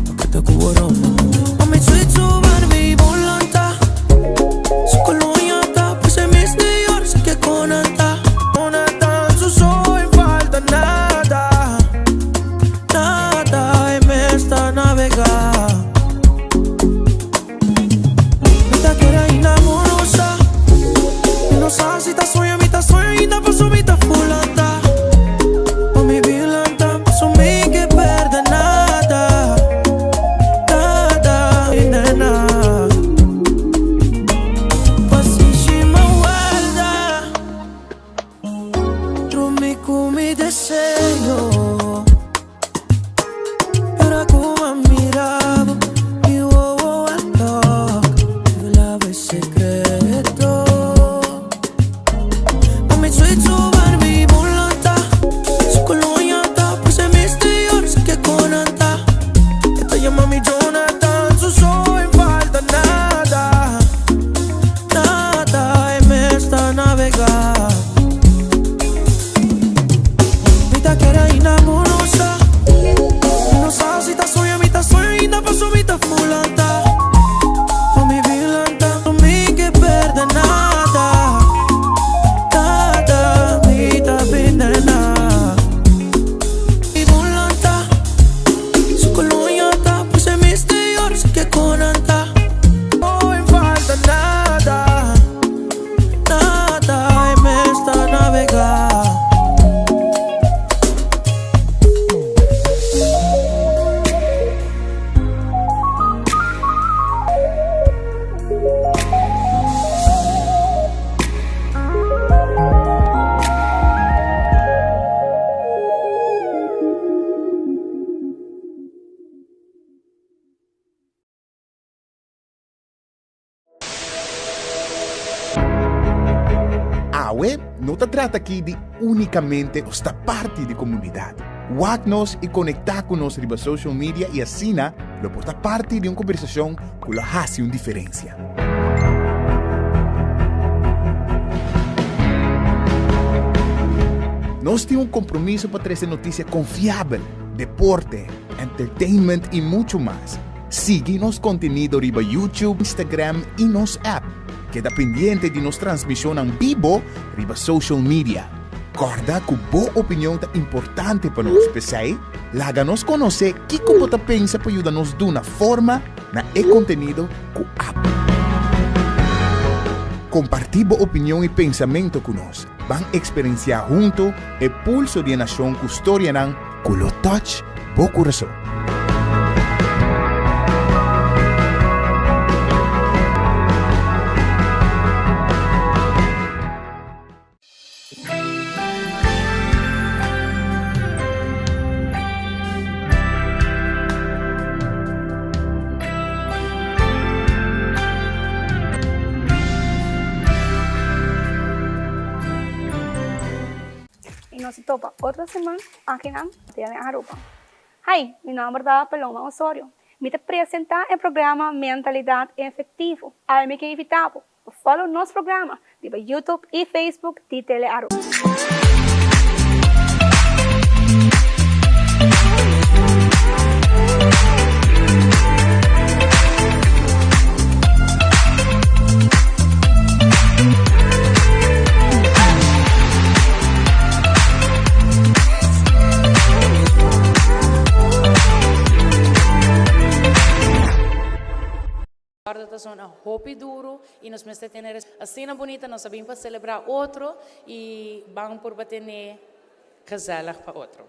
Pa' que te cubo mami. Mami, soy su Barbie volanta. Su colonia ta, puse mis Dior, sé que conanta. Conanta, su soy falta nada. Nada, y me está navega. Mita que era inamorosa. No sabes si ta sueño, mita sueño, y ta paso, mita fulanta. Mami, vilanta, paso mi que perde nada. Nada, y nena. Pasísima guarda. Drumi con mi deseo. Era como miraba mi bobo al toque. Revelaba el secreto. Mami, soy su Barbie volanta. Su colonia ta, puse mis Dior, sé que conanta. Esta llama mi Jonathan, su soy falta nada. Nada, y me está navega. Mita que era inamorosa. No sabes si ta sueño, mita sueño, y ta paso, mita fulanta. Mami, vilanta, mami, que perde nada. Nada, mita pindena. Y volanta, su colonia ta, puse mis Dior, sé que conanta. No falta nada, nada, y me está navega. Awe no ta trata aki di unicamente nos ta parti di comunidad. Wak nos y conecta cu nos riba social media y asina lo por ta parti di un conversacion cu lo haci un diferencia. Nos tin un compromiso pa trece noticia confiabel, deporte, entertainment y mucho mas. Sigui nos contenido riba YouTube, Instagram y nos app. Keda pendiente di nos transmisionnan bibo riba social media. Corda cu bo opinion ta importante pa nos, p'esey laga nos conoce kico bo ta pensa pa yuda nos duna forma na e contenido cu a. Comparti bo opinion y pensamento cu nos. Ban experiencia hunto e pulso di e nacion cu storianan cu lo touch bo curason. Y nos topa otro siman aki na Tele Aruba. Hi, mi nomber ta Paloma Osorio. Mi ta presenta e programa Mentalidad Efectivo. Awe mi ke invita bo pa follow nos programa riba YouTube y Facebook di Tele Aruba. funciona hopi duro y nos mester tene asina bunita nos a bin pa celebra otro y ban purba tene gezellig pa otro.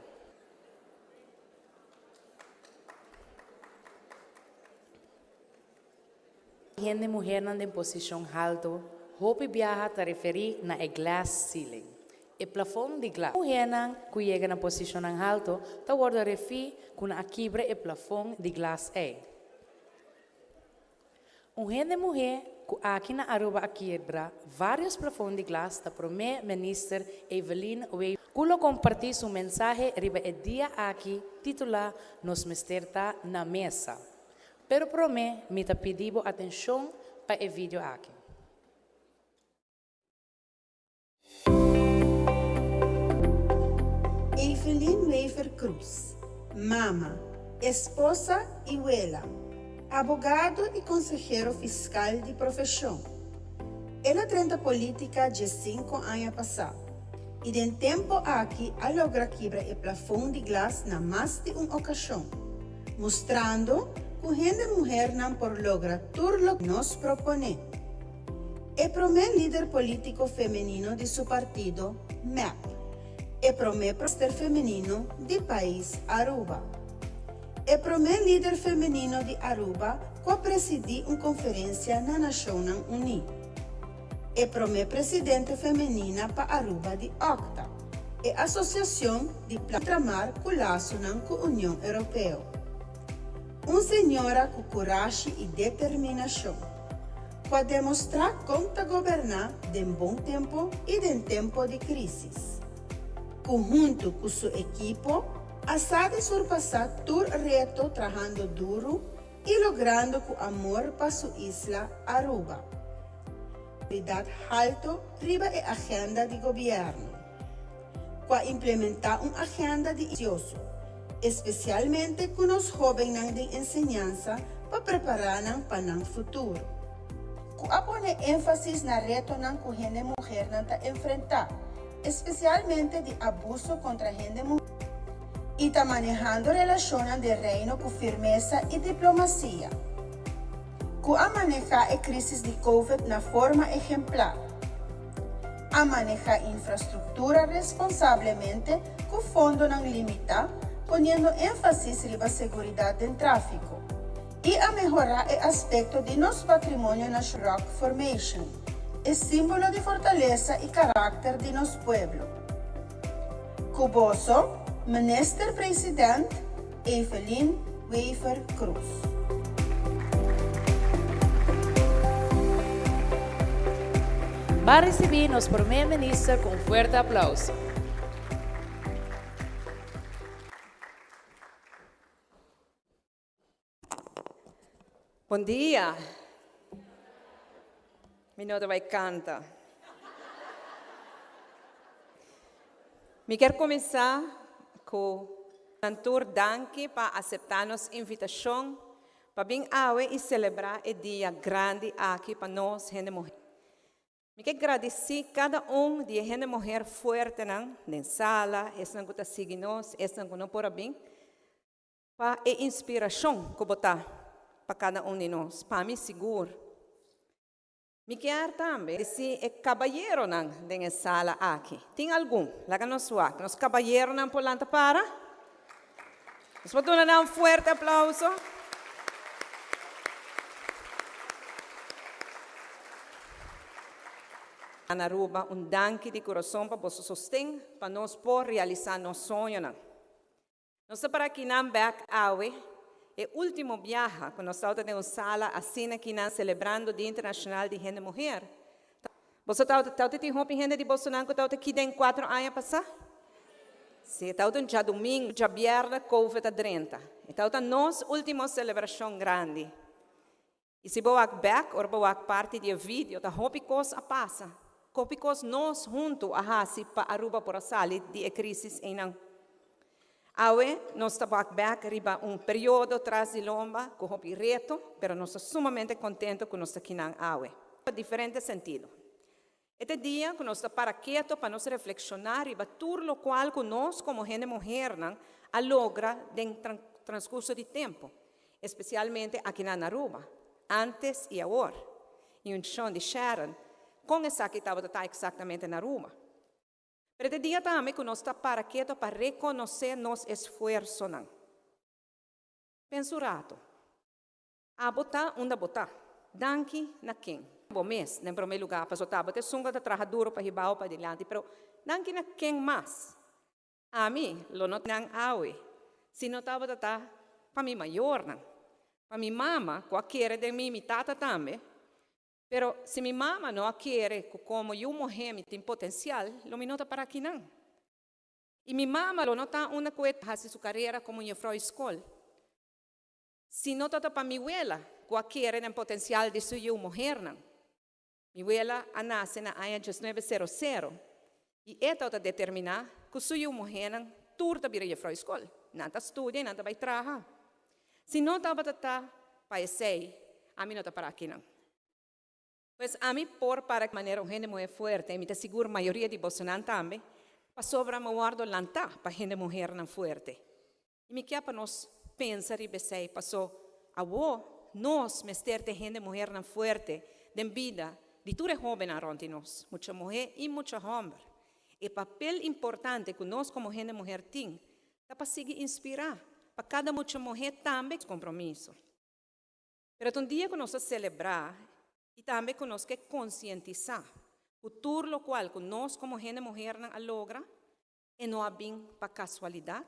Hende muhernan den posicion halto hopi biaha ta referi na e glass ceiling, e plafon di glas. Muhernan cu yega na posicionnan halto ta wordo refi cu nan a kibra e plafon di glas ey. Un hende muhe cu aki na Aruba a kibra varios plafon di glas ta Prome Minister Evelyn Wever cu lo comparti su mensahe riba e dia aki titula Nos mester ta na mesa. Pero prome mi ta pidi bo atencion pa e video aki. Evelyn Wever Croes, mama, esposa y wela, abogado y consehero fiscal di profesion. El a drenta politica diescinco aña pasa y den tempo aki a logra kibra e plafon di glas na mas di un ocasion, mustrando cu hende muhernan por logra tur loke nos propone. E prome lider politico femenino di su partido, mep. E prome minister femenino di pais Aruba. E prome lider femenino di Aruba cu a presidi un conferencia na Nacionnan Uni. E prome presidente femenina pa Aruba di OCTA, e asociacion di ultramar cu lasonan cu Union Europeo. Un señora cu curashi y determinacion. Cu a demostra con ta goberna den bon tempo y den tempo di crisis. Cu hunto cu su ekipo a sa di surpasa tur reto trahando duro y logrando cu amor pa su isla Aruba. Prioridad halto riba e agenda di gobierno. Cu a implementa un agenda di ambicioso, especialmente cu nos hobennan den enseñansa pa prepara nan pa nan futuro. Cu a pone enfasis na retonan cu hende muhernan ta enfrenta, especialmente di abuso contra hende muher, y ta manehando relacionnan den Reino cu firmesa y diplomacia. Cu a maneha e crisis di Covid na forma ehemplar. A maneha infrastructura responsablemente cu fondonan limita, poniendo enfasis riba seguridad den trafico. Y a mehora e aspecto di nos patrimonio nacional Rock Formation, e simbolo di fortalesa y caracter di nos pueblo. Cu boso, Minister President Evelyn Wever Croes. Ban ricibi nos Prome Minister cu un fuerte aplauso. Bon dia. Mi no ta bai canta. Mi kier cuminsa cu nan tur danki pa acepta nos invitacion pa bin awe y celebra e dia grandi aki pa nos hende muher. Mi ke gradisí kada un di e hende muher fuertenan den sala, esnan ku ta sigui nos, esnan ku no por a bin, pa e inspirashon ku bo ta pa kada un di nos. Pa mi sigur. Mi kier tambe gradisí e kabayeronan den e sala aki. Tin algun? Laga nos wak. Nos kabayeronan por lanta para? Nos por duna nan un fuerte aplauso. Ana Aruba, un danki di kurason pa boso sosten pa nos por realisá nos soñonan. Nos ta para kinan bèk awe, e último biaha ku nos tabata den un sala asina kinan selebrando Dia Internashonal di Hende Muher. Boso tabata tabata tin hopi hende di bosonan ku tabata aki den kuatro aña pasá? Sí, e tabata un djadumingu, djabièrnè Covid a drenta. E tabata nos último selebrashon grandi. I si bo wak bèk ora bo wak parti di e video, ta hopi kos a pasa. Hopi kos nos huntu a hasi pa Aruba por a sali di e krísis einan. Awe nos ta wak bèk riba un periodo tras di lomba ku hopi reto, pero nos ta sumamente kontento ku nos ta kinan awe. Pa diferente sentido. E ta e dia ku nos ta para keto pa nos reflekshoná riba tur lokual ku nos komo hende muhernan a logra den transkurso di tempu, espesialmente akinan na Aruba. Antes y awor. Y un shon di Sharon, con esaki tabata exactamente na Aruba. Pero e dia tambe cu nos ta para keto pa reconoce nos esfuersonan. Pensa un rato. Abo ta unda bo ta. Danki na ken? Bo mes, na prome lugar, paso t'abo t'esun cu ta traha duro pa hiba pa dilanti, pero danki na ken mas? Ami lo no ta awe si no tabata ta pa mi mayornan. Pa mi mama, cu a kere den mi, mi tata tambe. Pero si mi mama no a kere cu como yiu muhe mi tin potencial, lo mi no ta para akinan. Y mi mama lo no ta unda cu e ta haci su carera como juffrouw school si no tabata pa mi wela, cu a kere den potencial di su yiu muhernan. Mi wela a nace na aña 1900 y e tabata determina cu su yiu muhernan tur ta bira juffrouw school. Nan ta studia, nan ta bay traha. Si no tabata ta pa esey, ami no ta para akinan. Pues ami por para manera un hende muhe fuerte, mi ta sigur mayoria di bosonan tambe, pasobra m'a wordo lanta pa hende muhernan fuerte. Y mi kier pa nos pensa riba esey, paso awo nos mester ta hende muhernan fuerte den bida di tur e hobennan rond di nos, mucha muhe y mucha homber. E papel importante cu nos como hende muher tin, ta pa sigui inspira, pa cada mucha muhe tambe compromiso. Pero un dia cu nos ta celebra y tambe cu nos kier concientisa cu tur locual cu nos como hende muhernan a logra, e no a bin pa casualidad,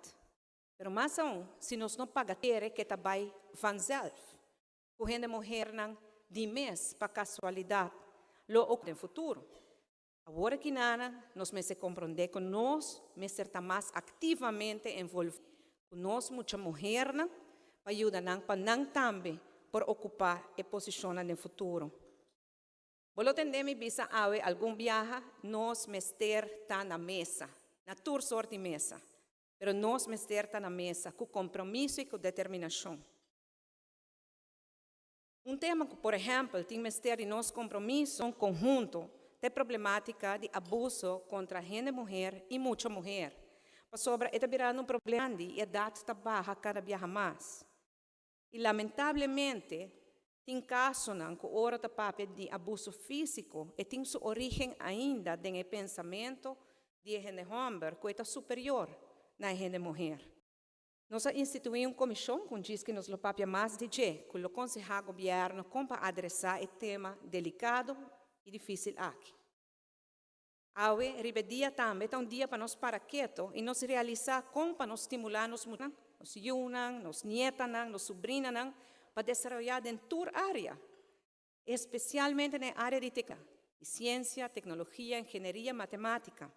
pero mas aun, si nos no paga kere cu ta bay vanzelf, cu hende muhernan di mes pa casualidad lo den futuro. Awor akinan, nos mester comprende cu nos mester ta mas activamente envolvi cu nos mucha muhernan pa yuda nan pa nan tambe por ocupa e posicion den futuro. Bo lo tende mi bisa awe algun biaha, nos mester ta na mesa, na tur sorto di mesa. Pero nos mester ta na mesa cu compromiso y cu determinacion. Un tema cu, por ehempel, tin mester di nos compromiso conhunto, ta problematica di abuso contra hende muher y mucha muher. Pasobra e ta birando un problema y edad ta baha cada biaha mas. Y lamentablemente, tin casonan cu ora ta papia di abuso fisico y tin su origen ainda den pensamento di hende homber cu ta superior na hende muher. Nos a institui un comision cu dies cu nos lo papia mas di dje, cu lo conseha gobierno con pa adresa e tema delicado y dificil aki. Awe, riba dia tambe, ta un dia pa nos para keto y nos realisa con pa nos stimula nos nos yiunan, nos nietanan, nos sobrinanan, pa desaroya den tur area, especialmente den area di ciencia, tecnologia, ingenieria, matematica.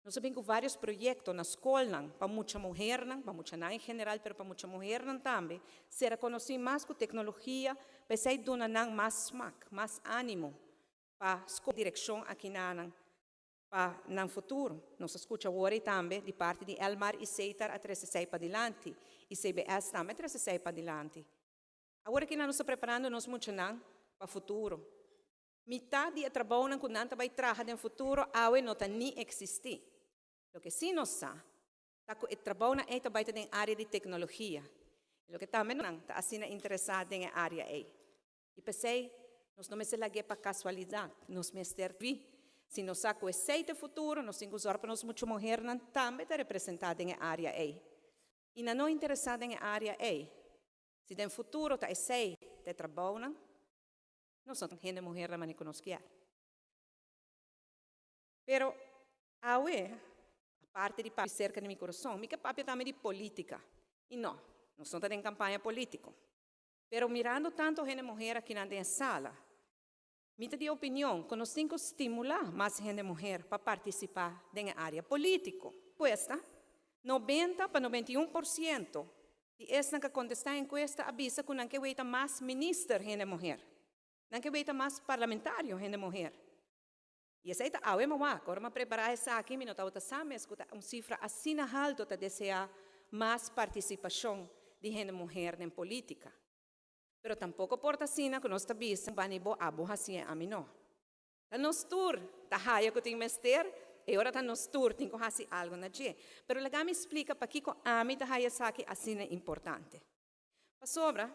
Nos tin varios proyecto na scol pa mucha muher, pa mucha en general, pero pa mucha muher tambe, ser conoci mas cu tecnologia, pa esey duna nan mas smaak, mas animo pa direccion aki na pa na futuro. Nos a scucha awor tambe di parti di Elmar y Setar a trece pa dilanti y CBS tambe a trece pa dilanti. Awor cu nos ta preparando nos muchanan pa futuro. Mitar di trabou cu nan ta bay traha den futuro awe no ta ni existi. Loke si nos sa, ta cu e trabou nan ta bay den area di tecnologia. Loke tambe nan ta asina interesa den e area ey. Y p'esey, nos no mester lag'e pa casualidad, nos mester vi. Si nos sa cu esey ta futuro, nos tin cu zorg pa nos mucha muhernan tambe ta representa den e area ey. Y nan no interesa den e area ey. Si den futuro ta esey ta trabou nan, nos no hende muher mane cu nos kier. Pero awe, aparte di papia cerca di mi curason, mi kier papia tambe di politica. Y no, nos no ta den campaña politico. Pero mirando tanto hende muher aki na sala, mi ta di opinion cu nos tin cu stimula mas hende muher pa participa den area politico. Encuesta, 90 pa 91% di esnan cu a contesta e encuesta a bisa cu nan kier weta mas minister hende muher. Nan kier weta mas parlamentario hende muher. Y esey ta awe mi wak, ora m'a prepara esaki, mi no tabata sa mes cu un cifra asina halto ta desea mas participacion di hende muher den politica. Pero tampoco por ta asina cu nos ta bisa bani bo abo haci'e, ami no. Ta nos tur, ta haya cu tin mester, y ora ta nos tur tin cu haci algo na dje. Pero laga mi splica pakico ami ta haya esaki asina importante. Pasobra,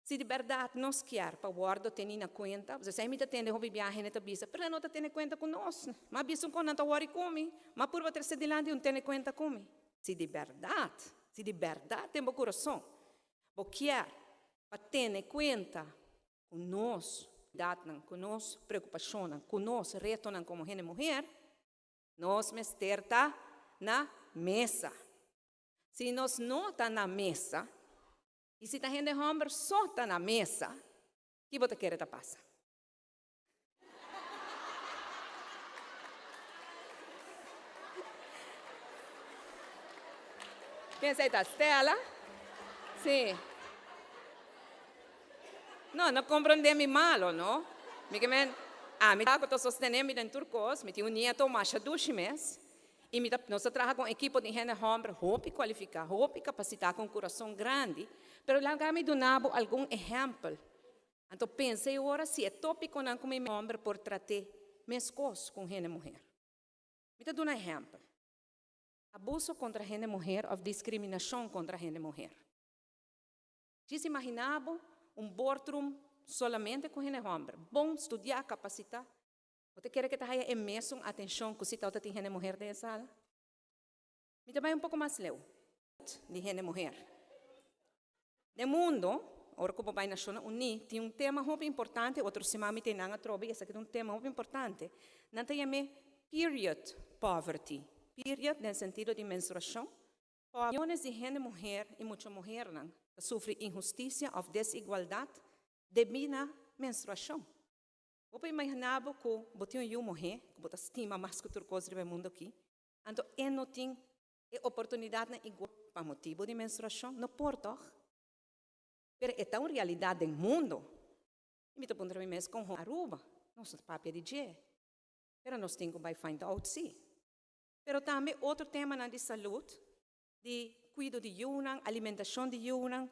Si di berdad nos kier pa wordo teni na cuenta, pasobra esei mi ta tende hopi biaha hende ta bisa, pero nan no ta tene cuenta cu nos, m'a bisa un con nan ta worry cu mi, m'a purba trece dilanti un tene cuenta cu mi. Si di berdad, si di berdad den bo curason bo kier pa tene cuenta cu nos dadnan, cu nos preocupacionnan, cu nos retonan como hende muher, nos mester ta na mesa. Si nos no ta na mesa, i si ta hende hòmber so ta na mesa, ki bo ta kere ta pasa? Ken esei ta? Stella? Sí. No, no komprondé mi malo, no. Mi ke men, ami ta ku ta sostené mi den tur kos, mi tin un nieto masha dushi mes. I mi ta, nos ta traha ku un ekipo di hende hòmber hopi kualifiká, hopi kapasitá, ku un kurason grandi. Pero laga mi duna bo algun ehèmpel. Anto pensa e ora si e tópikonan ku mi hòmber por trat'é meskos ku un hende muher. Mi ta duna ehèmpel. Abuso kontra hende muher òf diskriminashon kontra hende muher. Djis imaginá bo un boardroom solamente ku hende hòmber, bon studiá, kapasitá. Bo ta kere ke ta haya e mesun atenshon ku si tabata tin hende muher den e sala? Mi ta bai un poko mas leu. Di hende muher. Den mundo, ora ku bo bai Nashonnan Uní, tin un tema hopi importante, otro siman mi ta nan atrobe i esaki ta un tema hopi importante. Nan ta yam'é period poverty. Period den sentido di menstruashon. Miyones di hende muher i mucha muhernan ta sufri inhustisia òf desigualdat debí na menstruashon. Bo por imaginá bo ku bo tin un yu muhé ku bo ta stima mas ku tur kos riba e mundu akí, anto e no tin e oportunidatnan igual pa motibu di menstruashon? No por tòg? Pero e ta un realidat den mundu. I mi ta puntra mi mes kon Aruba nos no ta papia di dje, pero nos tin ku bai find out sí. Pero tambe otro temanan di salud, di kuido di yunan, alimentashon di yunan,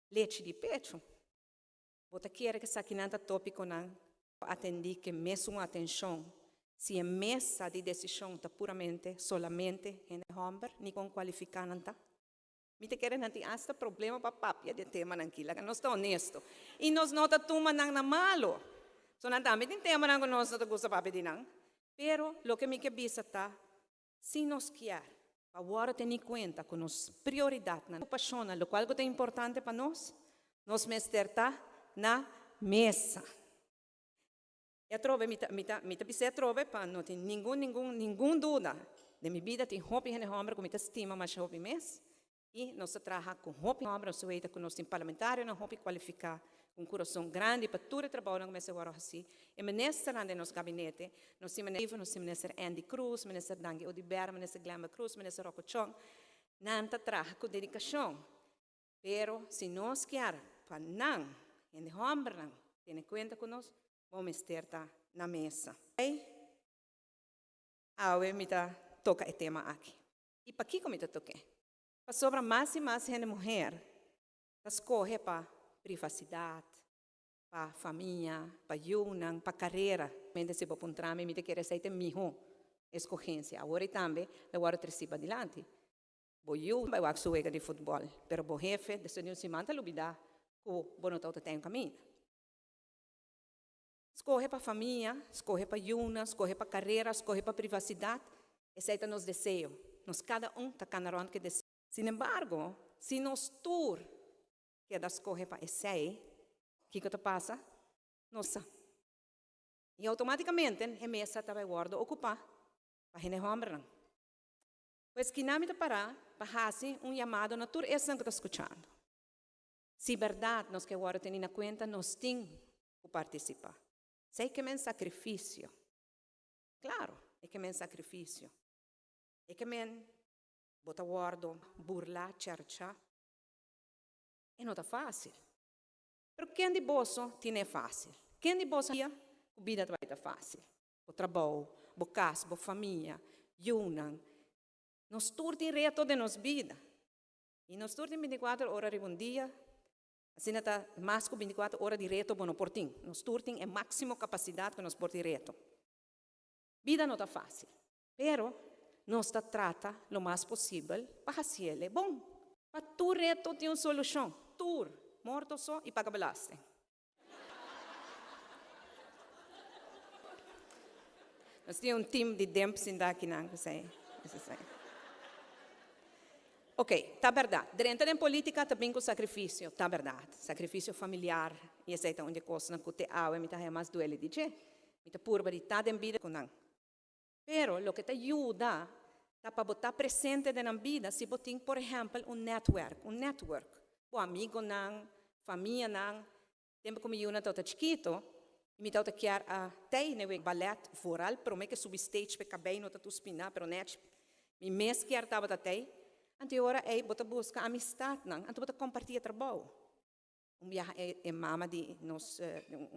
lechi di pechu. Bo ta kere ku esakinan ta tópikonan ku atendí ku e mesun atenshon si e mesa di desishon ta puramente, solamente, hende hòmber, ni kon kualifiká nan ta? Mi ta kere nan tin asta problema pa papia di e temanan aki, laga nos ta onesto. I nos no ta tuma nan na malu. So nan tambe tin temanan ku nos no ta gusta papia di nan. Pero loke mi ke bisa ta, Si nos kier pa wòrdu teni kuenta ku nos prioridatnan, okupashonnan, lokual ku ta importante pa nos, nos mester ta na mesa. E atrobe mi ta mi ta mi ta bis'é atrobe pa no tin ningun ningun ningun duda. Den mi bida tin hopi hende hòmber ku mi ta stima masha hopi mes. I nos ta traha ku hopi hòmber, nos ta weta ku nos tin parlamentarionan hopi kualifiká, ku un kurason grandi pa tur e trabounan ku mester wòrdu hasí. E ministernan den nos gabinete, nos tin minister, nos tin minister Endy Croes, minister Dangui Oduber, minister Glenbert Croes, minister Rocco Tjong, nan ta traha ku dedikashon. Pero si nos kier pa nan, hende hòmbernan, tene kuenta ku nos, bo mester ta na mesa. Awe mi ta toka e tema aki. I pakiko mi ta tok'é? Pasobra mas i mas hende muher ta skohe pa privasidat, pa famia, pa yunan, pa karera. Mente si bo puntra mi, mi ta kere esei ta e mihó eskogensia. Awor i tambe lo wòrdu tresí padilanti. Bo yu bai wak su wega di futbòl, pero bo hefe despues di un siman ta lubidá ku bo no ta ota ten kaminda. Skohe pa famia, skohe pa yunan, skohe pa karera, skohe pa privasidat, esei ta nos deseo. Nos kada un ta kana rònt ku e deseo. Sinembargo, si nos tur keda skohe pa esei, kiko ta pasa? Nos sa. I outomátikamente e mesa ta bai wòrdu okupá pa hende hòmbernan. Pues kinan mi ta pará pa hasi un yamado na tur esnan ku ta skuchando. Si bèrdat nos ke wòrdu teni na kuenta, nos tin ku partisipá. Esei ke men sakrifisio. Klaro, e ke men sakrifisio. E ke men bo ta wòrdu burlá, chèrchá. E no ta fásil. Pero ken di boso tine fásil? Ken di boso dia ku bida ta bai ta fásil? Bo trabou, bo kas, bo famia, yunan. Nos tur tin reto den nos bida. I nos tur tin bintikuater ora riba un dia, asina ta mas ku bintikuater ora di reto bo no por tin. Nos tur tin e máksimo kapasidat ku nos por tin reto. Bida no ta fásil, pero nos ta trata lo mas posibel pa hasiel e bon. Pa tur reto tin un solushon, tur. Morto so i paga belasting. Nos tin un team di demp sinta akinan ku esei. Ok, ta bèrdat. Drenta den polítika ta bin ku sakrifisio, ta bèrdat. Sakrifisio familiar, i esei ta un di e kosnan ku te awe mi ta haña mas duele di dje. Mi ta purba di ta den bida ku nan. Pero loke ta yuda ta pa bo ta presente den nan bida si bo tin por ehèmpel un nètwèrk, un network, bo amigonan, famianan. Tempu ku mi yunan tabata chikito i mi tabata kier a tei na e balèt vooral promé ke subi stage p'e kabei no ta tur spiná pero nèchi mi mes kier tabata tei. Anto e ora ei bo ta buska amistatnan anto bo ta kompartí e trabou. Un biaha e e mama di nos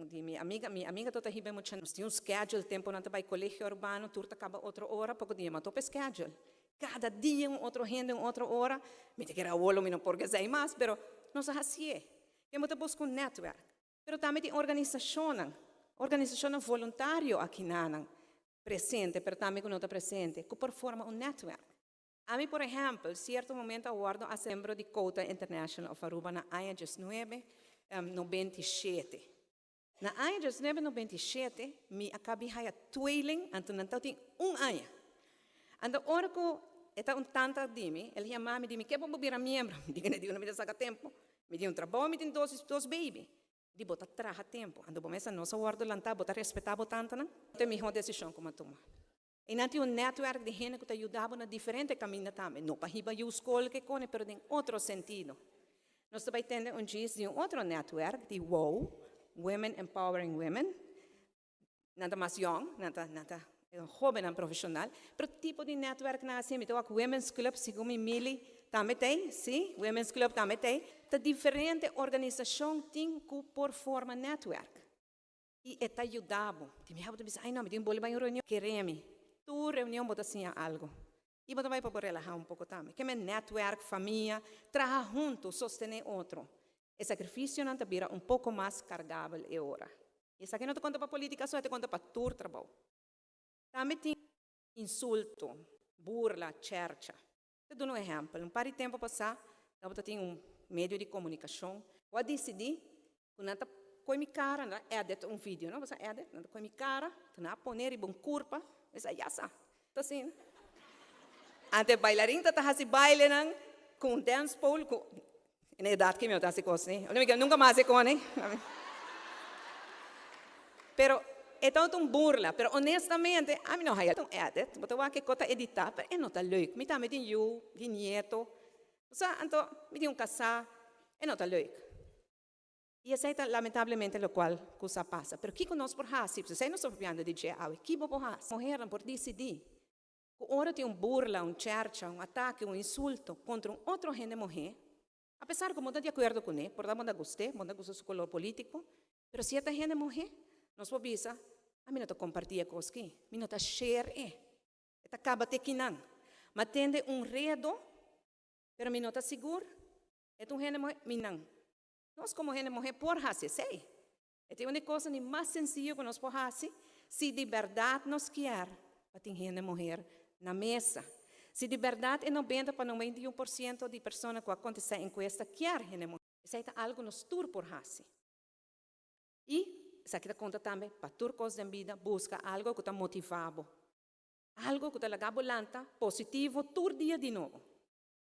di mi amiga, mi amiga tabata hiba e mucha, nos tin un schedule tempo nan ta bai colegio urbano tur ta caba otro ora, poco dia mi a topa e schedule. Cada dia un otro hende un otro ora, mi ta kere awor lo mi no por gezei mas, pero nos a hacié. Ken bo ta busca un netwerk. Pero tambe tin organisacionnan, organisacionnan voluntario aki nanan presente pero tambe cu no ta presente, cu por forma un netwerk. Ami por ehèmpel, sierto momento a wòrdu a miembro di Quota International of Aruba na aña diesnuebe 97. Na aña 1997 mi a kabi haya tweeling, anto nan tabatin un aña. Anto ora ku e ta un tanta di mi, el yama mi di mi, ke bo bira miembro? Mi di ku mi ta saka tempu, mi tin un trabou, mi tin dos baby. Di bo ta traha tempu. Anto bo mester nos a wòrdu lantá, bo ta respetá bo tantanan? Ta e mihó desishon ku mi a tuma. Einan tin un netwerk di hende ku ta yuda bo na diferente kaminda tambe, no pa hiba yu skol ke kone, pero den otro sentido. Nos ta bai tende un djis di un otro netwerk, di wow, Women Empowering Women. Nan ta mas yòn, nan ta nan ta hóbennan profeshonal, pero tipo di netwerknan asina, mi ta wak Women's Club, segun mi mili tambe ta ei, si, Women's Club tambe ta ei. Ta diferente organisashon tin ku por forma netwerk. I e ta yuda bo. Tin biaha bo ta bisa, ai no, mi tin boli bai un reunion. Kere mi, tur reunion bo ta siña algu. I bo ta bai pa bo relahá un poko tambe. Ke men nètwèrk, famia, traha huntu, sostené otro. E sakrifisionan ta bira un poko mas kargabel e ora. I esaki no ta konta pa polítika so, e ta konta pa tur trabou. Tambe tin insulto, burla, chèrcha. Ta duna un ehèmpel, un par di tempu pasá tabata tin un medio di komunikashon ku a disidí ku nan ta koe mi kara, nan a edit un video, no? Bo sa edit? Nan ta koe mi kara, nan a pone riba un kurpa, mi sa ya sa, ta asina. Ante e bailarin ta ta hasi bailenan ku un dance pole ku na edat ke mi no ta hasi kos ni, mi nunka mas hasi kos ni. Pero e tabata un burla, pero honestamente ami no haya un edit, bo ta wak kiko ta edita, pero e no ta leuk. Mi tambe tin yu, tin nieto, osea anto mi tin un kasá, e no ta leuk. I esei ta lamentablemente lokual ku sa pasa. Pero kiko nos por hasi? Esei nos ta papiando di dje awe. Ki bo por hasi? Muhernan por disidí ku ora tin un burla, un chèrcha, un atake, un insulto kontra un otro hende muhé, apesar ku bo no ta di akuerdo kuné, por ta bo no ta gust'é, bo no ta gusta su kolor polítiko, pero si e ta hende muhé, nos por bisa, Ami no ta kompartí e kos aki, mi no ta share e. E ta kaba te kinan. Mi a tende un redo, pero mi no ta sigur e ta un hende muhé, mi nan. Nos komo hende muhé por hasi esei. E tin un di kosnan di mas sensiyo ku nos por hasi si di bèrdat nos kier pa tin hende muher na mesa. Si di bèrdat e 91 pa 91% di persona ku a kontestá e enkuesta kier hende muher. Esei ta algu nos tur por hasi. I esaki ta konta tambe pa tur kos den bida, buska algu ku ta motivá bo. Algu ku ta laga bo lanta positivo tur dia di nobo.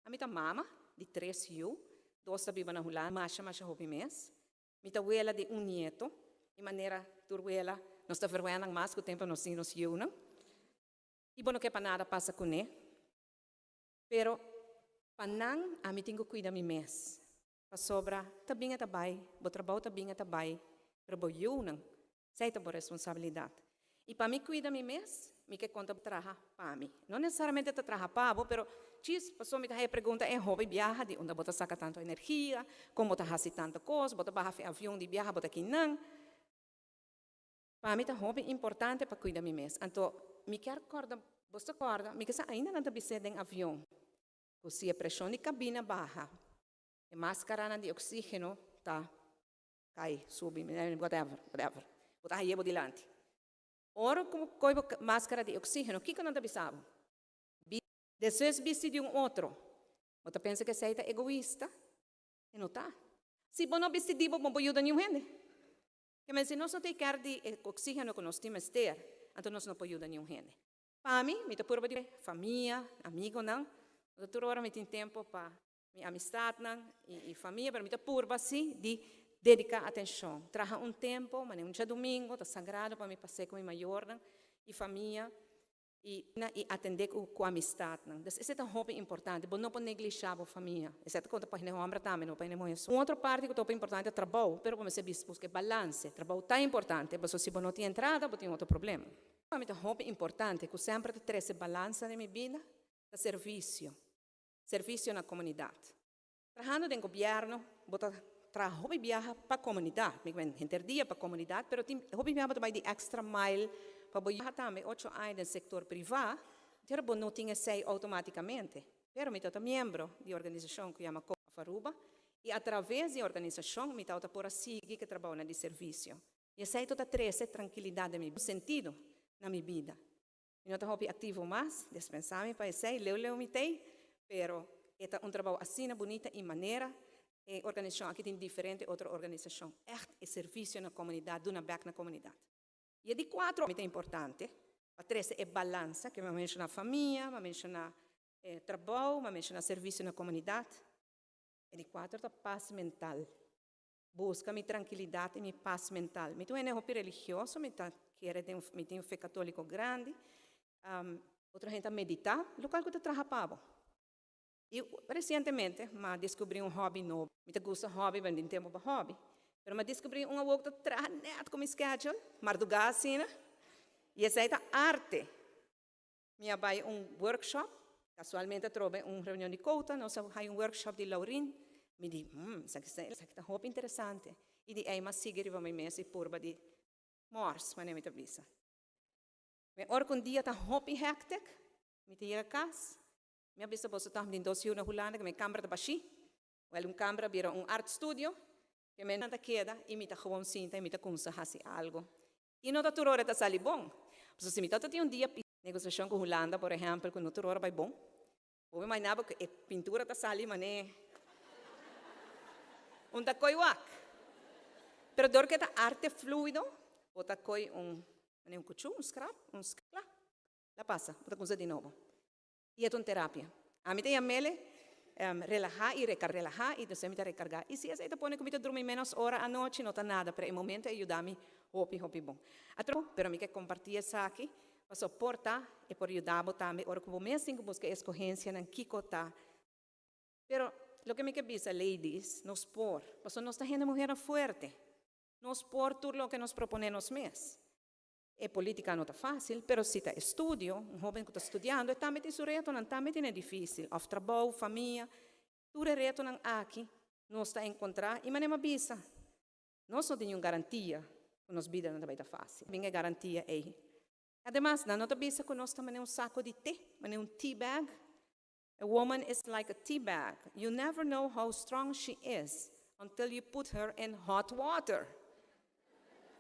Ami ta mama di tres yu, dos ta biba na Hulanda, masha masha hopi mes. Mi ta wela di un nieto, i manera tur wela nos ta verwènan mas ku tempu nos tin nos yiunan. I bo no ke pa nada pasa kuné, pero pa nan ami tin ku kuida mi mes, pasobra ta bin e ta bai, bo trabou ta bin e ta bai, pero bo yiunan, esei ta bo responsabilidat. I pa mi kuida mi mes, mi ke konta traha pa mi. No nesesariamente ta traha pa bo, pero djis pasobra mi ta haña e pregunta e hopi biaha di unda bo ta saka tantu energia, kon bo ta hasi tantu kos, bo ta baha fi avion di biaha bo ta kinan. Pa mi ta hopi importante pa kuida mi mes. Anto mi kier kòrda, bo ta kòrda, mi ke sa ainda nan ta bis'é den avion ku si e preshon di kabina baha, e maskaranan di oksígeno ta Kai, subi, whatever, whatever. Bo ta haye bo dilanti. Ora ku bo koi bo maskara di oksígeno, kiko nan ta bisa bo? Bi. Despues bisti di un otro. Bo ta pensa ku esei ta egoista? E no ta. Si bo no bisti di bo, bo no por yuda ningun hende. Ke men si nos no take care di e oxígeno ku nos tin mester, anto nos no por yuda ningun hende. Pa mi, mi ta purba di famia, amigonan, no ta tur ora mi tin tempu pa mi amistatnan i famia, pero mi ta purba si di dediká atenshon. Traha un tempu, manera un djadumingu ta sagrado pa mi pas'é ku mi mayornan i famia i atendé ku amistatnan. Dus esei ta hopi importante. Bo no por neglishá bo famia. Esei ta konta pa hende hòmber tambe, no pa hende muhé so. Un otro parti ku ta hopi importante ta trabou, pero bo mester buska e balanse. Trabou ta importante, pasobra si bo no tin entrada bo tin otro problema. Pa mi ta hopi importante ku semper ta trese balansa den mi bida ta servisio. Servisio na komunidat. Trahando den gobièrnu bo ta traha hopi biaha pa komunidat. Mi kmen henter dia pa komunidat, pero tin hopi biaha bo ta bai di extra mile pa bo yuda tambe ocho aña den sektor privá, pero bo no tin esei outomátikamente. Pero mi tabata miembro di organisashon ku yama Code of Aruba i atraves di e organisashon mi tabata por a sigui ku e trabounan di servisio. I esei tabata trese trankilidat den mi sentido na mi bida. Mi no ta hopi aktivo mas, despensá mi pa esei, leu leu mi t'ei, pero e ta un trabou asina bunita i manera e organisashon aki tin diferente otro organisashon. Ègt e servisio na komunidat, duna bèk na komunidat. I e di kuatro mi ta importante pa trese e balansa ke mi a menshoná famia, mi a menshoná e trabou, mi a menshoná servisio na komunidat. E di kuatro ta pas mental. Buska mi trankilidat i mi pas mental. Mi ta un hende hopi religioso, mi ta kere den, mi tin un fe katoliko grandi. Otro hende ta meditá, lokual ku ta traha pa bo. I resientemente mi a deskubrí un hòbi nobo. Mi ta gusta hòbi, pero mi tin tempu pa hòbi. Pero mi a deskubrí un awor ku ta traha nèt ku mi schedule, mardugá asina. I esei ta arte. Mi a bai un workshop, casualmente atrobe un reunion di Cota, nos a hay un workshop di Laurin, mi di, hmm, esaki ta, esaki ta hopi interesante. I di ei mi a sigui riba mi mes i purba di mors, manera mi ta bisa. Mi ora cu un dia ta hopi hectic, mi ta yega cas, mi a bisa boso tog mi tin dos yiu na Hulanda cu mi camber ta bashi, wel un camber a bira un art studio, cu mi nan ta keda i mi ta gewoon sinta i mi ta cuminsa haci algo. I no ta tur ora ta sali bon. Pasobra si mi tabata tin un dia negosiashon ku Hulanda, por ehèmpel, ku no tur ora bai bon, bo por imaginá bo ku e pintura ta sali manera un ta koi wak. Pero dor ku e ta arte fluido, bo ta koi un manera un kuchú, un skrap, un skla, la pasa, bo ta kuminsá di nobo. I e ta un terapia. Ami ta yam'el relahá i rekargá. Relahá i despues mi ta rekargá. I si esei ta pone ku mi ta drumi ménos ora anochi, no ta nada, pero e momento e yuda mi hopi, hopi bon. Atro, pero mi ke kompartí esaki pasobra por ta e por yuda bo tambe ora ku bo mes tin ku buska e eskohensianan kiko ta. Pero loke mi ke bisa, ladies, nos por, pasobra nos ta hende muhernan fuerte. Nos por tur loke nos proponé nos mes. E politica no ta facil, pero si ta estudio, un hoben cu ta studiando, e tambe tin su retonan, tambe tin e dificil, of trabou, famia, tur e retonan aki nos ta encontra y manera mi a bisa, nos no tin niun garantia cu nos bida no ta bay ta facil. Bin e garantia ey. Ademas, nan no ta bisa cu nos ta manera un saco di te, manera un tea bag. A woman is like a tea bag, you never know how strong she is until you put her in hot water.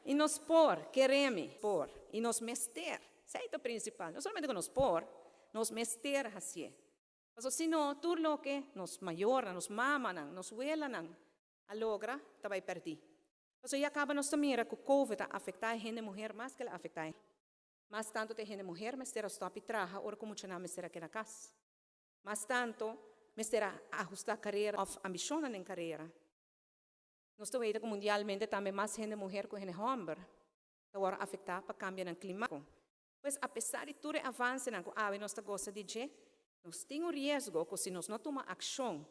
I nos por, kere mi, por, i nos mester, esei ta principal, no solamente ku nos por, nos mester hasié. Pasobra si no, tur loke nos mayornan, nos mamanan, nos welanan a logra ta bai pèrdí. Pasobra ya kaba nos ta mira ku covid a afektá e hende muher mas ku el a afektá e. Mas tantu ta e hende muher mester a stòp i traha ora ku muchanan mester a keda kas. Mas tantu mester a ahustá karera òf ambishonnan den karera. Nos ta weta ku mundialmente tambe mas hende muher ku hende hòmber ta wòrdu afektá pa kambionan klimátiko. Pues apesar di tur e avansenan ku awe nos ta gosa di dje, nos tin un riesgo ku si nos no tuma akshon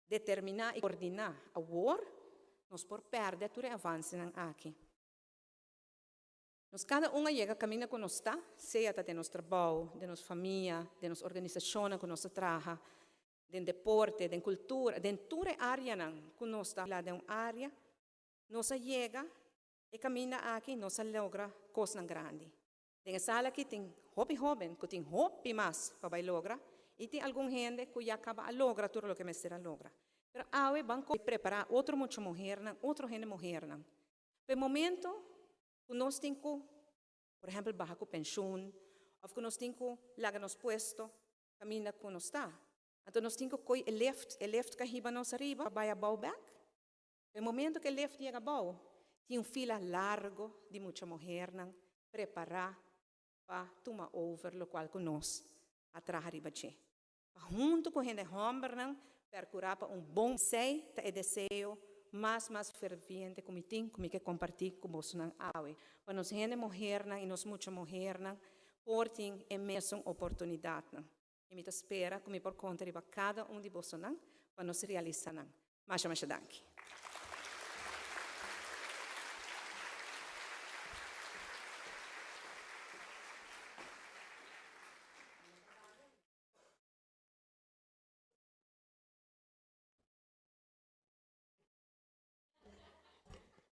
determiná i koordiná awor, nos por pèrdè tur e avansenan aki. Nos kada un a yega kaminda ku nos ta, sea ta den nos trabou, den nos famia, den nos organisashonnan ku nos ta traha, den deporte, den kultura, den tur e áreanan ku nos ta den un área, nos a yega e kaminda aki, nos a logra kosnan grandi. Den e sala aki tin hopi hóben ku tin hopi mas pa bai logra i tin algun hende ku ya kaba a logra tur loke mester a logra. Pero awe ban prepará otro mucha muhernan, otro hende muhernan. Pa e momento ku nos tin ku, por ehèmpel, baha ku penshun òf ku nos tin ku laga nos puesto kaminda ku nos ta, anto nos tin ku koi e lift, e lift ka hiba nos ariba pa bai abou bèk. E momento cu e lift yega abou, tin un fila largo di mucha muhernan prepara pa tuma over locual cu nos a traha riba dje. Pa hunto cu hende hombernan percura pa un bon. Esey ta e deseo mas mas ferviente cu mi tin cu mi ke comparti cu bosonan awe. Pa nos hende muhernan y nos mucha muhernan por tin e mesun oportunidadnan. Y mi ta spera cu mi por conta riba cada un di bosonan pa nos realisa nan. Masha masha danki.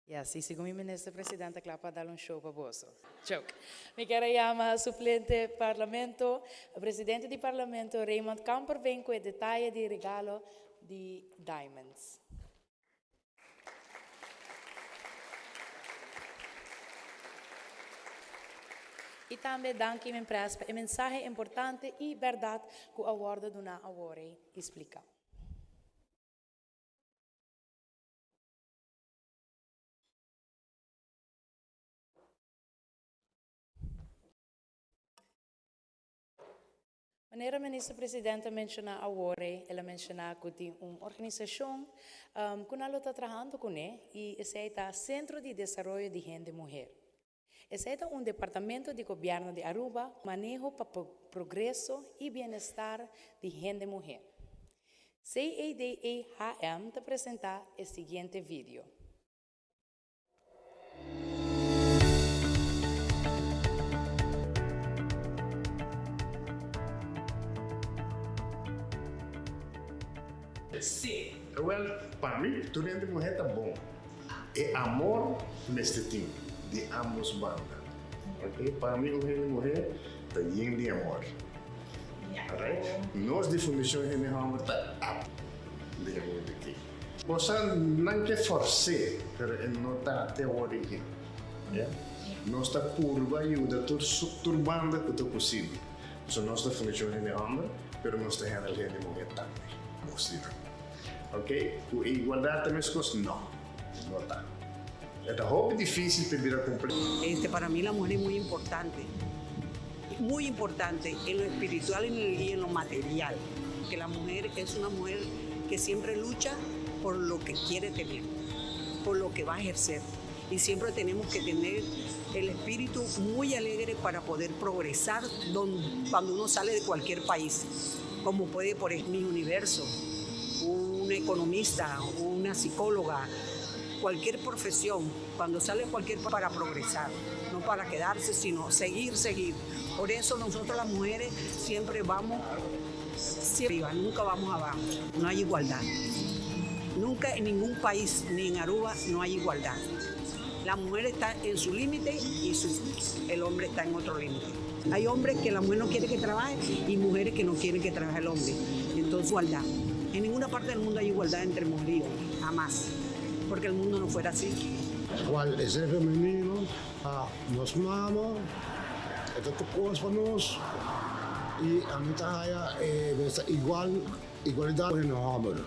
Ya, si, segun mi minister president a kla pa dal un show pa boso. Joke. Mi kier a yama suplente parlamento, presidente di parlamento Raymond Kamperveen ku e detaye di regalo di diamonds. I tambe danki Minpres pa e mensahe importante i bèrdat ku a wòrdu duná awor ei i spliká. Manera Minister President a menshoná awor ei, el a menshoná ku tin un organisashon ku nan lo ta trahando kuné i esei ta Sentro di Desaroyo di Hende Muher. Esei ta un departamento di Gobièrnu di Aruba ku maneho pa progreso i bienestar di hende muher. CEDEHM ta presentá e siguiente video. Sí. Wel, pa mi tur hende muher ta bon. E amor mester tin di ambos banda. Ok, pa mi un hende muher ta yen di amor. Alright? Nos di Fundashon Hende Homber ta ap den e mundo aki. Bosa nan ke fors'é, pero e no ta te origen. Ya? Nos ta purba yuda tur tur banda ku ta posibel. So nos ta Fundashon Hende Homber, pero nos ta handle hende muher tambe. Nos di nan. Ok, ku e igualdat ta meskos? No, no ta. E ta hopi difísil pa e bira kompleto. Este para mi la mujer es muy importante, muy importante en lo espiritual y en lo material, que la mujer es una mujer que siempre lucha por lo que quiere tener, por lo que va a ejercer. Y siempre tenemos que tener el espíritu muy alegre para poder progresar don, cuando uno sale de cualquier país, como puede por mi universo, un economista, una psicóloga, cualquier profesión, cuando sale cualquier para progresar, no para quedarse, sino seguir, seguir. Por eso nosotros las mujeres siempre vamos siempre arriba, nunca vamos abajo. No hay igualdad. Nunca en ningún país, ni en Aruba, no hay igualdad. La mujer está en su límite y su, el hombre está en otro límite. Hay hombres que la mujer no quiere que trabaje y mujeres que no quieren que trabaje el hombre. Entonces, igualdad. En ninguna parte del mundo hay igualdad entre mujer y hombre, jamás. Porque el mundo no fuera así. Cual es el femenino, a nos mama, e ta cos pa nos y ami ta haya e mester igual igualidad cu hende homber.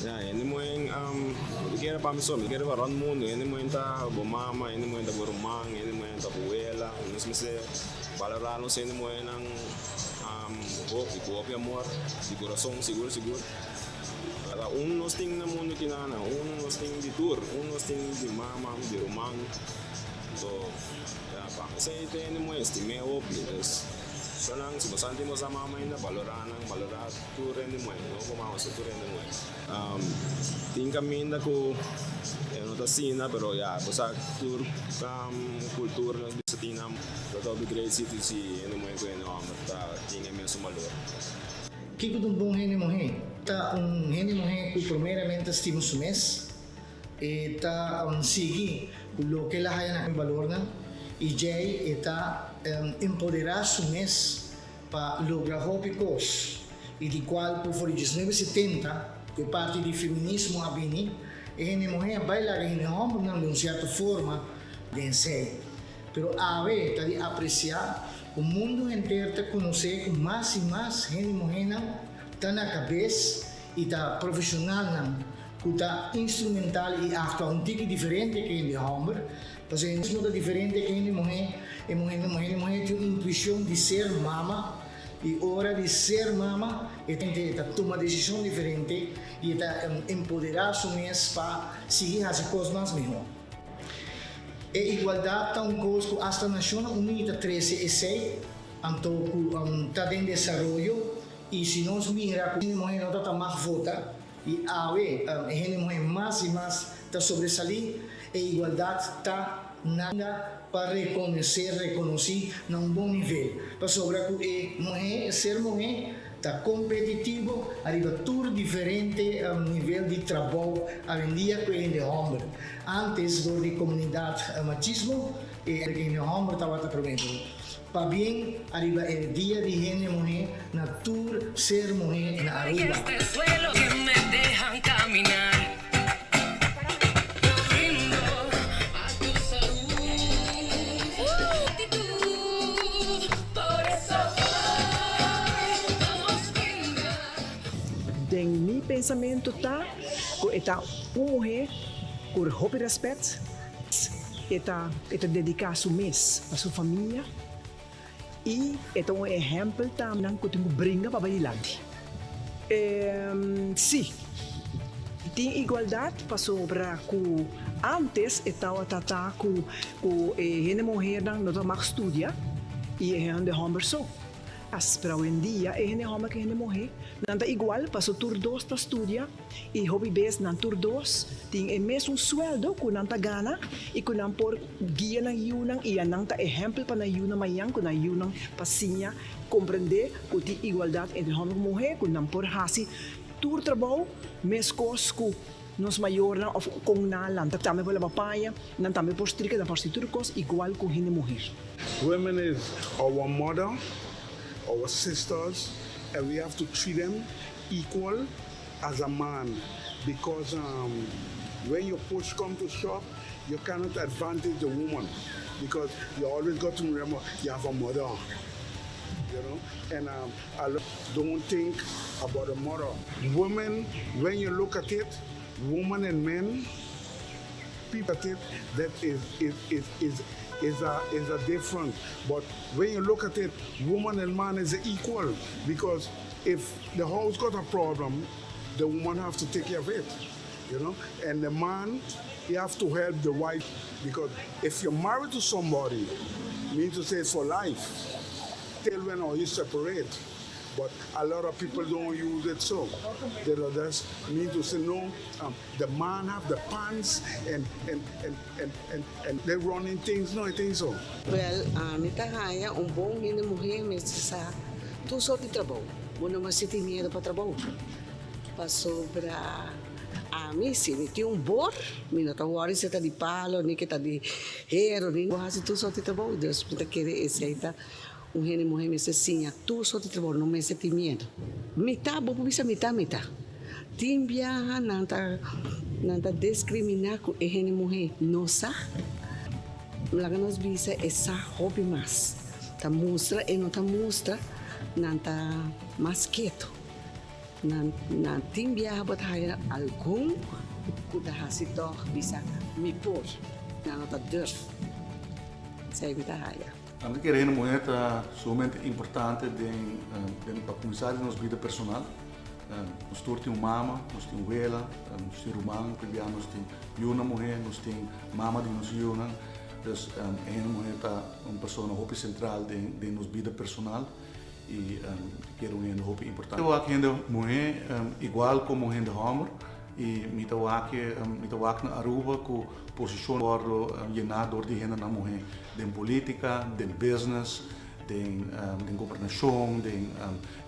Ya, hende muhé, mi kere pa mi so, mi kere pa rònt mundu. Hende muhé ta bo mama, hende muhé ta bo ruman, hende muhé ta bo wela. Nos mester balorá nos hende muhénan hopi, ku hopi amor di kurason, sigur sigur. Pasobra un nos tin na mundu kinana, un nos tin di tur, un nos tin di mama, di ruman. Anto, ya, pa mi esei ta hende muhé stim'é hopi. Entonces, so nan, si bo sa tin bo sa mama ainda, balorá nan, balorá tur hende muhé, no bo mama so, tur hende muhé. Tin kaminda ku e no ta asina, pero ya, bo sa tur kultura nos bisa tin nan, lo ta hopi great si hende muhé ku hende hòmber ta tin e mesun balor. Kiko ta un bon hende muhé? Ta un hende muhé ku primeramente stima su mes, e ta sigui ku loke el a haya na balornan i djei e ta empoderá su mes pa logra hopi kos i di kual ku for di diesnuebe setenta ku e parti di feminismo a bini, e hende muhé a bai laga hende hòmbernan den un sierto forma den esei. Pero awe ta di apresiá ku mundu henter ta konosé ku mas i mas hende muhénan ta na kabes i ta profeshonalnan. ku ta instrumental i aktua un tiki diferente ku hende hòmber, pasobra hende no ta diferente ku hende muhé, e muhé hende muhé tin un intuishon di ser mama i ora di ser mama e ta tuma desishon diferente i e ta empoderá su mes pa sigui hasi kos mas mihó. E igualdat ta un kos ku asta Nashonnan Uní ta trese esei, anto ku ta den desaroyo i si nos mira ku hende muhé no ta ta mag vota i awe e hende muhé mas i mas ta sobresalí, e igualdat ta na pa rekonosé, rekonosí na un bon nivel, pasobra ku e muhé, e ser muhé ta kompetitivo ariba tur diferente nivel di trabou awendia ku e hende hòmber. Antes dor di komunidat machismo e hende hòmber tabata promé. Pabien ariba e dia di hende muhé na tur ser muhé na Aruba. Den mi pensamentu ta ku e ta un muhé ku hopi rèspèt. E ta e ta dediká su mes pa su famia i e ta un ehèmpel tambe nan ku tin ku bringa pa bai dilanti. Sí, tin igualdat pasobra ku ántes e tabata ta ku ku e hende muhernan no ta mag studia i e hende hòmber so. As, pero awendia e hende hòmber ku e hende muhé nan ta igual paso tur dos ta studia. I hopi bes nan tur dos tin e mesun sueldo ku nan ta gana i ku nan por guia nan yunan i ya nan ta ehèmpel pa nan yunan mañan ku nan yunan pa siña komprendé ku tin igualdat entre hòmber ku muhé ku nan por hasi tur trabou meskos ku nos mayornan òf kon nan lanta tambe por laba paña nan tambe por strika nan por hasi tur kos igual ku hende muhé. Women is our mother, our sisters and we have to treat them equal as a man because um, when you push come to shove, you cannot advantage the woman because you always got to remember you have a mother, you know. And um, I don't think about the mother. Women, when you look at it, woman and men, people at it, that is is is is is a is a different. But when you look at it, woman and man is equal because if the house got a problem, the woman have to take care of it, you know. And the man, he have to help the wife because if you're married to somebody, mean to say it's for life. Till when or you separate. But a lot of people don't use it so. They just mean to say no, um, the man have the pants and and and and and, and they're running things. No, I think so. Wel, ami ta haña un bon hende muhé mester sa tur sort di trabou. Bo no mester tin miedu pa trabou. Pasobra ami si mi tin un bor, mi no ta wòri si e ta di palo ni ke ta di hero ni. Bo hasi tur sort di trabou. Dus mi ta kere esei ta un hende muhé mester siña tur sort di trabou, no mester tin miedu. Mitá, bo por bisa mitá mitá. Tin biaha nan ta nan ta diskriminá ku e hende muhé no sa. Laga nos bisa e sa hopi mas. Ta mustra e no ta mustra, nan ta mas ketu. Nan nan tin biaha bo ta haya algun ku ta hasi tòg bisa mi por. Nan no ta durf. Esei mi ta haya. Ami ta kere hende muhé ta sumamente importante den den pa kuminsá den nos bida personal. Nos tur tin un mama, nos tin un wela, nos tin ruman, hopi bia nos tin yunan muhé, nos tin mama di nos yunan. Dus e hende muhé ta un persona hopi sentral den den nos bida personal i mi kere un hende hopi importante. Mi ta wak hende muhé igual komo hende hòmber i mi ta wak mi ta wak na Aruba ku posishon wòrdu yená dor di hendenan muhé den polítika, den business, den den gobernashon, den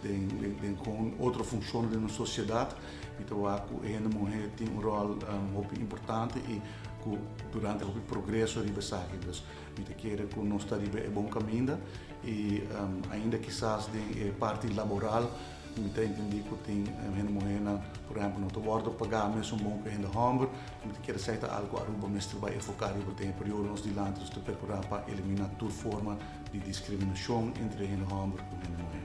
den den kon otro funshon den nos sosiedat. Mi ta wak ku e hende muhé tin un ròl hopi importante i ku durante hopi progreso riba esaki. Dus mi ta kere ku nos ta riba e bon kaminda i ainda kisas den e parti laboral mi ta entendí ku tin hende muhénan por ehèmpel no ta wòrdu pagá mesun bon ku e hende hòmber. Mi ta kere esei ta algu Aruba mester bai enfoká riba den e periodo nos dilanti nos ta perkurá pa eliminá tur forma di diskriminashon entre hende hòmber ku hende muhé.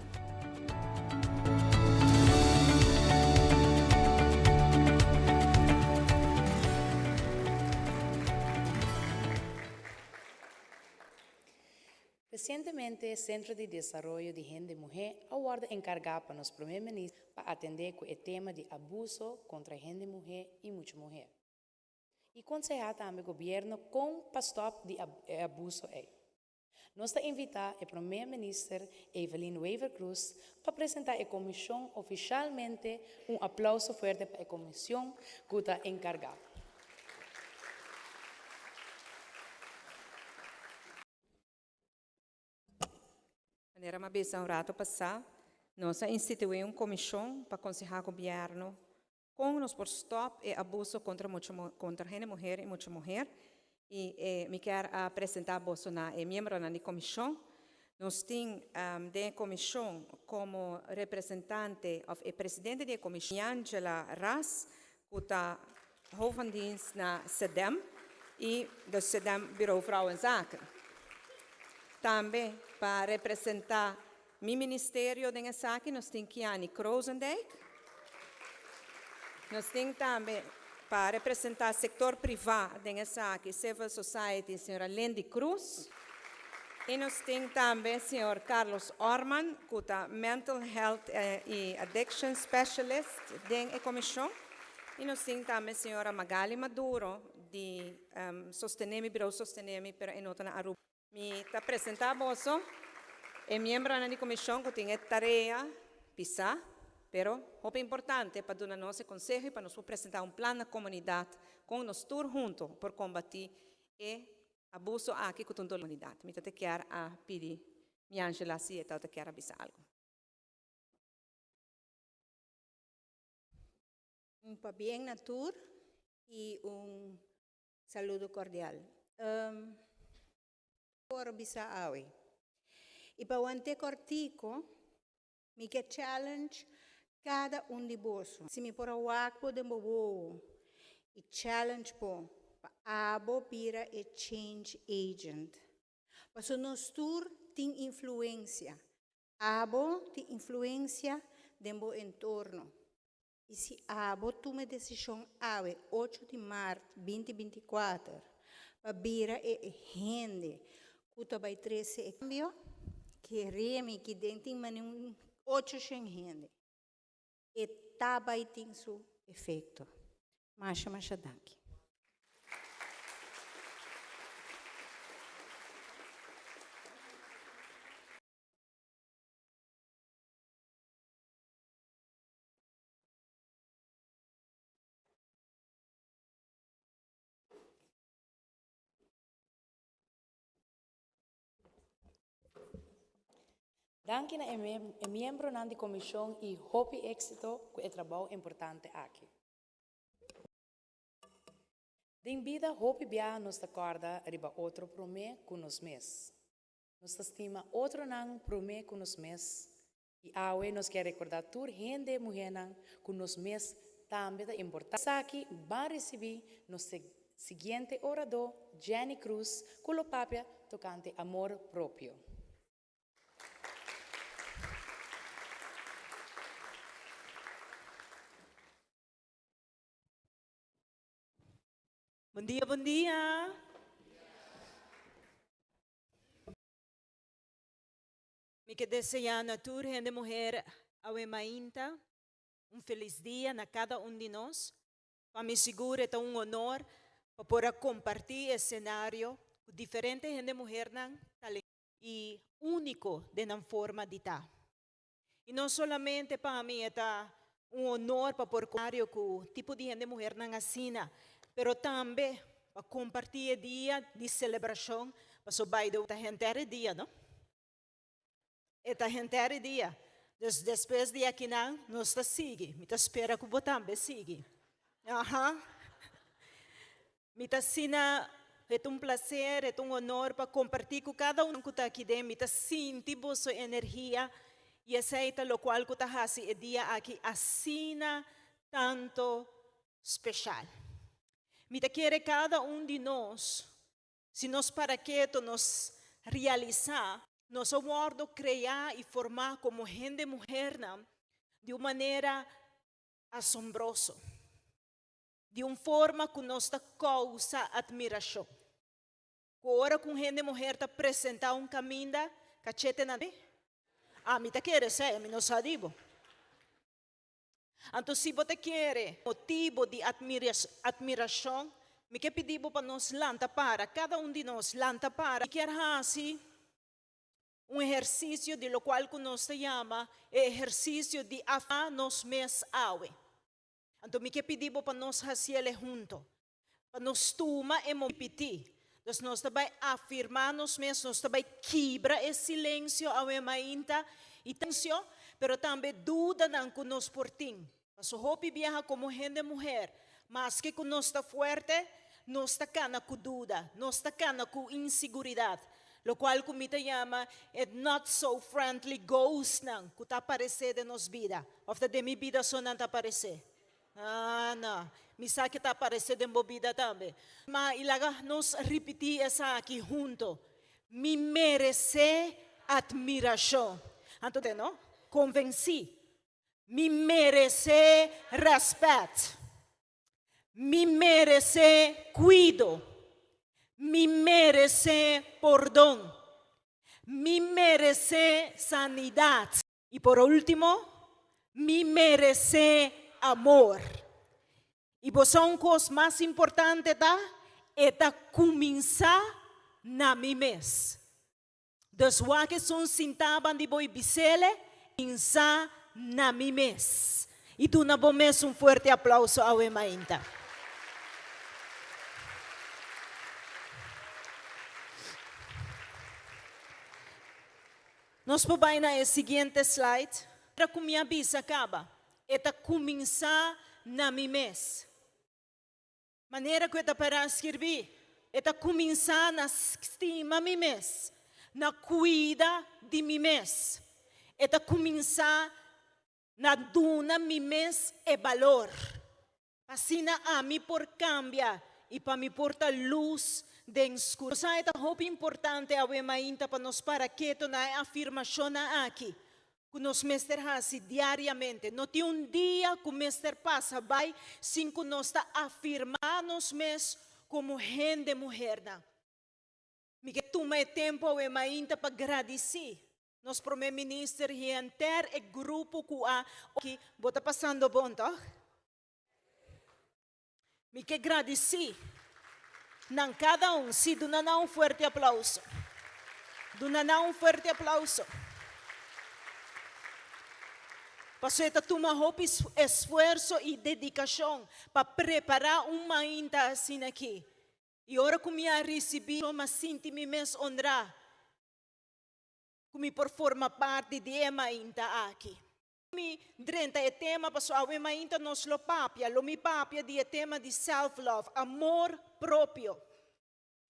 Resientemente Sentro di Desaroyo di Hende Muhé a wòrdu enkargá pa nos Promé Minister pa atendé ku e tema di abuso kontra hende muhé i mucha muhé. I konsehá tambe gobièrnu kon pa stòp di e abuso ei. Nos ta invitá e Promé Minister Evelyn Wever-Croes pa presentá e komishon ofishalmente. Un aplauso fuerte pa e komishon ku ta enkargá. Manera m'a bisa un rato pasá, nos a instituí un komishon pa konsehá gobièrnu kon nos por stòp e abuso kontra mucha kontra hende muher i mucha muher. I e mi kier a presentá boso na e miembronan di komishon. Nos tin den e komishon komo representante òf e presidente di e komishon Angela Ras ku ta hoofd van dienst na SEDEM i de SEDEM Bureau Vrouwenzaken. Tambe pa representá mi ministerio den esaki nos tin Kiani Krozendijk. Nos tin tambe pa representá sektor privá den esaki, Civil Society, señora Lindy Cruz. I nos tin tambe señor Carlos Orman ku ta Mental Health i Addiction Specialist den e komishon. I nos tin tambe señora Magali Maduro di Sostenemi, Bureau Sostenemi, pero e no ta na Aruba. Mi ta presentá boso e miembronan di komishon ku tin e tarea pisá, pero hopi importante pa duna nos e konseho i pa nos por presentá un plan na komunidat kon nos tur hunto por kombatí e abuso aki ku ta un dolor komunidat. Mi ta te kier a pidi Miangela si e tabata kier a bisa algu. Un pabien na tur y un saludo cordial. Por bisa awe. Y pa wante cortico, mi ke challenge cada un di boso. Si mi por a wak bo den bo wowo y challenge bo pa abo bira e change agent. Paso nos tur tin influencia. Abo tin influencia den bo entorno. Y si abo tuma e decision awe ocho di maart binti 24 pa bira e hende cu ta bay trece e cambio, kere mi ki den tin mane un ocho shen hende, e ta bay tin su efecto. Masha masha danki. Danki na e miembronan di komishon i hopi éksito ku e trabou importante aki. Den bida hopi biaha nos ta kòrda riba otro promé ku nos mes. Nos ta stima otronan promé ku nos mes i awe nos kier rekordá tur hende muhénan ku nos mes tambe ta importá. Esaki ban risibí nos siguiente oradó Jenny Cruz ku lo papia tokante amor propio. Bon dia, bon dia. Mi ke deseá na tur hende muher awe mainta un felis dia na kada un di nos. Pa mi sigur e ta un honor pa por a kompartí e senario ku diferente hende muhernan talentoso i úniko den nan forma di ta. I no solamente pa mi e ta un honor pa por kompartí ku tipo di hende muhernan asina, pero tambe pa kompartí e dia di selebrashon, pasobra by the way ta henter e dia, no? E ta henter e dia. Dus despues di akinan nos ta sigui. Mi ta spera ku bo tambe sigui. Aha. Mi ta asina, e ta un placer, e ta un honor pa comparti cu cada un cu ta aki den. Mi ta sinti boso energia y esey ta locual cu ta haci e dia aki asina tanto special. Mi ta kere cada un di nos, si nos para keto nos realisa, nos a wordo crea y forma como hende muhernan di un manera asombroso. Di un forma ku nos ta kousa atmirashon. Ku ora ku un hende muher ta presentá un kaminda, Kachete na mi? Ami ta kere esei, ami no sa di bo. Anto si bo ta kere motibo di atmirashon, mi ke pidi bo pa nos lanta para, kada un di nos lanta para. Mi kier hasi un ehersisio di lokual ku nos ta yama e ehersisio di afirmá nos mes awe. Anto mi ke pidi bo pa nos hasiel e hunto, pa nos tuma e momento ripití. Dus nos ta bai afirmá nos mes, nos ta bai kibra e silensio awe mainta i tensio, pero tambe dudanan ku nos por tin. Paso hopi biaha komo hende muher, maske ku nos ta fuerte, nos ta kana ku duda, nos ta kana ku insiguridat, lokual ku mi ta yama e not so friendly ghostnan ku ta aparesé den nos bida. Òf ta den mi bida so nan ta aparesé? Ah, no. Mi sa ke ta aparesé den bo bida tambe. Ma i laga nos ripití esaki hunto, Mi meresé atmirashon. Anto, no? Konvensí. Mi meresé rèspèt. Mi meresé kuido. Mi meresé pordon. Mi meresé sanidat. I por último, mi meresé amor. I bo sa un kos mas importante ta? E ta kuminsá na mi mes. Dus wak esun sintá bandi bo i bisele, Kuminsá na mi mes. I duna bo mes un fuerte aplauso awe mainta. Nos por bai na e siguiente slide. Ora ku mi a bisa kaba, e ta kuminsá na mi mes. Manera ku e ta pará skirbí, e ta kuminsá na stima mi mes, na kuida di mi mes. E ta kuminsá na duna mi mes e balor. Asina ami por kambia i pa mi por ta lus den skur. Sa e ta hopi importante awe mainta pa nos para keto na e afirmashonnan aki ku nos mester hasi diariamente. No tin un dia ku mester pasa bai sin ku nos ta afirmá nos mes komo hende muhernan. Mi ke tuma e tempu awe mainta pa gradisí nos Prome Minister i henter e grupo ku a Aki bo ta pasando bon, tòg? Mi ke gradisí nan kada un. Sí, duna nan un fuerte aplauso. Duna nan un fuerte aplauso. Pasobra e ta tuma hopi esfuerso i dedikashon pa prepará un mainta asina aki. I ora ku mi a risibí, mi a sinti mi mes onrá ku mi por forma parti di e mainta aki. Mi drenta e tema paso awe mainta nos lo papia, lo mi papia di e tema di self love, amor propio.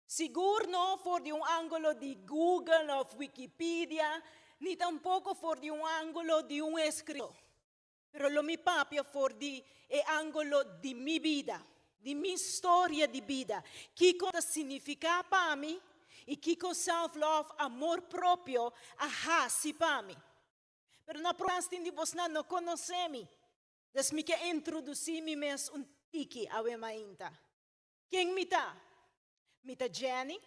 Sigur no for di un angulo di Google of Wikipedia, ni tampoco for di un angulo di un escritor. Pero lo mi papia for di e angulo di mi bida, di mi storia di bida, kico ta significa pa mi y kico self love, amor propio, a haci pa mi. Pero na promé tin di bosnan no konosé mi. Dus mi ke introdusí mi mes un tiki awe mainta. Ken mi ta? Mi ta Jenny.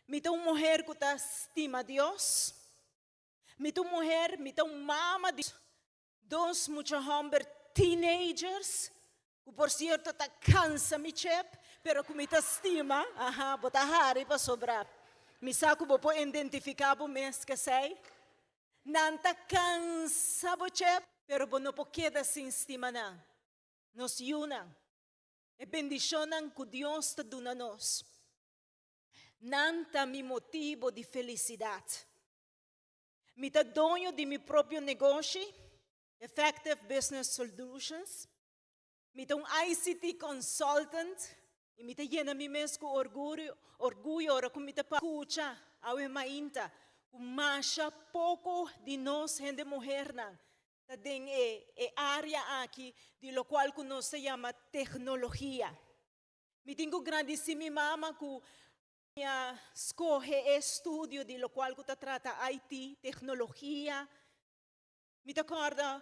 Mi ta un muher ku ta stima Dios. Mi ta un muher, mi ta un mama di dos mucha hòmber teenagers, ku por sierto ta kansa mi chep, pero ku mi ta stima. Aha, bo ta hari pasobra mi sa ku bo por identifiká bo mes k'esei. Nan ta kansa bo chep, pero bo no por keda sin stima nan. Nos yunan, e bendishonnan ku Dios ta duna nos, nan ta mi motibu di felisidat. Mi ta doño di mi propio negoshi, Effective Business Solutions. Mi ta un ICT consultant i mi ta yena mi mes ku orguyo orguyo ora ku mi ta skucha awe mainta ku masha poko di nos hende muhernan ta den e e área aki di lokual ku nos ta yama teknologia. Mi tin ku gradisí mi mama ku mi a skohe e estudio di lokual ku ta trata IT, teknologia. Mi ta kòrda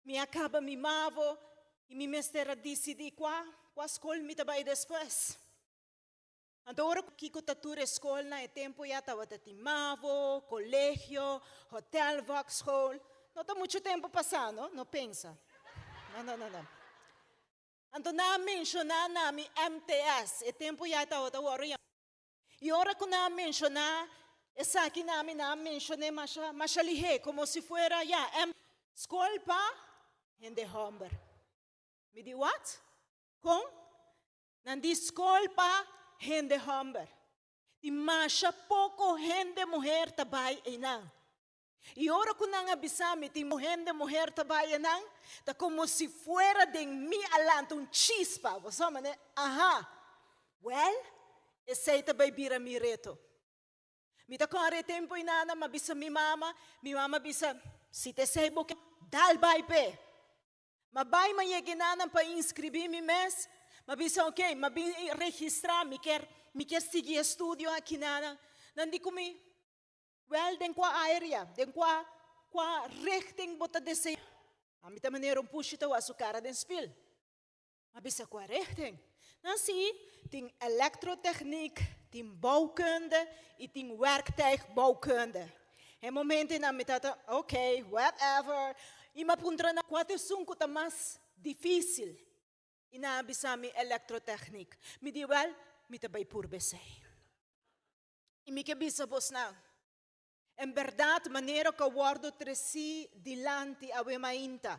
mi a kaba mi mavo i mi mester a disidí kua kua skol mi ta bai despues. Anto ora kiko ta tur e skolnan e tempu ya tabata tin mavo, kolegio, hotelvakschool. No ta muchu tempu pasá no, no pensa. No, no, no, no. Anto nan a menshoná na mi MTS, e tempu ya tabata wòrdu yamá. I ora ku nan a menshoná esaki na mi, nan a menshon'é masha, masha lihé, komo si fuera ya, M. Skol pa hende hòmber. Mi di, Wat? Kon? Nan di skol pa hende hòmber. Tin masha poko hende muher ta bai einan. I ora ku nan a bisa mi tin hende muher ta bai einan, ta komo si fuera den mi a lanta un chispa. Bo sa manera, aha, wèl, esei ta bai bira mi reto. Mi ta kòrda e tempu einana, mi a bisa mi mama, mi mama a bisa, si ta esei bo ke, dal bai p'e. M'a bai m'a yega enanan pa inscribí mi mes, m'a bisa ok, m'a bin registrá, mi kier, mi kier sigui estudio akinanan. Nan di ku mi, wèl den kua área, den kua, kua richting bo ta deseá? Ami ta manera un pushi ta wak su kara den spil. M'a bisa kua richting? Nan si, tin elektrotechniek, tin bouwkunde i tin werktuigbouwkunde. E momentonan mi ta ta, ok, whatever. I m'a puntra nan kua ta esun ku ta mas difísil. I nan a bisa mi elektrotechniek. Mi di, wèl, mi ta bai purba esei. I mi ke bisa bosnan, En bèrdat, manera ku a wòrdu tresí dilanti awe mainta,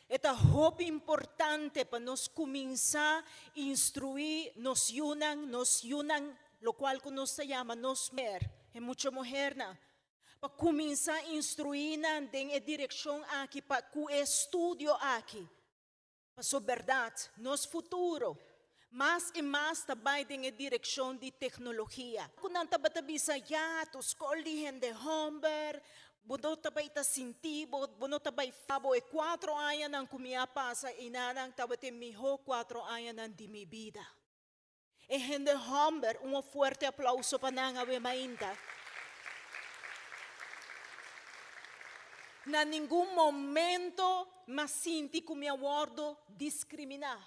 e ta hopi importante pa nos kuminsá instruí nos yunan, nos yunan, lokual ku nos ta yama nos muher, e mucha muhernan, pa kuminsá instruí nan den e direkshon aki pa ku e estudio aki. Paso bèrdat, nos futuro mas i mas ta bai den e direkshon di teknologia. Ku nan tabata bisa, ya, tur skol di hende hòmber, bo no ta bai ta sinti bo, bo no ta bai fa bo. E kuatro añanan ku mi a pasa einanan tabata e mihó kuatro añanan di mi bida. E hende hòmber, un fuerte aplauso pa nan awe mainta. Na ningun momento m'a sinti ku mi a wòrdu diskriminá.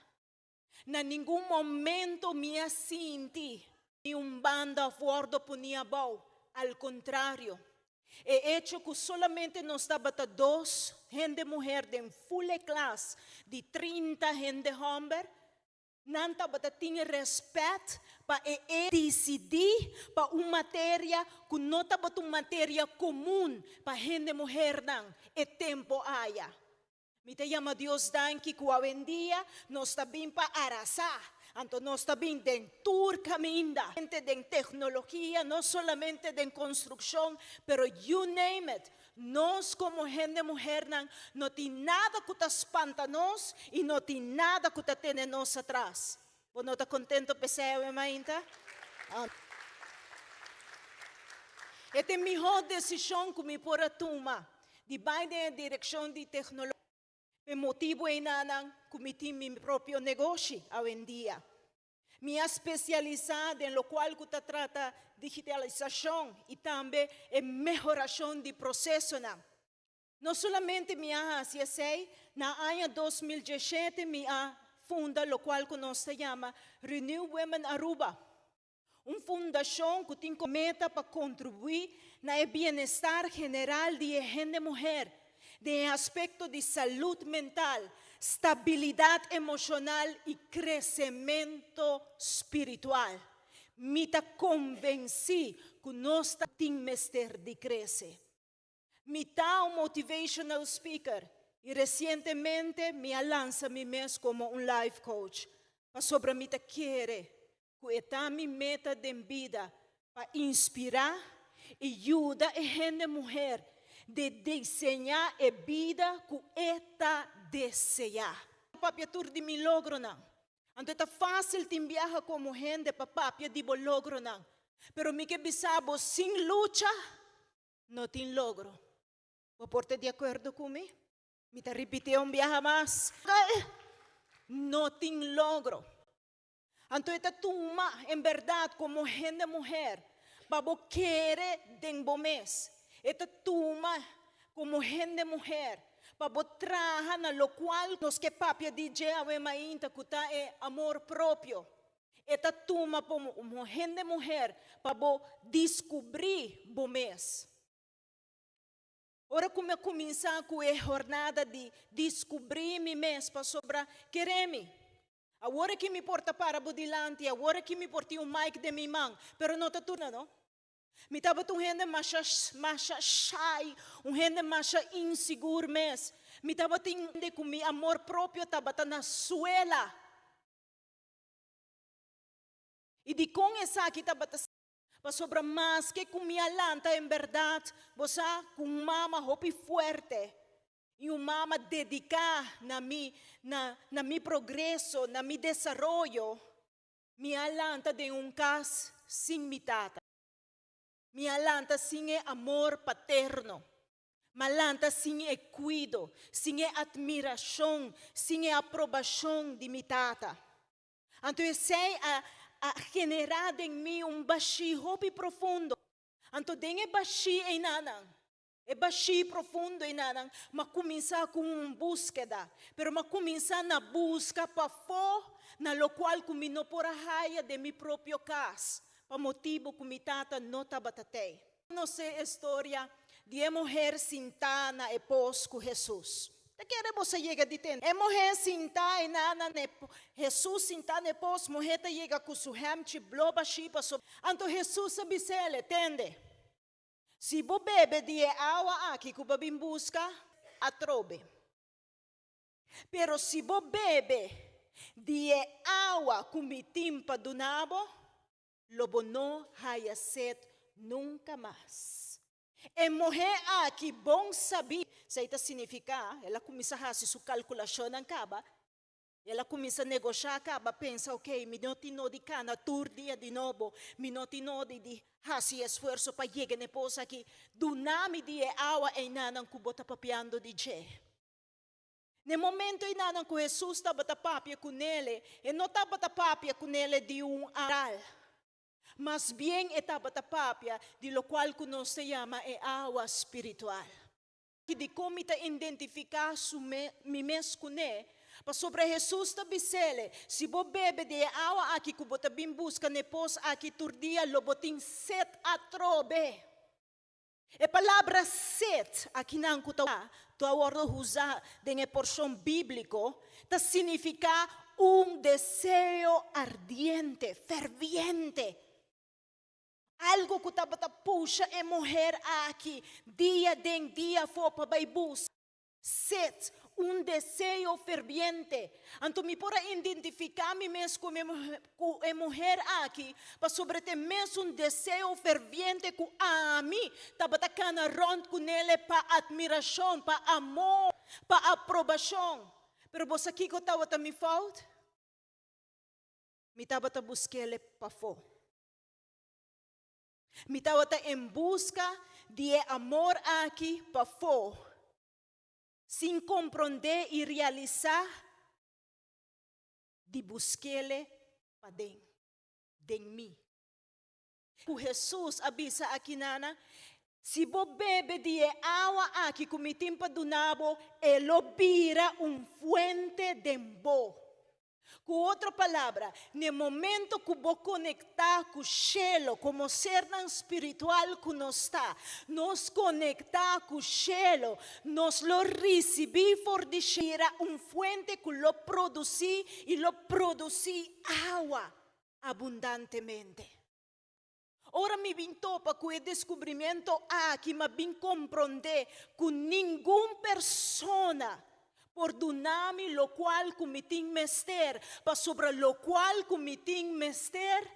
Na ningun momento mi a sinti mi un banda òf wòrdu poní abou. Al kontrario, e echo ku solamente nos tabata dos hende muher den ful e klas di 30 hende hòmber, Nan tabata tin rèspèt pa e e disidí pa un materia ku no tabata un materia komun pa hende muhernan e tempo aya. Mi ta yama Dios danki ku awendia nos ta bin pa arasá, anto nos ta bin den tur kaminda, den teknologia, no solamente den konstrukshon, pero you name it, Nos komo hende muhernan no tin nada ku ta spanta nos i no tin nada ku ta tene nos atras. Bo no ta kontento p'esei awe mainta? E ta e mihó desishon ku mi por a tuma di bai den e direkshon di teknologia. P'e motibu einanan ku mi tin mi propio negoshi awendia. Mi a spesialisá den lokual ku ta trata digitalisashon i tambe e mehorashon di prosesonan. No solamente mi a hasi esei, na aña 2017 mi a funda lokual ku nos ta yama Renew Women Aruba, un fundashon ku tin komo meta pa kontribuí na e bienestar general di e hende muher den e aspekto di salud mental, stabilidat emoshonal i kresemento spiritual. Mi ta konvensí ku nos ta tin mester di krese. Mi ta un motivational speaker i resientemente mi a lansa mi mes komo un life coach pasobra mi ta kere ku e ta mi meta den bida pa inspirá i yuda e hende muher di diseñá e bida ku e ta deseá. Papia tur di mi logronan. Anto e ta fásil tin biaha komo hende pa papia di bo logronan, pero mi ke bisa bo sin lucha no tin logro. Bo por ta di akuerdo ku mi? Mi ta ripitié un biaha mas, No tin logro. Anto e ta tuma en bèrdat komo hende muher pa bo kere den bo mes. E ta tuma komo hende muher pa bo traha na lokual nos ke papia di dje awe mainta ku ta e amor propio. E ta tuma pa un hende muher pa bo descubri bo mes. Ora cu mi a cuminsa cu e hornada di descubri mi mes pasobra kere mi. Awor aki mi por ta para bo dilanti, awor aki mi por tin un mic den mi man, pero no ta tur no. Mi tabata un hende masha masha shy, un hende masha insigur mes. Mi tabatin cu mi amor propio tabata na suela. I dikon esaki tabata Pasobra maske ku mi a lanta en bèrdat, bo sa ku un mama hopi fuerte i un mama dediká na mi, na na mi progreso, na mi desaroyo, mi a lanta den un kas sin mi tata. Mi a lanta sin e amor paterno. Mi a lanta sin e kuido, sin e atmirashon, sin e aprobashon di mi tata. Anto esei a a generá den mi un bashí hopi profundo. Anto den e bashí einanan, e bashí profundo einanan, m'a kuminsá ku un búskeda. Pero m'a kuminsá na buska pafó na lokual ku mi no por a haya den mi propio kas, pa motibu ku mi tata no tabata tei. Konosé e storia di e muher sintá na e pos ku Hesus. Ta kere bo sa yega di tende? E muher sintá einá na e Hesus sintá na e pos, muher ta yega ku su hèmchi blo bashí pasobra. Anto Hesus a bis'el, Tende, si bo bebe di e awa aki ku bo a bin buska, atrobe. Pero si bo bebe di e awa ku mi tin pa duna bo, Lo bo no haya sed nunca mas. E muhé aki bon sabí. Esei ta significá, el a cuminsa haci su calculacionnan caba, el a cuminsa negoshá caba, pensa, ok, mi no tin nodi cana tur dia di nobo, mi no tin nodi di haci esfuerso pa yega n'e pos aki, duna mi di e awa einanan cu bo ta papiando di dje. N'e momento einanan ku Hesus tabata papia ku nele, e no tabata papia ku nele di un aral. Mas bien e tabata papia di lokual ku nos ta yama e awa spiritual. Dikon mi ta identifiká su mi mes kuné? Pasobra Hesus ta bis'ele, Si bo bebe di e awa aki ku bo ta bin buska n'e pos aki tur dia, lo bo tin set atrobe. E palabra set akinan ku ta ta wòrdu usá den e porshon bíbliko ta signifiká un deseo ardiente, ferviente. Algu ku tabata pusha e muher aki dia den dia afó pa bai buska. Set, un deseo ferviente. Anto mi por a identifiká mi mes ku ku e muher aki pasobra ta e mesun deseo ferviente ku ami tabata kana rònt kunele pa atmirashon, pa amor, pa aprobashon. Pero bo sa kiko tabata mi fout? Mi tabata busk'ele pafó. Mi tabata en buska di e amor aki pafó, sin komprondé i realisá di busk'ele paden, den mi. Ku Hesus a bisa akinana, Si bo bebe di e awa aki ku mi tin pa duna bo, e lo bira un fuente den bo. Ku otro palabra, n'e momento ku bo konektá ku shelo komo sernan spiritual ku nos ta, nos konektá ku shelo, nos lo risibí for di shelo un fuente ku lo produsí i lo produsí awa abundantemente. Ora mi bin topa ku e deskubrimentu aki, m'a bin komprondé ku ningun persona por duna mi lokual ku mi tin mester, pasobra lokual ku mi tin mester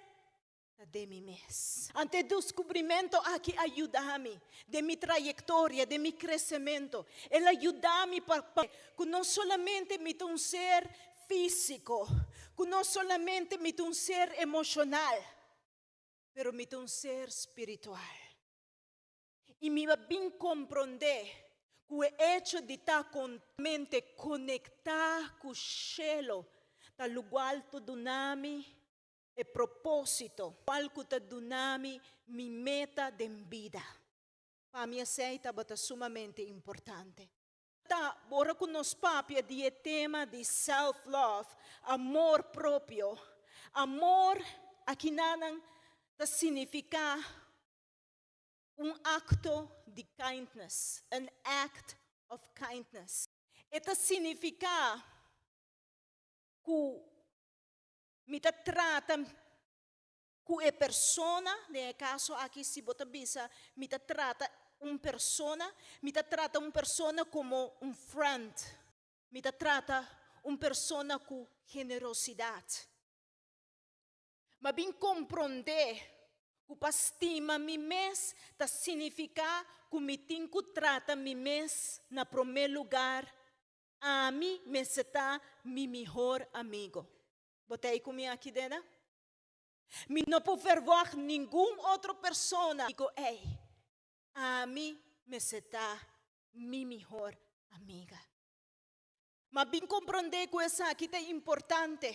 ta den mi mes. Ante e deskubrimentu aki a yuda mi den mi trayektoria, den mi kresementu. El a yuda mi pa ku no solamente mi ta un ser físiko, ku no solamente mi ta un ser emoshonal, Pero mi ta un ser spiritual. I mi a bin komprondé ku e echo di ta konstantemente konektá ku shelu ta lugual ta duna mi e propósito, lugual ku ta duna mi mi meta den bida. Pa mi esei tabata sumamente importante. Ta ora ku nos papia di e tema di self-love, amor propio. Amor akinanan ta signifiká un akto di kindness, an act of kindness. E ta signifiká ku mi ta trata ku e persona, den e kaso aki si bo ta bisa mi ta trata un persona, mi ta trata un persona komo un friend, mi ta trata un persona ku generosidat. M'a bin komprondé ku pa stima mi mes ta signifiká ku mi tin ku trata mi mes na promé lugar, ami mester ta mi mihor amigo. Bo ta ei ku mi aki, Dena? Mi no por verwagt ningun otro persona amigo ei. Ami mester ta mi mihor amiga. M'a bin komprondé ku esaki ta importante,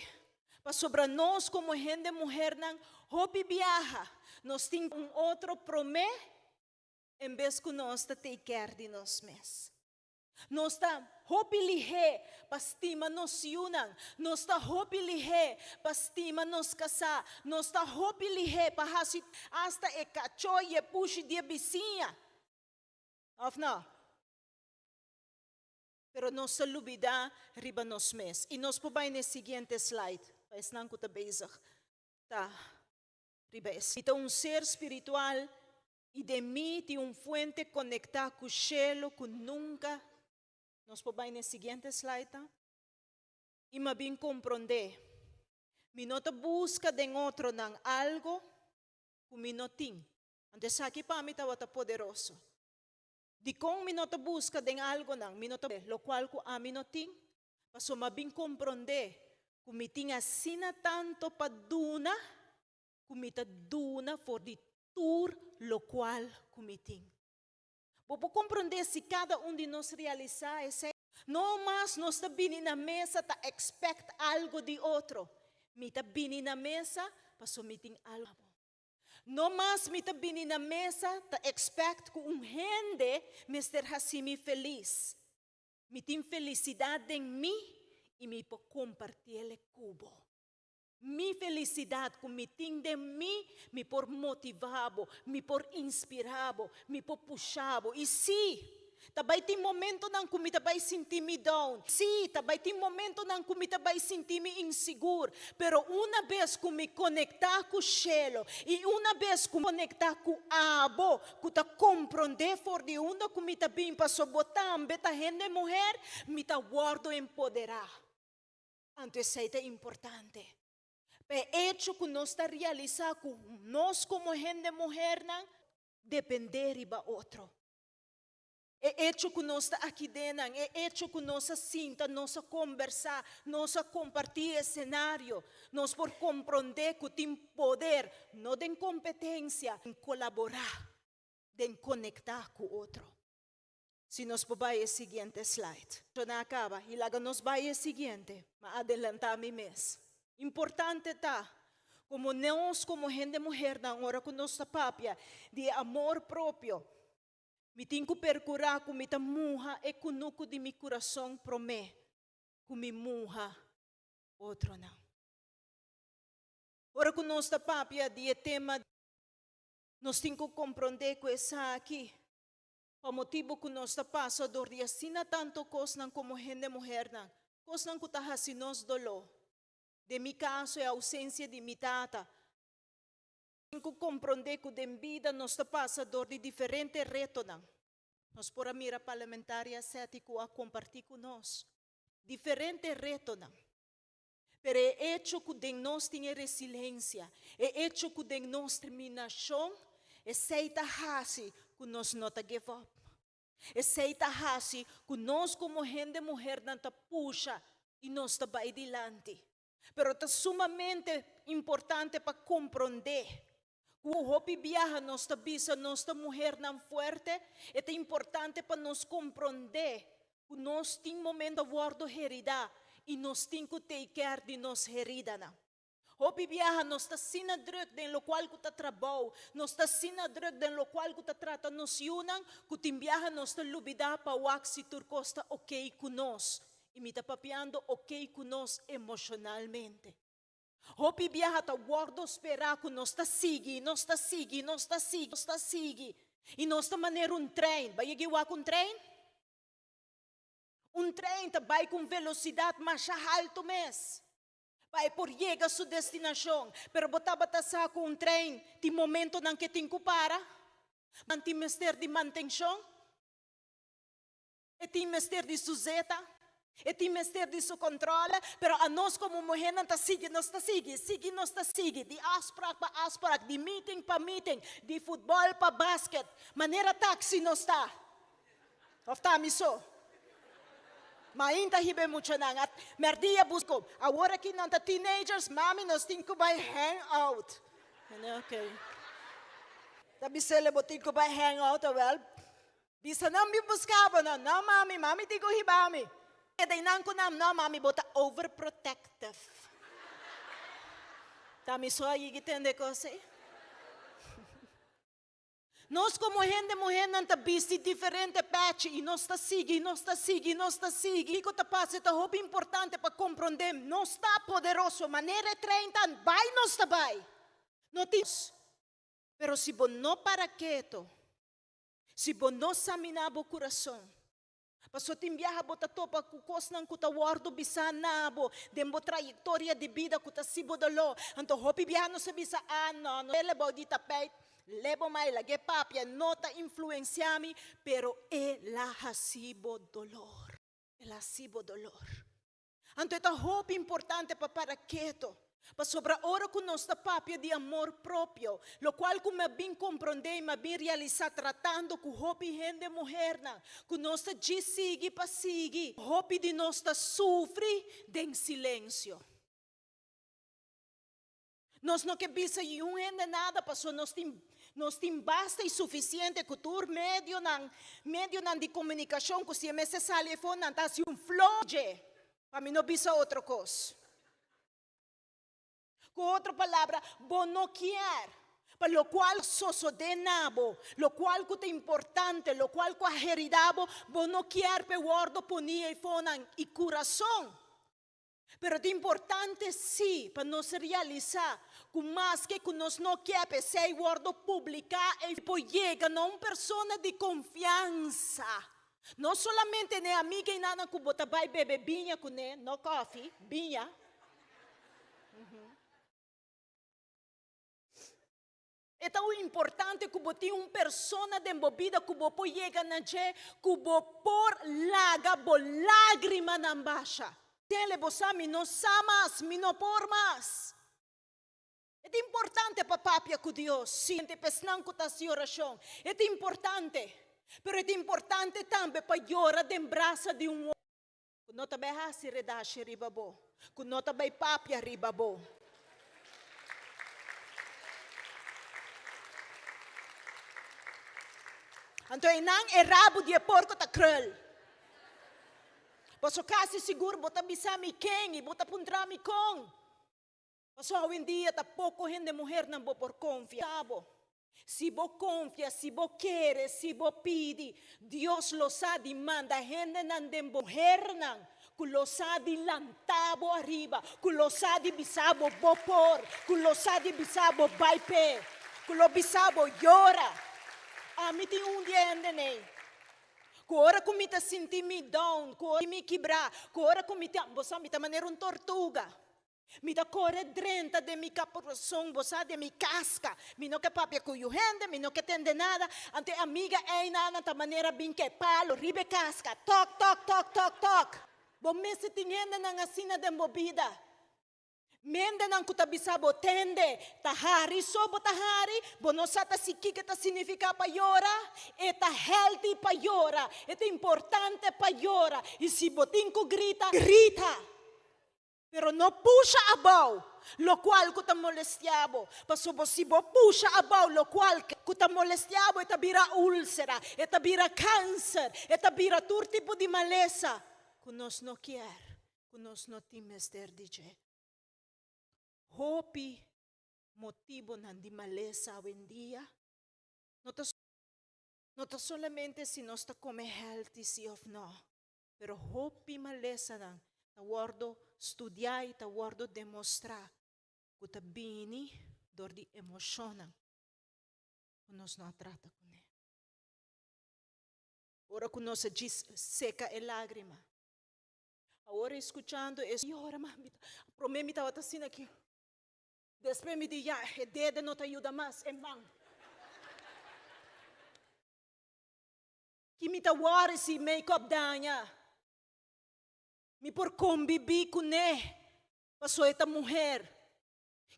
pasobra nos komo hende muhernan hopi biaha nos tin un otro promé en bes ku nos ta take care di nos mes. Nos ta hopi lihé pa stima nos yunan, nos ta hopi lihé pa stima nos kasá, nos ta hopi lihé pa hasi asta e kachó i e pushi di e bisiña, òf no? Pero nos ta lubidá riba nos mes. I nos por bai na e siguiente slide, pa esnan ku ta bezig ta riba e. Mi ta un ser spiritual i den mi tin un fuente konektá ku shelu ku nunka. Nos por bai na e siguiente slide ta? I m'a bin komprondé, mi no ta buska den otronan algu ku mi no tin. Anto esaki pa mi tabata poderoso. Dikon mi no ta buska den algonan mi no ta lokual ku ami no tin? Pasobra mi a bin komprondé ku mi tin asina tantu pa duna ku mi ta duna for di tur lokual ku mi tin. Bo por komprondé si kada un di nos realisá esei? No mas nos ta bini na mesa ta expect algo di otro. Mi ta bini na mesa pasobra mi tin algo. No mas mi ta bini na mesa ta expect cu un hende mester haci mi feliz. Mi tin felicidad den mi y mi por compartiele cu bo. Mi felicidad cu mi tin den mi, mi por motiva bo, mi por inspira bo, mi por pusha bo. Y si! Ta bai tin momentonan ku mi ta bai sinti mi down. Sí, ta bai tin momentonan ku mi ta bai sinti mi insigur. Pero una bes ku mi konektá ku shelu i una bes ku mi konektá ku abo ku ta komprondé for di unda ku mi ta bin pasobra bo tambe ta hende muher, mi ta wòrdu empoderá. Anto esei ta importante. Pa e echo ku nos ta realisá ku nos komo hende muhernan dependé riba otro. E echo ku nos ta aki den nan, e echo ku nos a sinta, nos a kombersá, nos a kompartí e senario, nos por komprondé ku tin poder, no den kompetensia, den kolaborá, den konektá ku otro. Si nos por bai e siguiente slide. Nan a kaba i laga nos bai e siguiente. M'a adelantá mi mes. Importante ta komo nos komo hende muhernan ora ku nos ta papia di e amor propio, Mi tin ku perkurá ku mi ta muha e kunuku di mi kurason promé ku mi muha otronan. Ora ku nos ta papia di e tema, nos tin ku komprondé ku esaki pa motibu ku nos ta pasa dor di asina tantu kosnan komo hende muhernan, kosnan ku ta hasi nos doló. Den mi kaso e ousensia di mi tata. Tin ku komprondé ku den bida nos ta pasa dor di diferente retonan. Nos por a mira Parlamentaria Setti ku a kompartí ku nos diferente retonan. Pero e echo ku den nos tin e resilensia, e echo ku den nos terminashon, esei ta hasi ku nos no ta give up. Esei ta hasi ku nos komo hende muhernan ta pusha i nos ta bai dilanti. Pero ta sumamente importante pa komprondé ku hopi biaha nos ta bisa nos ta muhernan fuerte, e ta importante pa nos komprondé ku nos tin momento wòrdu heridá i nos tin ku take care di nos heridanan. Hopi biaha nos ta asina drùk den lokual ku ta trabou, nos ta asina drùk den lokual ku ta trata nos yunan, ku tin biaha nos ta lubidá pa wak si tur kos ta okey ku nos. I mi ta papiando okey ku nos emoshonalmente. Hopi biaha ta wordo spera cu nos ta sigui, nos ta sigui, nos ta sigui, nos ta sigui. Y nos ta manera un trein. Bo a yega wak un trein? Un trein ta bai cu un velocidad masha halto mes pa e por yega su destinacion. Pero bo tabata sa cu un trein tin momentonan cu e tin cu para? Nan tin mester di mantencion? E tin mester di su zeta, e tin mester di su controle, pero anos como muhernan ta sigui, nos ta sigui, sigui nos ta sigui, di afspraak pa afspraak, di meeting pa meeting, di futbol pa basket, manera taxi nos ta. Of ta ami so? Ma ainda hiba e muchanan, a merdia busco, awor aki nan ta teenagers, mami nos tin cu bay hang out. Okay. Ta bisele bo tin cu bay hang out, awel. Bisa nan bin buska bo nan. No mami, mami tin ku hiba mi. Keda einan ku nan. No mami, bo ta overprotective. Ta mi so a yigi tende kos ei. Nos komo hende muhénan ta bisti diferente pèchi i nos ta sigui, i nos ta sigui, i nos ta sigui. Kiko ta pasa? E ta hopi importante pa komprondé nos ta poderoso. Manera e trein ta bai nos ta bai. No tin. Pero si bo no para keto. Si bo no saminá bo kurason, paso tin biaha bo ta topa ku kosnan ku ta wòrdu bisá na bo den bo trayektoria di bida ku ta hasi bo doló. Anto hopi biaha nos ta bisa, Ah, no, no, el bou di tapeit, lebo mai, lag'é papia, no ta influensiá mi, pero el a hasi bo dolor. El a hasi bo dolor. Anto e ta hopi importante pa para keto, pasobra ora ku nos ta papia di amor propio, lokual ku mi a bin komprondé i mi a bin realisá tratando ku hopi hende muhernan, ku nos ta djis sigui pa sigui, hopi di nos ta sufri den silensio. Nos no ke bisa niun hende nada pasobra nos tin nos tin basta i sufisiente ku tur medionan medionan di komunikashon ku si e mester sali afó nan ta hasi un flow dje pa mi no bisa otro kos. Ku otro palabra bo no kier pa lokual sosodé na bo, lokual ku ta importante, lokual ku a herida bo, bo no kier pa e wòrdu poní eifonan i kurason. Pero ta importante sí pa nos realisá ku maske ku nos no ke pa esei wòrdu publiká e por yega na un persona di konfiansa. No solamente na e amiga einanan ku bo ta bai bebe biña kuné, no kòfi, biña. E ta un importante ku bo tin un persona den bo bida ku bo por yega na dje, ku bo por laga bo lágrimanan basha. Tele bo sa mi no sa mas, mi no por mas. E ta importante pa papia ku Dios, si, pa esnan ku ta hasi orashon. E ta importante, pero e ta importante tambe pa yora den brasa di un. Ku no ta bai hasi redashi riba bo, ku no ta bai papia riba bo. Anto einan e rabu di e porko ta krul. Paso kasi sigur bo ta bisa mi ken i bo ta puntra mi kon. Paso awendia ta poko hende muhernan bo por konfia. Bo. Si bo konfia, si bo kere, si bo pidi, Dios lo sa di manda hendenan den bo muhernan ku lo sa di lanta bo ariba, ku lo sa di bisa bo bo por, ku lo sa di bisa bo bai p'e, ku lo bisa bo yora. Ami tin un di e hendenei ku ora ku mi ta sinti mi down, ku ora mi kibrá, ku ora ku mi ta, bo sa mi ta manera un tortuga. Mi ta kore drenta den mi kaparason, bo sa, den mi kaska. Mi no ke papia ku yu hende, mi no ke tende nada. Anto e amiga einan nan ta manera bin ke palo riba e kaska, tok, tok, tok, tok, tok. Bo mester tin hendenan asina den bo bida. Mendenan ku ta bisa bo, Tende, ta hari so bo ta hari, bo no sa ta si kiko ta signifiká pa yora. E ta healthy pa yora, e ta importante pa yora. I si bo tin ku grita, grita. Pero no pusha abou lokual ku ta molestiá bo, pasobra si bo pusha abou lokual ku ta molestiá bo e ta bira úlsera, e ta bira kánser, e ta bira tur tipo di malesa ku nos no kier, ku nos no tin mester di dje. Hopi motibonan di malesa awendia no ta no ta solamente si nos ta kome healthy si òf no, Pero hopi malesanan ta wordo studia y ta wordo demostra. Ku ta bini dor di emoshonnan ku nos no a trata kuné. Ora ku nos a djis seka e lágrima. Awor escuchando e yora ma mi ta prome mi tabata asina aki despues mi di ya e dede no ta yuda mas e man ki mi ta worry si make up daña mi por conbibi cune paso e ta muher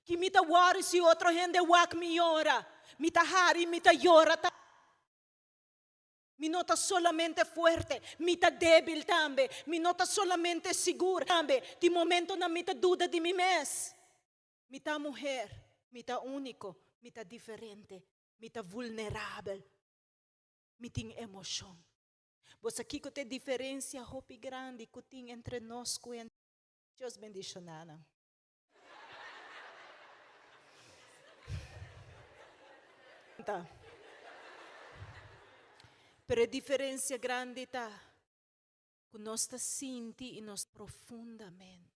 ki mi ta worry si otro hende wak mi yora mi ta hari mi ta yora ta. Mi no ta solamente fuerte, mi ta débil tambe. Mi no ta solamente sigur tambe. Tin momentonan mi ta duda di mi mes. Mi ta muher, mi ta úniko, mi ta diferente, mi ta vulnerabel, mi tin emoshon. Bo sa kiko ta e diferensia hopi grandi ku tin entre nos ku e. Dios bendishoná nan. Ta. Pero e diferencia grandi ta cu nos ta sinti y nos profundamente.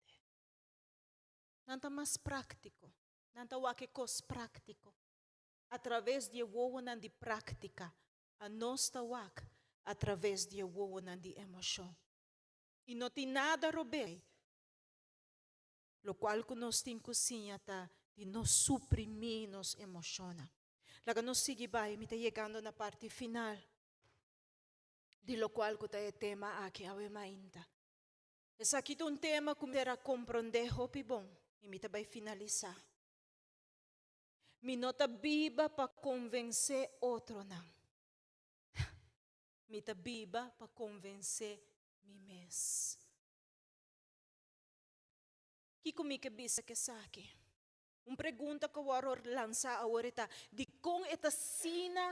Nan ta mas practico. Nan ta wak e cos practico. A traves di e wowonan di practica, anos ta wak a traves di e wowonan di emocion. Y no tin nada robes. Lokual ku nos tin ku siña ta di no suprimí nos emoshonnan. Laga nos sigui bai, mi ta yegando na parti final di lokual ku ta e tema aki awe mainta. Esaki ta un tema ku mi a komprondé hopi bon i mi ta bai finalisá. Mi no ta biba pa konvensé otronan. Mi ta biba pa konvensé mi mes. Kiko mi ke bisa ku esaki? Un pregunta ku a wòrdu lansá awor e ta, dikon e ta asina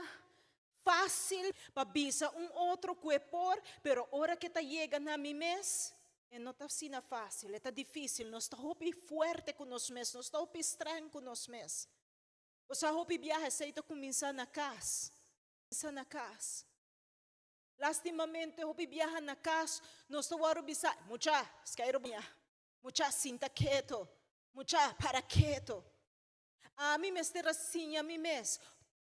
fásil pa bisa un otro ku e por, pero ora ku e ta yega na mi mes, e no ta asina fásil, e ta difísil. Nos ta hopi fuerte ku nos mes, nos ta hopi strèng ku nos mes. Bo sa hopi biaha esei ta kuminsá na kas, kuminsá na kas. Lastimamente hopi biaha na cas nos ta wòrdu bisa, Mucha, skei robiña. Mucha, sinta keto. Mucha, para keto. Ami mester a siña mi mes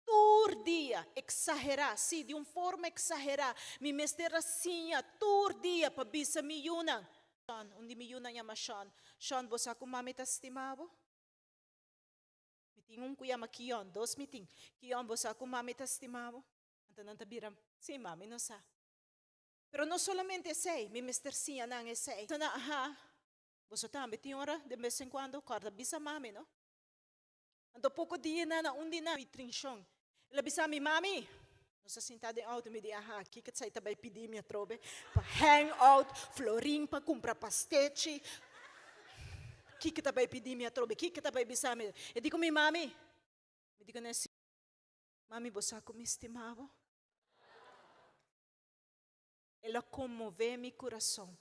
tur dia, exagerá, sí, di un forma exagerá, mi mester a siña tur dia pa bisa mi yunan, Sean, un di mi yunan yama Sean, Sean, bo sa ku mami ta stima bo? Mi tin un ku yama Kion, dos mi tin. Kion, bo sa ku mami ta stima bo? Anto nan ta bira, Sí, mami, nos sa. Pero no solamente esei, mi mester siña nan esei. Anto nan, Aha, boso tambe tin ora den bes en kuando kòrda bisa mami, no? Anto poko dia nan na un di nan trinshon, el a bisa mi, Mami, nos a sinta den outo, mi di, Aha, kiko esei ta bai pidi mi atrobe pa hang out, florin pa kumpra pastechi, kiko ta bai pidi mi atrobe, kiko ta bai bisa mi? E di ku mi, Mami, mi di ku nan, Sí. Mami, bo sa ku mi stima bo? El a konmové mi kurason.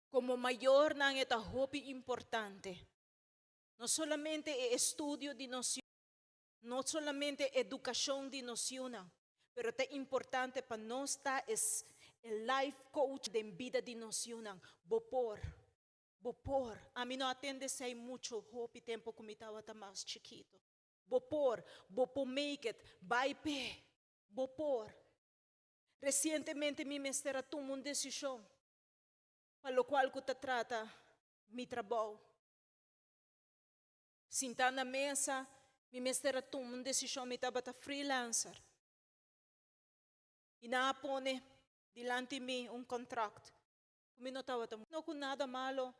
Komo mayornan e ta hopi importante, no solamente e estudio di nos yu, no solamente edukashon di nos yunan, pero ta importante pa nos ta e life coach den bida di nos yunan. Bo por. Bo por. Ami no a tende esei muchu hopi tempu ku mi tabata mas chikitu. Bo por. Bo por make it. Bai p'e. Bo por. Resientemente mi mester a tuma un desishon pa lokual ku ta trata mi trabou. Sintá na mesa, mi mester a tuma un desishon. Mi tabata freelancer. I nan a pone dilanti mi un kontrakt Ku mi no tabata no ku nada malo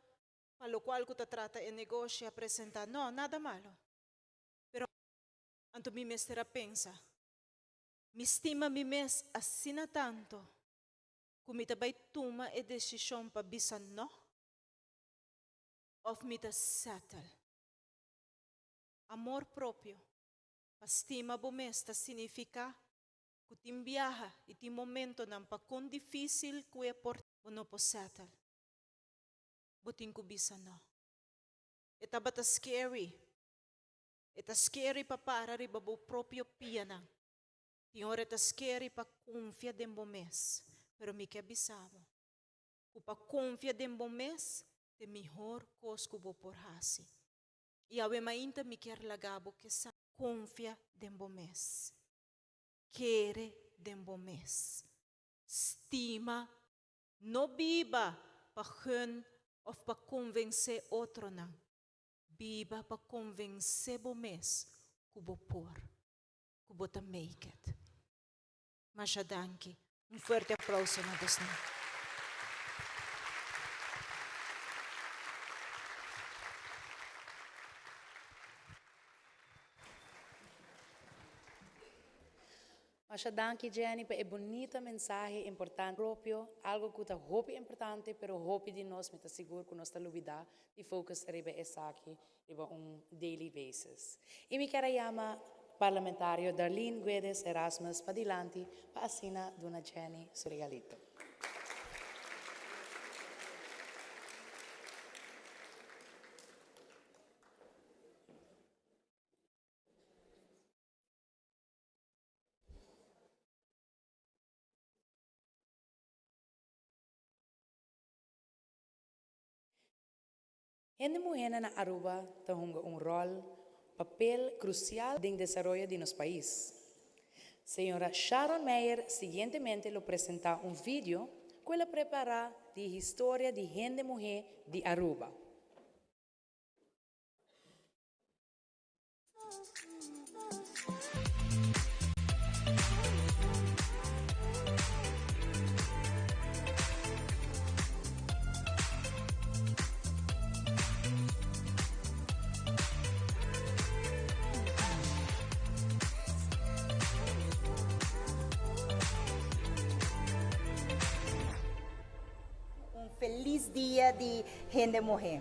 pa lokual ku ta trata e negoshi a presentá, no, nada malo. Pero anto mi mester a pensa, mi stima mi mes asina tantu ku mi ta bai tuma e desishon pa bisa no òf mi ta settle? Amor propio pa stima bo mes ta signifiká ku tin biaha i tin momentonan pa kon difísil ku e por Bo no por settle. Bo tin ku bisa no. E tabata scary. E ta scary pa para riba bo propio pianan. Tin ora e ta scary pa konfia den bo mes. Pero mi ke bisa bo ku pa konfia den bo mes. Ta e mihor kos ku bo por hasi. I awe mainta mi kier laga bo ke sa. Konfia den bo mes. Kere den bo mes. Stima. No biba pa gun òf pa konvensé otronan. Biba pa konvensé bo mes ku bo por, ku bo ta make it. Masha danki. Un fuerte aplauso na bosnan. Masha danki Jenny pa e bunita mensahe importante propio, algo cu ta hopi importante pero hopi di nos mi ta sigur cu nos ta lubida di focus riba esaki riba un daily basis. Y mi kier a yama Parlamentario Darlene Guedes Erasmus padilanti pa asina duna Jenny su regalito. Hende muhénan na Aruba ta hunga un ròl, papel, krusial den desaroyo di nos pais. Señora Sharon Meijer siguientemente lo presentá un video ku el a prepará di historia di hende muhé di Aruba. Un felis dia di hende muhé.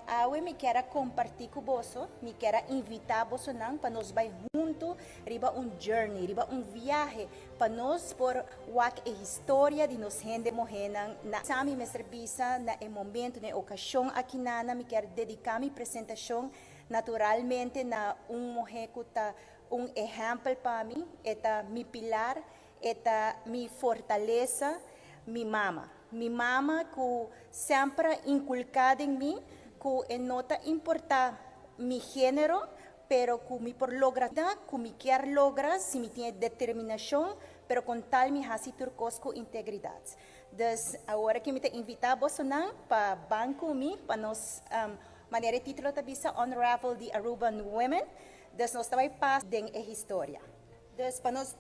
Awe mi kier a kompartí ku boso, mi kier a invitá bosonan pa nos bai huntu riba un journey, riba un viahe pa nos por wak e historia di nos hende muhénan na. Sa mi mester bisa na e momento, na e okashon akinana mi kier dediká mi presentashon naturalmente na un muhé ku ta un ehèmpel pa mi, e ta mi pilar, e ta mi fortalesa, mi mama. Mi mama ku semper a inkulká den mi ku e no ta importá mi género, pero ku mi por logra ku mi kier logra si mi tin e determinashon, pero kon tal mi hasi tur kos ku integridat. Dus awor aki mi ta invitá bosonan pa ban ku mi pa nos, manera e título ta bisa, Unravel the Aruban Women. Dus nos ta bai pas den e historia. Dus pa nos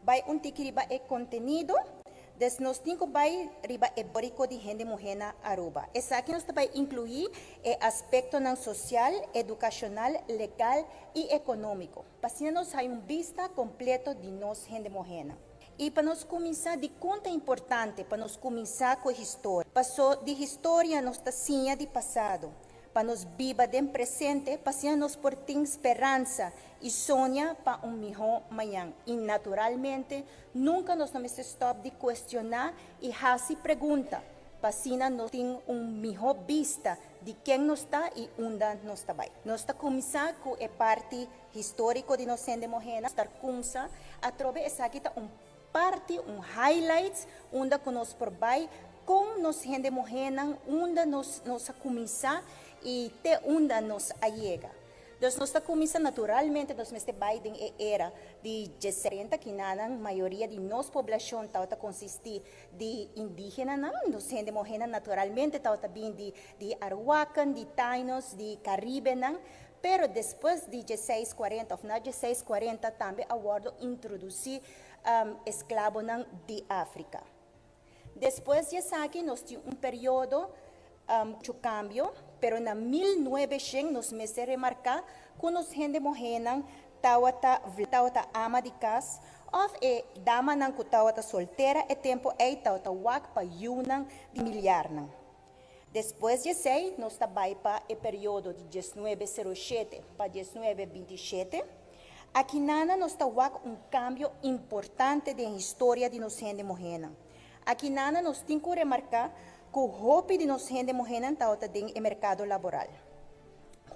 bai un tiki riba e kontenido, dus nos tin ku bai riba e bóriko di hende muhé na Aruba. Esaki nos ta bai inkluí e aspektonan sosial, edukashonal, legal i ekonómiko, pa asina nos haña un bista kompleto di nos hende muhénan. I pa nos kuminsá, dikon ta importante pa nos kuminsá ku e historia? Pasó di historia nos ta siña di pasado, pa nos biba den presente, pa asina nos por tin speransa i soña pa un mihó mañan. I naturalmente, nunka nos no mester stòp di kuestioná i hasi pregunta pa asina nos tin un mihó bista di ken nos ta i unda nos ta bai. Nos ta kuminsá ku e parti históriko di nos hende muhénan, ta kumsa atrobe esaki ta un parti, un highlights, unda ku nos por bai kon nos hende muhénan, unda nos nos a kuminsá i te unda nos a yega. Dus nos ta kuminsá naturalmente nos mester bai den e era di djesenta kinanan mayoria di nos poblashon tabata konsistí di indígenanan, nos hende muhénan naturalmente tabata bin di di Arhuacan, di Tainos, di Karibenan, pero despues di djeseis kuarenta òf na djeseis kuarenta tambe a wòrdu introdusí esklabonan di Afrika. Despues di esaki nos tin un periodo muchu kambio, pero na 1900 nos mester remarká ku nos hende muhénan tawata tawata ama di kas òf e damanan ku tawata soltera e tempu ei tawata wak pa yunan di miliarnan. Despues di esei nos ta bai pa e periodo di diesnuebe sero shete pa diesnuebe binti shete. Akinana nos ta wak un kambio importante den historia di nos hende muhénan. Akinana nos tin ku remarká ku hopi di nos hende muhénan tabata den e merkado laboral.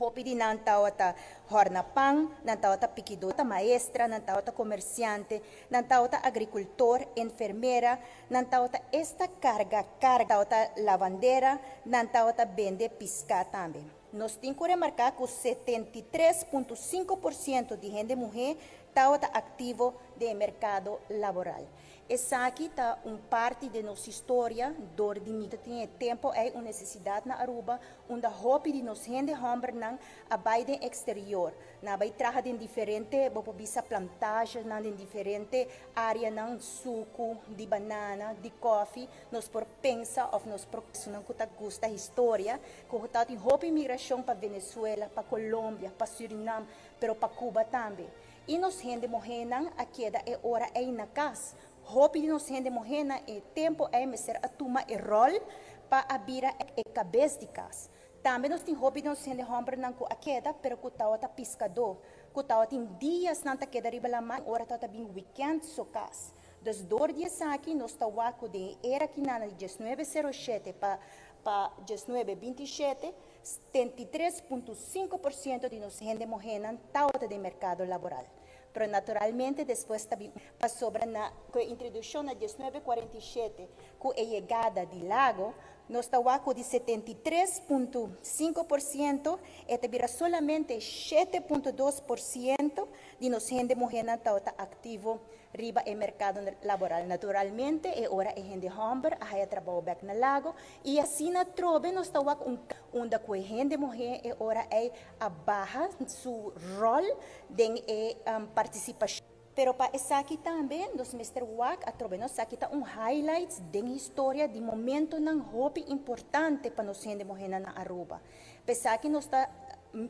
Hopi di nan tawata horna pan, nan tawata pikido, ta maestra, nan tawata comerciante, nan tawata agricultor, enfermera, nan tawata esta carga carga, tawata lavandera, nan tawata bende pisca tambe. Nos tin cu remarca cu 73.5% di hende muhe tawata activo den e mercado laboral. Esaki ta un parti di nos historia, door di mi tin e tempo ey un necesidad na Aruba, unda hopi di nos hende hombernan a bay den exterior. Nan a bay traha den diferente, bo por bisa plantagenan, den diferente areanan, sucu, di banana, di koffie. Nos por pensa of nos por personanan cu ta gusta historia, cu ta tin hopi migracion pa Venezuela, pa Colombia, pa Surinam, pero pa Cuba tambe. Y nos hende muhenan a keda e ora ey na cas. Hopi di nos hende muhenan e tempo ey mester a tuma e rol pa a bira e cabes di cas. Tambe nos tin hopi di nos hende hombernan cu a keda, pero cu tawata piscador, cu tawatin diasnan ta keda riba laman, ora tawata bin weekend so cas. Dus door di esaki nos ta wak cu den e era kinana di 1907 pa 1927, 73.5% di nos hende muhenan tawata den mercado laboral. Pero naturalmente despues ta bin pasobra na cu e introduccion na 1947 cu e yegada di Lago, nos ta wak cu di 73.5% e ta bira solamente 7.2% di nos hende muhenan tawata activo riba e mercado laboral. Naturalmente e ora e hende homber a haya trabou bek na Lago y asina trobe nos ta wak un unda cu e hende muhe e ora ey a baha su rol den e participacion. Pero pa esaki tambe nos mester wak atrobe nos esaki ta un highlights den historia di momentonan hopi importante pa nos hende muhenan na Aruba. Pa esaki nos ta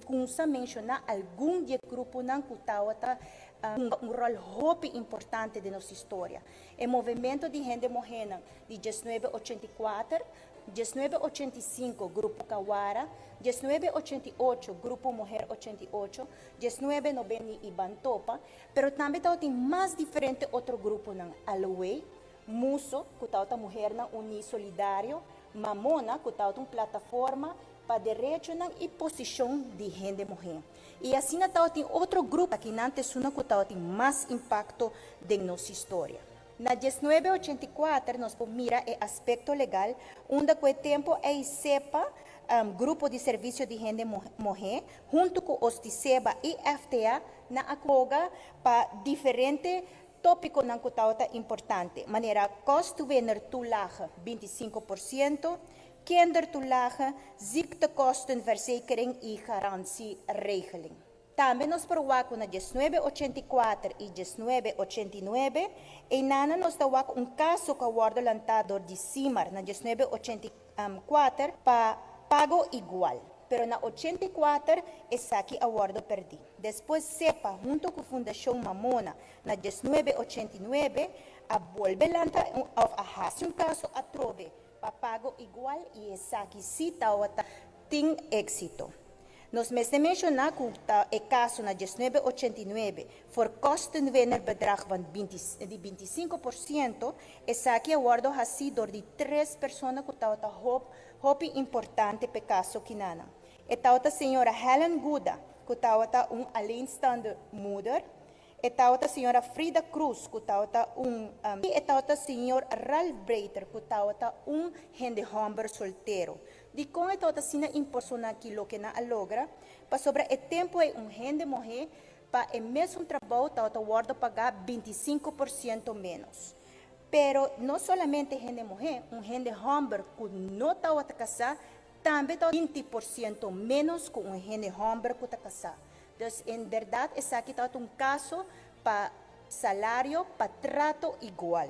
cunsa menciona algun di e gruponan cu tawata hunga un rol hopi importante den nos historia. E movimento di hende muhenan di 1984, 1985 Grupo Kawara, 1988 Grupo Muher 88, 1990 y Bantopa, pero tambe tawatin mas diferente otro gruponan, Aloe, Muso, cu tawata Muhernan Uni Solidario, Mamona, cu tawata un plataforma pa derechonan y posicion di hende muhe. Y asina tawatin otro grupo akinan ta esuna cu tawatin mas impacto den nos historia. Na 1984 nos por mira e aspecto legal, unda cu e tempo ey SEPA, Grupo di Servicio di Hende Muhe, hunto cu Ostiseba y FTA na a boga pa diferente topiconan cu tawata importante, manera kostwinnertoelage 25%, kindertoelage, ziektekostenverzekering y garantieregeling. Tambe nos por wak cu na 1984 y 1989, eynana nos ta wak un caso cu a wordo lanta door di Simar na 1984 pa pago igual. Pero na 84 esaki a wordo perdi. Despues SEPA hunto cu Fundacion Mamona na 1989 a bolbe lanta of a haci un caso atrobe pa pago igual y esaki si tawata tin exito. Nos mester menciona cu ta e caso na 1989 voor kostenwinnerbedrag van di 25%, esaki a wordo haci door di tres persona cu tawata hopi importante p'e caso kinana. E tawata señora Helen Guda, cu tawata un alleenstaande moeder, e tawata señora Frida Cruz, cu tawata un, y e tawata señor Ralph Breiter, cu tawata un hende homber soltero. Dicon e tawata asina imposona ki loke nan a logra? Pasobra e tempo ey un hende mohe pa e mesun trabou tawata wordo paga 25% menos. Pero no solamente hende mohe, un hende homber cu no tawata casa tambe tawata 20% menos cu un hende homber cu ta casa. Dus en berdad esaki tawata un caso pa salario pa trato igual.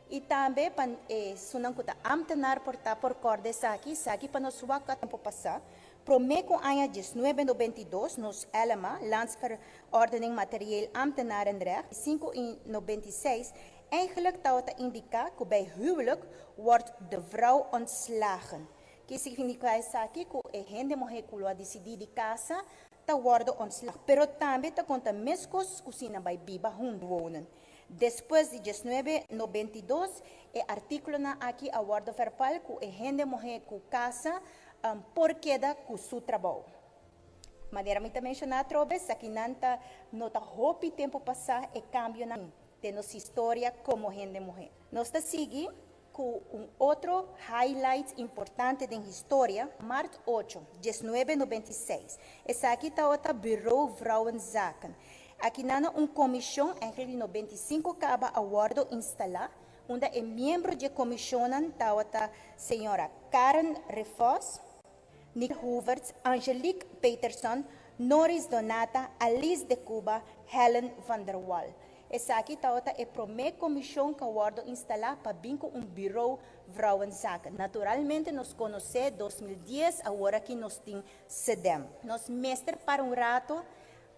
Y tambe pa esunnan cu ta ambtenaar por ta por corda esaki, esaki pa nos wak a tempo pasa. Prome cu aña 1992 nos LMA, Landsverordening Materieel Ambtenarenrecht, 5 y 96, eigenlijk tawata indica cu bij huwelijk wordt de vrouw ontslagen. Kico significa esaki? Cu e hende muhe cu a dicidi di casa ta wordo ontslagen. Pero tambe ta conta mescos cu si nan bay biba hunto wonen. Despues di 1992, e articulonan aki a wordo verval cu e hende muhe cu casa por keda cu su trabou. Manera mi ta menshoná atrobe, esakinan ta no ta hopi tempu pasá e kambionan den nos historia komo hende muhé. Nos ta sigui ku un otro highlight importante den historia, mart ocho, diesnuebe nobenta i seis. Esaki tabata Bureau Vrouwenzaken. Akinan un komishon, eigenlijk di 95 kaba a wòrdu instalá, unda e miembro di komishon tabata señora Karen Refos, Nick Hoeverts, Angelique Peterson, Norris Donata, Alice de Cuba, Helen van der Wal. Esaki tabata e promé komishon ku a wòrdu instalá pa bin ku un Bureau Vrouwenzaken. Naturalmente nos konosé 2010, awor aki nos tin CEDEHM. Nos mester para un ratu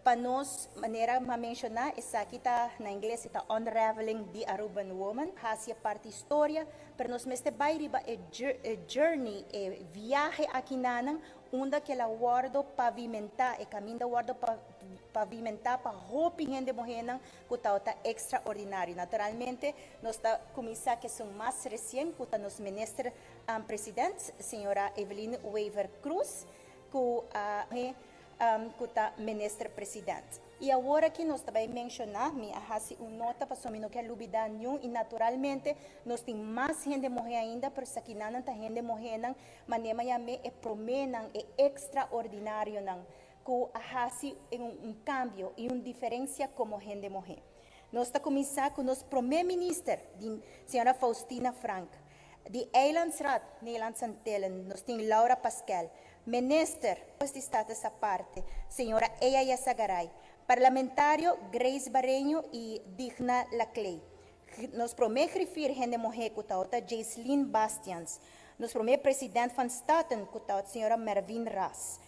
pa nos, manera m'a menshoná, esaki ta na ingles ta Unraveling the Aruban Woman, hasi parti historia, pero nos mester bai riba e journey, e viahe akinan, unda ku el a wòrdu pavimentá, e kaminda a wòrdu pavimentá pa hopi hende muhénan ku ta ekstraordinario. Naturalmente, nos ta kuminsá ku esun mas resien, ku ta nos minister presidente, señora Evelyn Wever Croes, ku ku ta minister presidente. I awor aki nos tambe menshoná, mi a hasi un nota pa mi no ke lubidá niun i naturalmente nos tin mas hende muhé ainda, pero esakinan ta hende muhénan, manera m'a yam'é e proménan, e ekstraordinarionan, ku a hasi un kambio i un diferensia komo hende muhé. Nos ta kuminsá ku nos promé minister, señora Faustina Frank, di Eilandsraad Nederlandse Antillen, nos tin Laura Pascal, minister di Status Aparte, señora Eya Yassagaray, parlamentario Grace Barreño i Digna Laclé. Nos promé griffier hende muhé ku ta Jaislyn Bastians. Nos promé president van Staten ku ta señora Mervin Ras.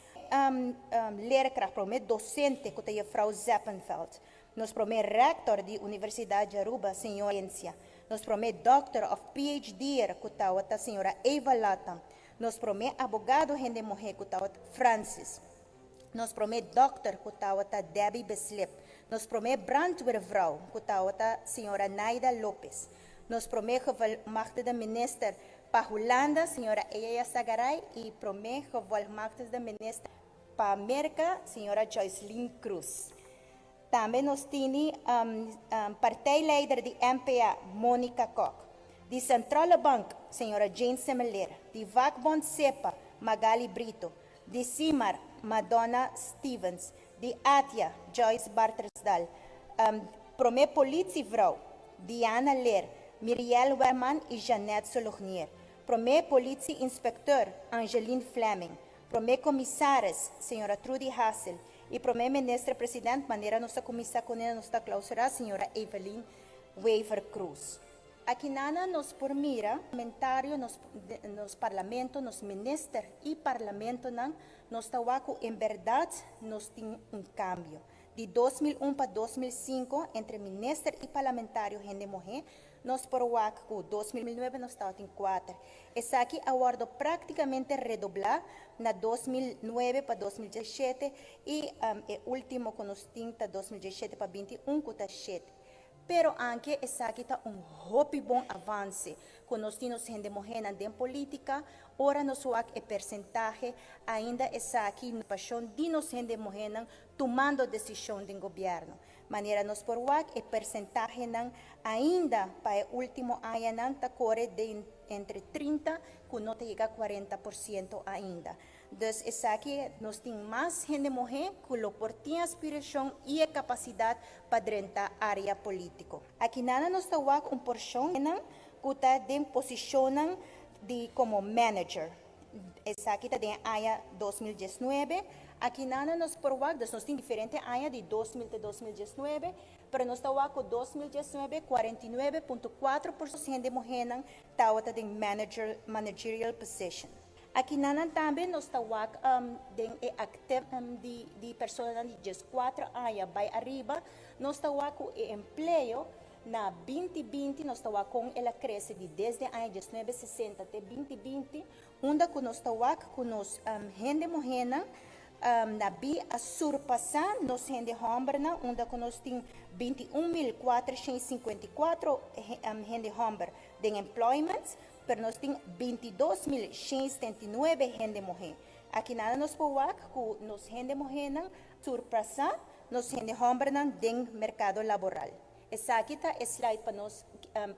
Leerkracht, promé dosente ku ta juffrouw Zeppenveld. Nos promé rector di Universidat di Aruba, señor Encia. Nos promé doctor of PhD ku ta señora Eva Latham. Nos promé abogado hende muhé ku ta Francis. Nos promé dokter ku ta Debbie Bislip. Nos promé brandweervrouw ku ta señora Naida Lopez. Nos promé gevolmachtigde minister pa Hulanda, señora Eya Sagaray, i promé gevolmachtigde minister pa Amérika, señora Joycelyn Cruz. Tambe nos tin partijleider di NPA, Monica Kock. Di Centrale Bank, señora Jane Semeleer. Di Vakbond SEPA, Magali Brito. Di Simar, Madonna Stevens. Di Atia, Joyce Bartersdal. Promé politievrouw, Diana Leer, Miriel Werman i Jeanette Solognier. Promé politie-inspecteur, Angeline Fleming. Promé commissaris, señora Trudy Hassel. I promé minister-president, manera nos a kuminsá kuné nos ta klousurá, señora Evelyn Wever Croes. Akinan nos por mira, komentario, nos parlamento, nos minister i parlamentonan, nos ta wak ku en berdat nos tin un kambio. Di 2001 pa 2005, entre minister i parlamentario hende muhé, nos por wak ku 2009 nos tabatin 4. Esaki a wòrdu práktikamente redoblá na 2009 pa 2017 i e último ku nos tin ta 2017 pa 21 ku ta 7. Pero aunke esaki ta un hopi bon avanse ku nos tin nos hende muhénan den polítika, ora nos wak e persentahe ainda esaki pashon di nos hende muhénan tumando desishon den gobièrnu. Manera nos por wak e persentahenan ainda pa e último añanan ta kore di entre 30 ku no ta yega 40% ainda. Dus esaki nos tin mas hende muhé ku lo por tin aspirashon i e kapasidat pa drenta área polítiko. Akinan nos ta wak un porshon ku ta den posishon di komo manager. Esaki ta den aña 2019. Akinan nos por wak, dus nos tin diferente aña di 2000 te 2019, pero nos ta wak 2019 49.4% di muhénan tabata den managerial position. Akinan tambe nos ta wak den e active di persona di 14 aña bai ariba, nos ta wak e empleo na 2020, nos ta wak kon el a krese di desde aña 1960 te 2020, unda ku nos ta wak ku nos hende muhénan na bi a surpasá nos hende hòmbernan, unda ku nos tin 21.454 hende hòmber den employment, pero nos tin 22.679 hende muhé. Akinan nos por wak ku nos hende muhénan surpasá nos hende hòmbernan den merkado laboral. Esaki ta e slide pa nos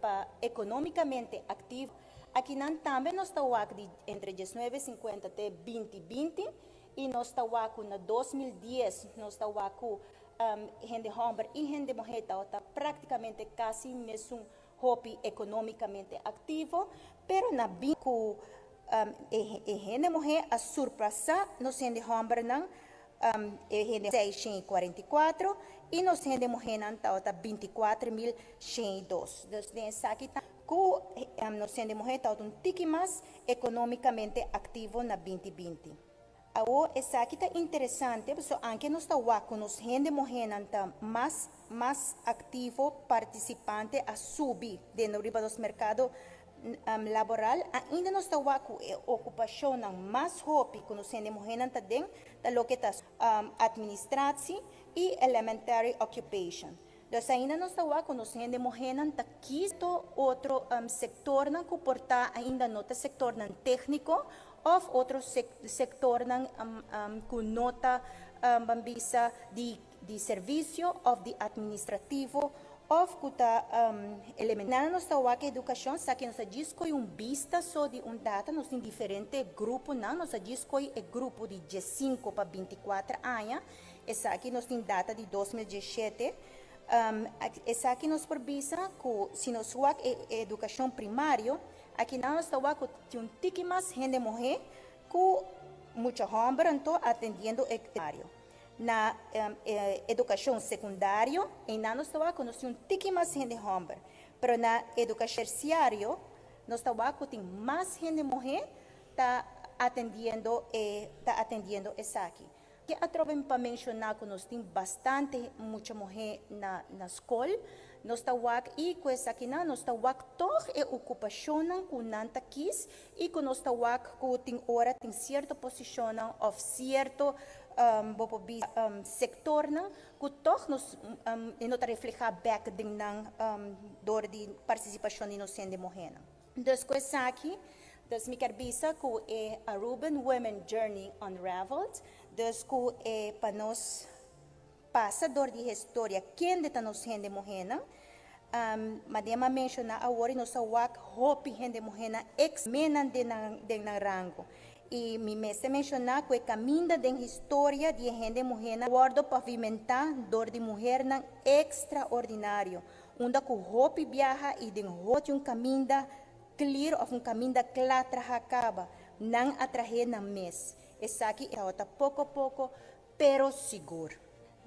pa ekonómikamente aktivo. Akinan tambe nos ta wak di entre 1950 te 2020 i nos ta wak ku na 2010 nos ta wak ku hende hòmber i hende muhé ta práktikamente kasi mesun hopi ekonómikamente aktivo, pero na ku e hende muhé a surpasá nos hende hòmbernan, e hende 644 i nos hende muhénan ta 24.102. Dus den esaki ta ku nos hende muhé ta un tiki mas ekonómikamente aktivo na 2020. Awor, esaki ta interesante, so aunke nos ta wak ku nos hende muhénan ta mas aktivo, partisipante a subi den nos merkado laboral, ainda nos ta wak ku e okupashon mas hopi ku nos hende muhénan ta den, ta loke ta administratie i elementary occupation. Dus ainda nos ta wak ku nos hende muhénan ta kies otro sektornan ku por ta ainda no ta sektornan tékniko òf otro sektornan ku no ta ban bisa di servisio òf di administrativo òf ku ta elemental. Nos ta wak edukashon, esaki nos a djis kohe un bista so di un data, nos tin diferente gruponan, nos a djis kohe e grupo di 15 pa 24 aña, esaki nos tin data di 2017. Esaki nos por bisa ku si nos wak edukashon primario, aki nos ta wak tin un tiki mas hende muhé ku mucha hòmber anto atendiendo e primario. Na edukashon sekundario, einan nos ta wak nos tin un tiki mas hende hòmber. Pero na edukashon tersiario, nos ta wak tin mas hende muhé ta atendiendo esaki. Ku atrobe pa menshoná ku nos tin bastante mucha muhé na skol, nos ta wak i ku esakinan nos ta wak toch e okupashonnan ku nan ta kies i ku nos ta wak ku tin ora tin sierto posishonnan òf sierto sektornan ku toch nos no ta reflehá bèk den nan dor di partisipashon di nos hende muhénan. Dus ku esaki, dus mi ke bisa ku e Aruban Women Journey Unraveled, dus ku e pa nos pasa dor di historia kende ta nos hende muhénan, manera m'a menshoná awor nos a wak hopi hende muhénan ex menan den nan rango. I mi mester menshoná ku e kaminda den historia di hende muhénan wòrdu pavimentá dor di muhénan ekstraordinario. Unda ku hopi biaha i den hopi un kaminda clear òf un kaminda kla traha kaba, nan a trah'é nan mes. Esaki ta poko poko, pero sigur.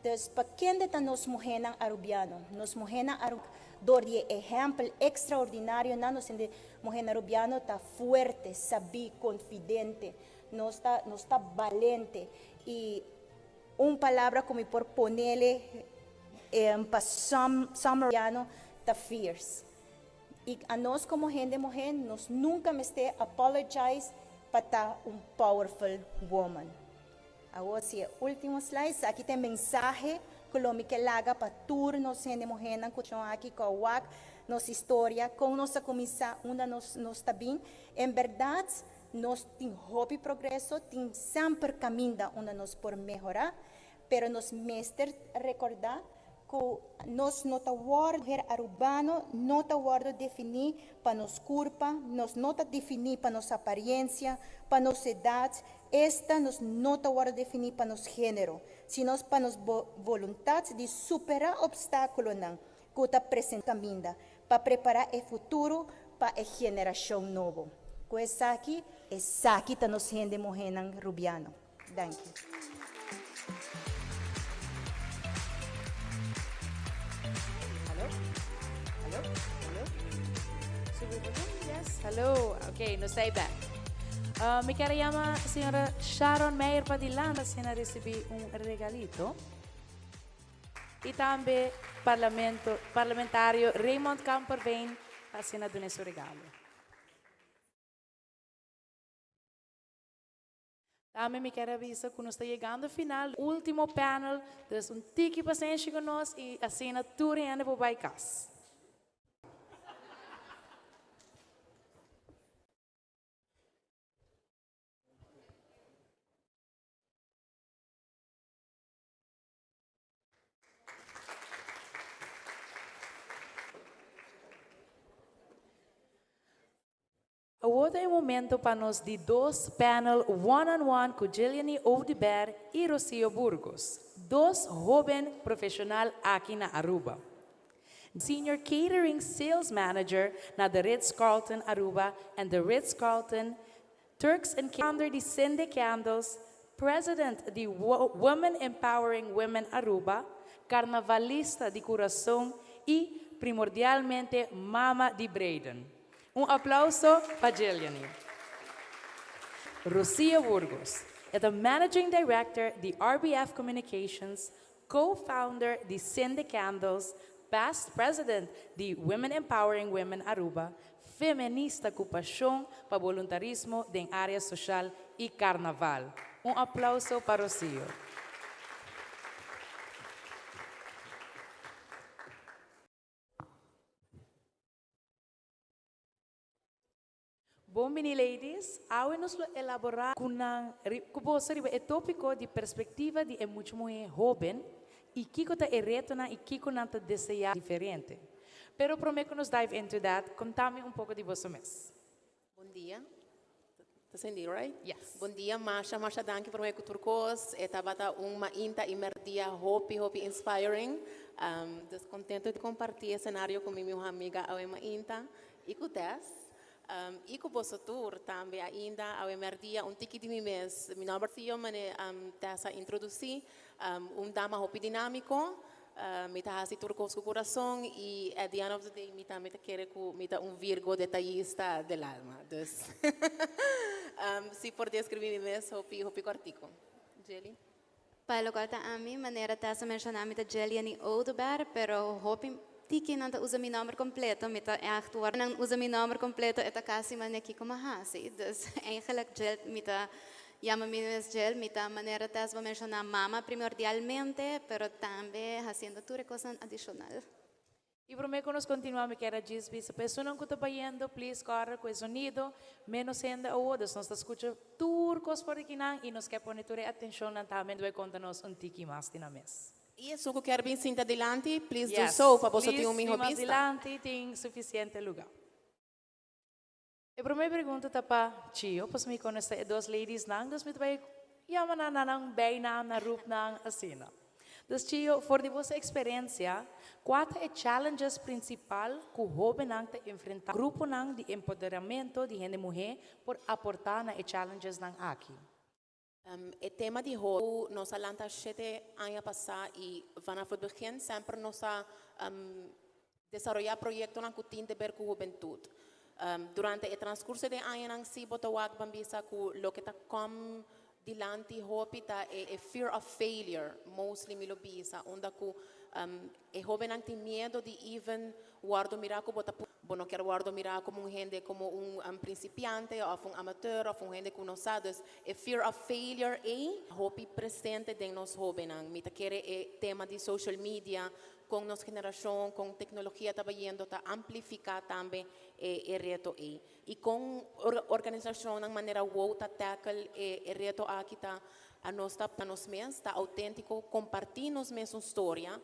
Dus pa kende ta nos muhénan arubiano? Nos muhénan arubiano, dor di ehèmpel ekstraordinario, na nos hende muhé arubiano ta fuerte, sabí, konfidente, nos ta balente. I un palabra ku mi por pone pa summary ta fierce. I anos komo hende muhé, nos nunka mester apologize pa ta un powerful woman. Awor si, último slide, aki tin mensahe ku lo mi ke laga pa tur nos hende muhénan ku aki ku wak nos historia, kon nos a kuminsá, unda nos ta bin. En berdat, nos tin hopi progreso, tin semper kaminda unda nos por mehorá, pero nos mester rekordá ku nos no ta muhé arubano no ta wòrdu definí pa nos kurpa, nos no ta definí pa nos aparensia, pa nos edat, esta nos no ta wòrdu definí pa nos género, sino pa nos boluntat di superá opstákulonan ku ta presentá kaminda, pa prepará e futuro pa e generashon nobo. Ku esaki, esaki ta nos hende muhénan rubiano. Thank you. Hello? Hello? Hello? Subi volume? Yes. Hello. Ok, nos ta back. Mi ke yama señora Sharon Meyer pa dilanti asina risibí un regalito. I tambe parlamentario Raymond Kamperveen asina duna su regalo. Tambe mi ke avisá ku nos ta yegando na final, último panel, dus un tiki pasenshi ku nos i asina tur hende por bai kas. Awor ta e momento pa nos di dos panel one-on-one cu Gilliany Oduber y Rocio Burgos, dos hoben profesional aki na Aruba. Senior Catering Sales Manager na The Ritz-Carlton Aruba and The Ritz-Carlton Turks and Founder di Cindy Candles, President di Women Empowering Women Aruba, carnavalista di curason y primordialmente mama di Braden. Un aplauso pa Gilliany. Rocio Burgos, e ta Managing Director di RBF Communications, co-founder di Cindy Candles, past President di Women Empowering Women Aruba, feminista cu pasion pa voluntarismo den area social y carnaval. Un aplauso pa Rocio. Bon bini ladies, awe nos lo elabora cu nan cu boso riba e topico di perspectiva di e mucha muhe hoben y kico ta e retonan y kico nan ta desea diferente. Pero prome cu nos dive into that, contami un poco di boso mes. Bon dia. Ta sendi, right? Yes. Bon dia, Masha. Masha danki prome cu tur cos. E tabata un mainta y merdia hopi, hopi inspiring. Dus contento di comparti e scenario cu mi miho amiga awe mainta y cu Tess. Y cu boso tur tambe ainda awe merdia un tiki di mi mes. Mi nomber ta mane Tess a introduci. Un dama hopi dinamico. Mi ta hasi tur cos cu curason y at the end of the day mi tambe ta kere cu mi ta un Virgo detallista del alma. Dus si por describi mi mes hopi hopi cortico. Jelly? Pa locual ta ami, manera Tessa menciona, mi ta Jelliany Oduber, pero hopi tiki nan ta usa mi nomber completo, mi ta echt ora nan usa mi nomber completo e ta casi mane kico mi a haci. Dus eigenlijk Jel mi ta yama mi mes Jel, mi ta manera Tess bo menciona mama primordialmente, pero tambe haciendo tur e cosnan adicional. Y prome cu nos continua mi kier a djis bisa pa esunnan cu ta bayendo please corda cu e zonido menos hende awo dus nos ta scucha tur cos for di kinan y nos kier pone tur e atencionnan tambe due conta nos un tiki mas di nan mes. Y esun cu kier bin sinta dilanti please do Yes, so pa boso tin please un miho bin mas bista. dilanti tin suficiente lugar. E prome pregunta ta pa Chio, pasobra mi conoce e dos ladiesnan, dus mi ta bay yama nan na nan bijnaam, nan roepnaam, asina. Dus Chio, for di boso experiencia, cua ta e challenges principal cu hobennan ta enfrenta? Gruponan di empoderamento di hende muhe por aporta na e challengesnan aki? E tema di ho nos a lanta shete aña pasa y vanaf het begin semper nos a desaroya proyectonan cu tin deber cu hubentud. Durante e transcurso di e añanan si bo ta wak ban bisa cu loke ta come dilanti hopi ta e fear of failure mostly mi lo bisa unda cu e hobennan tin miedo di even wordo mira cu bo ta Bo no kier wordo mira como un hende como un principiante of un amateur of un hende cu no sa. Dus e fear of failure ey hopi presente den nos hobennan. Mi ta kere e tema di social media con nos generacion, con tecnologia ta bayendo ta amplifica tambe e e reto ey. Y con organisacionnan manera wow ta tackle e e reto aki ta A nos ta pa nos mes, ta auténtiko, kompartí nos mesun storia.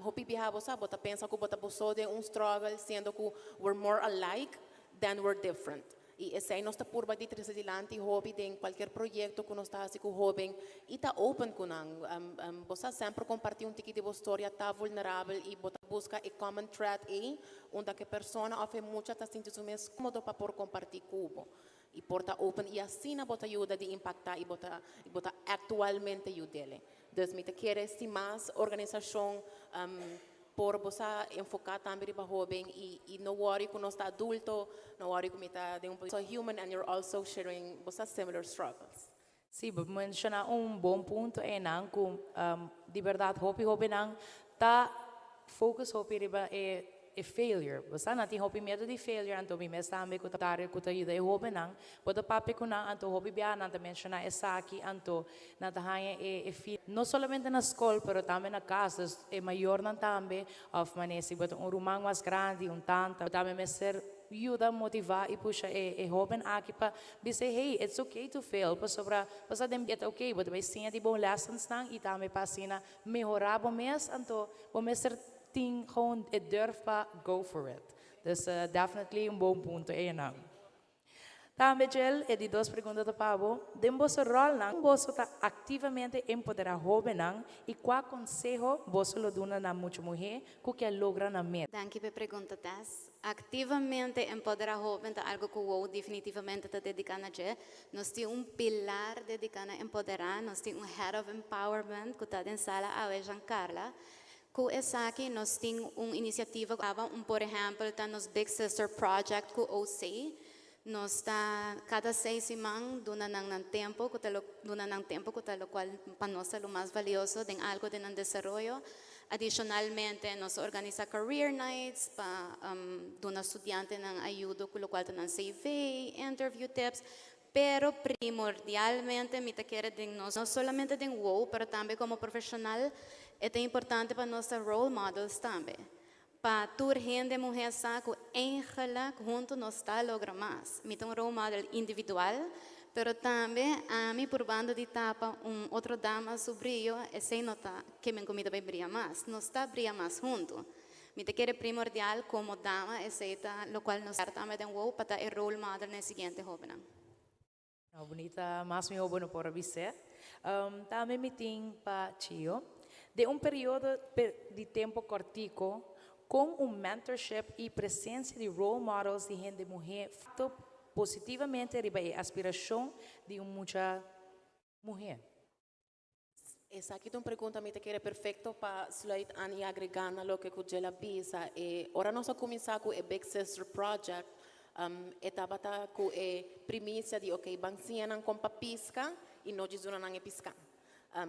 Hopi biaha bo sa, bo ta pensa ku bo ta bo so den un struggle, siendo ku we're more alike than we're different. I esei nos ta purba di trese dilanti hopi den kualkier proyekto ku nos ta hasi ku hóben i ta open ku nan. Bo sa semper kompartí un tiki di bo storia, ta vulnerabel i bo ta buska e common thread ei unda ku e persona òf e mucha ta sinti su mes kómodo pa por kompartí ku bo. I por ta open i asina bo ta yuda di impacta i bo ta i bo ta actualmente yudele. Dus mi ta kere si mas organisacion por bo sa enfoca tambe riba hoben i i no worry cu nos ta adulto, no worry cu mi ta den un so human and you're also sharing bo sa similar struggles. Sí, bo menciona un bon punto einan cu di berdad hopi hobennan ta focus hopi riba e e failure. Bo sa, nan tin hopi miedo di failure, anto mi mes tambe cu ta cu ta yuda e hobennan, bo ta papia cu nan, anto hopi biaha nan ta menciona esaki, anto nan ta haña e e feeling, no solamente na scol, pero tambe na cas, dus e mayornan tambe, of manera si bo ta un ruman mas grandi, un tanta, bo tambe mester yuda motiva y pusha e e hoben aki pa Bis'é, Hey, it's okay to fail, pasobra bo sa den e ta okay, bo ta bai siña di bo lessonsnan i tambe pa asina mehorá bo mes, anto bo mester tin gewoon e durf pa go for it. Dus definitely un bon punto einan. Tambe, Jill, e di dos pregunta ta pa bo. Den boso rolnan, boso ta activamente empodera hobennan y cua conseho boso lo duna na mucha muhe cu kier logra nan meta? Danki pa e pregunta, Tess. Activamente empodera hoben ta algo cu WOW definitivamente ta dedica na dje. Nos tin un pilar dedica na empodera, nos tin un Head of Empowerment cu ta den sala awe, Giancarla. Cu esaki nos tin un iniciativa un por ehempel ta nos Big Sister Project cu OC. Nos ta cada 6 siman duna nan nan tempo, cu ta lo, duna nan tempo cu ta locual pa nos ta lo mas valioso den algo den nan desaroyo. Adicionalmente, nos ta organisa career nights pa duna studiantenan ayudo cu locual ta nan CV, interview tips, pero primordialmente mi ta kere den nos, no solamente den WOW, pero tambe como profesional, ta importante pa nos ta role models tambe. Pa tur hende muhe sa cu eigenlijk hunto nos ta logra mas. Mi ta un role model individual, pero tambe ami por banda di tapa un otro dama su briyo, esey no ta kiermen cu mi ta bay briya mas. Nos ta briya mas hunto. Mi ta kere primordial como dama, esey ta locual nos tambe den WOW pa ta e role model na e siguiente hobennan. No, bunita, mas miho bo no por a bis'é. Tambe mi tin pa Chio. Den un periodo di tempo cortico, con un mentorship y presencia di role models di hende muhe positivamente riba e aspiracion di un mucha muhe? Esaki ta un pregunta mi ta kere perfecto pa sluit aan y agrega na loke cu Jill a bisa. E ora nos a cuminsa cu e Big Sister Project, e tabata cu e premisa di, ok, ban siña nan con pa pisca y no djis duna nan e pisca.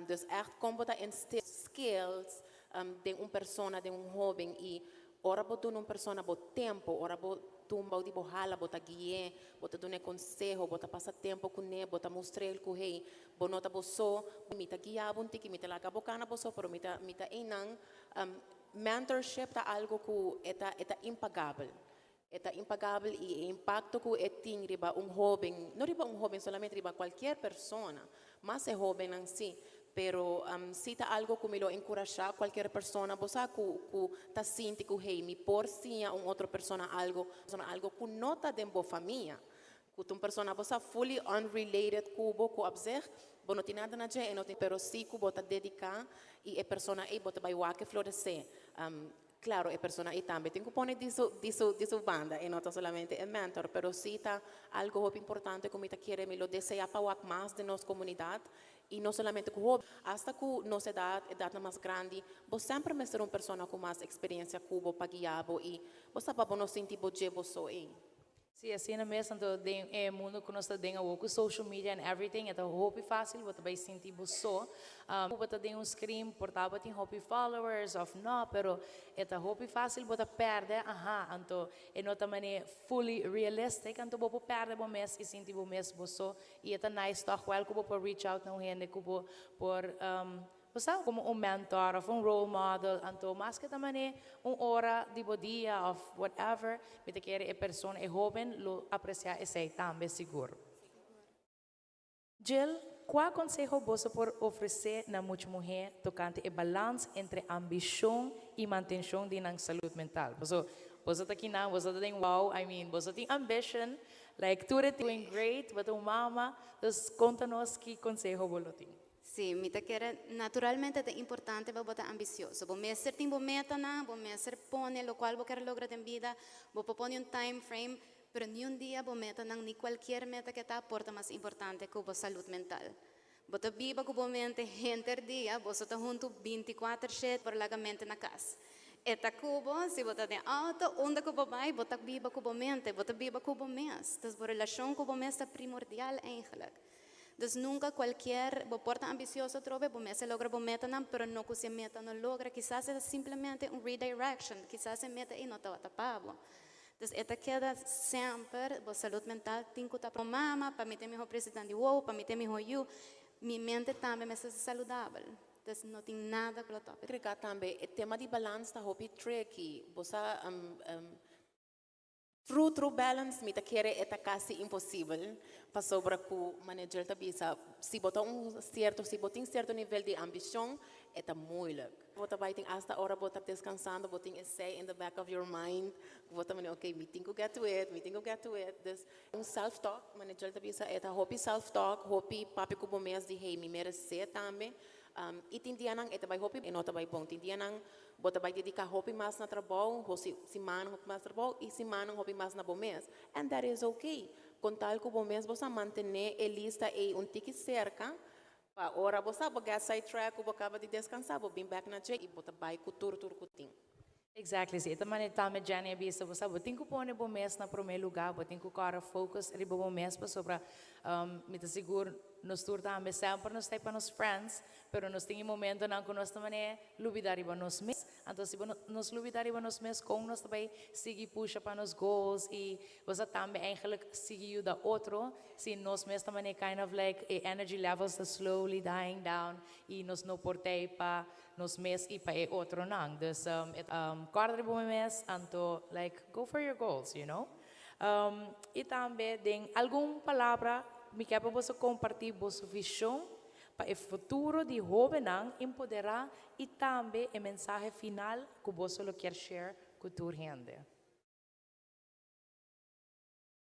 Dus echt con bo ta instill skills den un persona, den un hoben, y ora bo duna un persona bo tempo, ora bo tumba di bo hala, bo ta gui'e, bo ta duna conseho, bo ta pasa tempo cu ne, bo ta mustra cu, hey, bo no ta bo so, mi ta guia bo un tiki, mi ta laga bo cana bo so, pero mi ta einan. Mentorship ta algo cu e ta impagabel. E ta impagabel y e impacto cu e tin riba un hoben, no riba un hoben solamente, riba cualkier persona, mas e hobennan si, pero si ta algo cu mi lo encurasha cualkier persona, bo sa cu ta sinti cu, hey, mi por siña un otro persona algo, algo cu no ta den bo famia, cu un persona bo sa fully unrelated cu bo, cu op zich bo no tin nada na dje, no tin, pero si cu bo ta dedica y e persona ey bo ta bay wak e florece. Claro, e persona ey tambe tin cu pone di su banda y no ta solamente e mentor, pero si ta algo hopi importante cu mi ta kere mi lo desea pa wak mas den nos comunidad y no solamente cu hoben, hasta cu nos edad, edad na mas grandi, bo semper mester un persona cu mas experiencia cu bo pa guia bo y bo sa pa bo no sinti bo dje bo so ey. Si, asina mes, anto den e mundo cu nos ta den awo cu social media and everything, e ta hopi facil, bo ta bay sinti bo so. Bo ta den un screen, por ta bo tin hopi followers of no, pero e ta hopi facil bo ta perde, aha, anto e no ta mane fully realistic, anto bo por perde bo mes y sinti bo mes bo so, y e ta nice toch wel cu bo por reach out na un hende cu bo por bo sa, como un mentor of un role model, anto mas cu ta mane un ora di bo dia of whatever, mi ta kere e persona, e hoben, lo aprecia esey tambe sigur. Jill, cua conseho bo por ofrece na mucha muhe tocante e balance entre ambicion y mantencion di nan salud mental? So, bo ta aki na, bo ta den WOW, I mean, bo tin ambition, like, tur doing great, bo un mama, dus conta nos ki conseho bo tin. Si, mi ta kere naturalmente ta importante pa bo ta ambicioso. Bo mester tin bo meta nan, bo mester pone locual bo kier logra den bida, bo por pone un time frame, pero ni un dia bo meta nan, ni cualkier meta cu ta por ta mas importante cu bo salud mental. Bo ta biba cu bo mente henter dia, bo ta hunto 24/7 por laga mente na cas. E ta cu bo, si bo ta den auto, unda cu bo bay, bo ta biba cu bo mente, bo ta biba cu bo mes. Dus bo relacion cu bo mes ta primordial eigenlijk. Dus nunca cualkier, bo por ta ambicioso trobe, bo mester logra bo meta nan, pero no cu si meta no logra, kisas ta simplemente un redirection, kisas e meta ey no ta pa bo. Dus e ta keda semper, bo salud mental tin cu ta pa mama, pa mi ta miho presidente di WOW, pa mi ta miho you, mi mente tambe mester ta saludabel. Dus no tin nada cu top. Agrega tambe, e tema di balance ta hopi tricky. Bo sa, True true balance mi ta kere e ta casi imposibel pasobra cu manager ta bisa si bo ta un cierto si bo tin cierto nivel di ambicion e ta moeilijk. Bo ta bay tin hasta ora bo ta descansando bo tin esey in the back of your mind cu bo ta mane ok mi tin cu get to it mi tin cu get to it dus un self talk manager ta bisa e ta hopi self talk hopi papia cu bo mes di hey mi merece tambe y tin dianan e ta bay hopi e no ta bay bon tin dianan Bo ta bai dediká hopi mas na trabou, hosi simannan hopi mas trabou i simannan hopi mas na bo mes. And that is okay. Kon tal ku bo mes bo sa mantené e lista ei un tiki serka, pa ora bo sa bo get side track ku bo kaba di deskansá, bo bin bèk na dje i bo ta bai ku tur tur ku tin. Exactly, si. E ta manera tambe Jenny a bisa, bo sa bo tin ku pone bo mes na promé lugá, bo tin ku kòrda focus riba bo mes pasobra mi ta sigur nos tur tambe semper nos ta ei pa nos friends, Pero nos tin e momentonan ku nos ta manera lubidá riba nos mes. Anto si bo nos lubidá riba nos mes, kon nos ta bai sigui pusha pa nos goals i bo sa tambe eigenlijk sigui yuda otro si nos mes ta manera kind of like e energy levels ta slowly dying down i nos no por tei pa nos mes i pa e otronan. Dus e kòrda riba bo mes anto like go for your goals, you know. I tambe den algun palabra mi ke pa boso kompartí boso vishon Pa e futuro di hobennan empoderá i tambe e mensahe final ku boso lo kier share ku tur hende.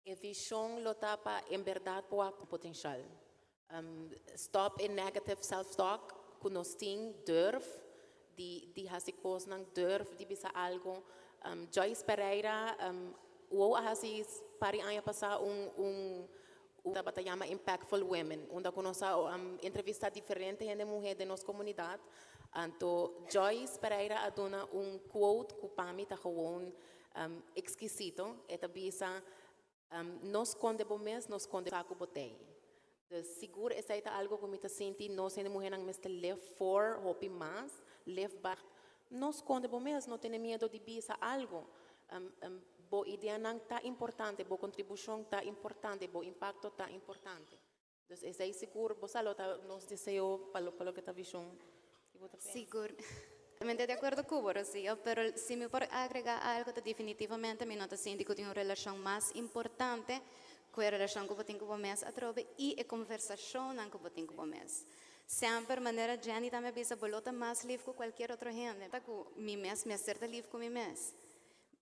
E vishon lo ta pa en bèrdat por wak potenshal. Stòp e negative self talk ku nos tin, durf di di hasi kosnan, durf di bisa algu. Joyce Pereira, wou a hasi par di aña pasá un un Un tabata yama Impactful Women, unda ku nos a entrevistá diferente hende muhé den nos komunidat. Anto Joyce Pereira a duna un quote ku pa mi ta gewoon ekskisito. E ta bisa, No skonde bo mes, no skonde sa ku bo tei. Dus sigur esei ta algu ku mi ta sinti nos hende muhénan mester live for hopi mas, live by. No skonde bo mes, no tene miedu di bisa algu. Bo ideanan ta importante, bo kontribushon ta importante, bo impakto ta importante. Dus esei sigur bo sa lo ta nos deseo pa lo pa loke ta vishon ki bo ta pensa. Sigur. Totalmente di akuerdo ku bo, Rocio, pero si mi por agrega algo ta definitivamente mi no ta sinti ku tin un relashon mas importante ku e relashon ku bo tin ku bo mes atrobe i e konversashonnan ku bo tin ku bo mes. Semper manera Jenny tambe a bisa bo lo ta mas lif ku kualkier otro hende. Ta ku mi mes mester ta lif ku mi mes.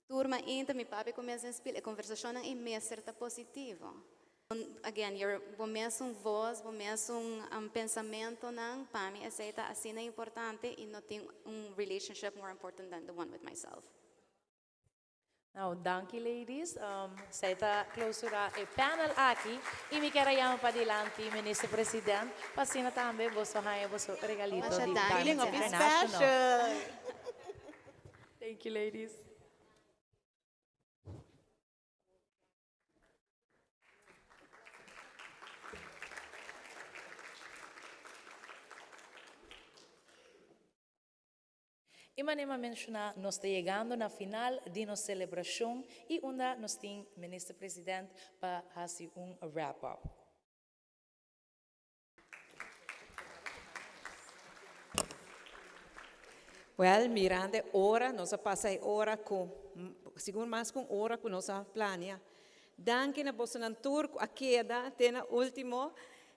Tur mainta mi papia ku mes den spil, e konversashonnan ei mester ta positivo. Again, your, bo mes un vos, bo mes un pensamentonan, pa mi esei ta asina importante i no tin un relationship more important than the one with myself. Nou, danki ladies. Esei ta clausura e panel aki i mi kier a yama padilanti Minister President pa asina tambe boso haña boso regalito Masha di danki. Diamonds International. Thank you ladies. I manera mi a menshoná, nos ta yegando na final di nos selebrashon i unda nos tin Minister President pa hasi un wrap up. Well, mirando e ora, nos a pasa e ora ku, sigur mas ku un ora ku nos a plania. Danki na bosonan tur ku a keda te na ultimo.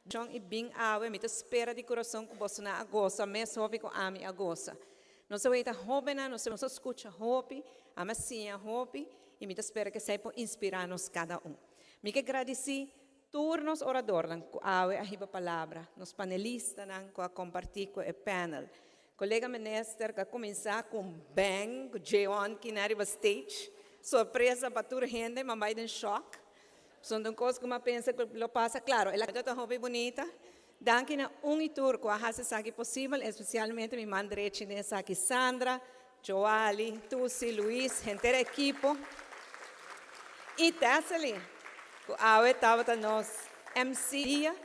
Shon i bin awe, mi ta spera di kurason ku bosonan a gosa mes hopi ku ami a gosa. Nos a weta hobennan, nos a skucha hopi, ami a siña hopi, i mi ta spera ku esei por inspirá nos kada un. Mi ke gradisí Tur nos oradornan ku awe a hiba palabra, nos panelistanan ku a kompartí ku e panel. Kolega minister ku a kuminsá ku un bang ku Jeon kina riba stage. Sorpresa pa tur hende, m'a bai den shòk. Pasobra un kos ku m'a pensa ku lo pasa, klaro, el a ta hopi bunita. Danki na un i tur ku a hasi esaki posibel, espesialmente mi man drechi den esaki Sandra, Joali, Tusi, Luis, henter e ekipo i Tessely ku awe tabata nos MC dia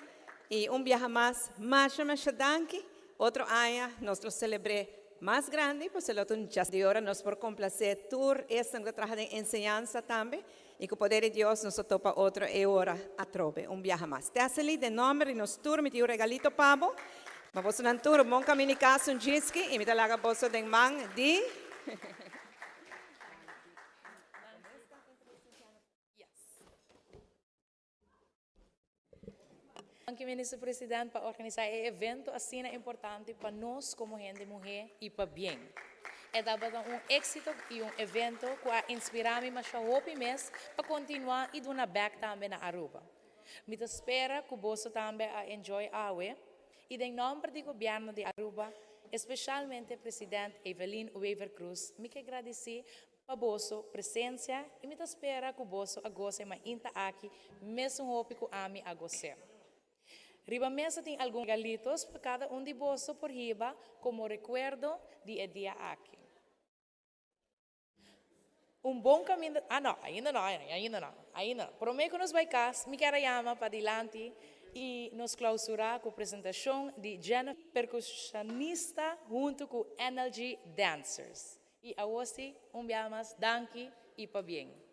i un biaha mas masha masha danki. Otro aña nos lo selebr'é mas grandi pasobra lo ta un dja di ora nos por komplasé tur esnan ku ta traha den enseñansa tambe i ku poder di Dios nos lo topa otro e ora atrobe un biaha mas. Tessely, den nòmber di nos tur mi tin un regalito pa bo. Ma bosonan tur bon camino i cas un djisky i mi ta laga boso den man di. Danki Minister President pa organisa e evento asina importante pa nos como hende muhe y pabien. E tabata un exito y un evento cu a inspira mi masha hopi mes pa continua y duna back tambe na Aruba. Mi ta spera cu boso tambe a enjoy awe y den nomber di Gobierno di Aruba, especialmente President Evelyn Wever-Croes, mi ke gradici pa boso presencia y mi ta spera cu boso a gosa e mainta aki mesun hopi cu ami a gos'é. Riba mesa tin algun regalitos pa cada un di boso por hiba como recuerdo di e dia aki. Un bon caminda, ah no, ainda no, ainda no, ainda no. Prome cu nos bay cas, mi kier a yama padilanti y nos clausura cu presentacion di Jennifer, percusionista hunto cu NLG Dancers. Y awo si, un bia mas danki y pabien.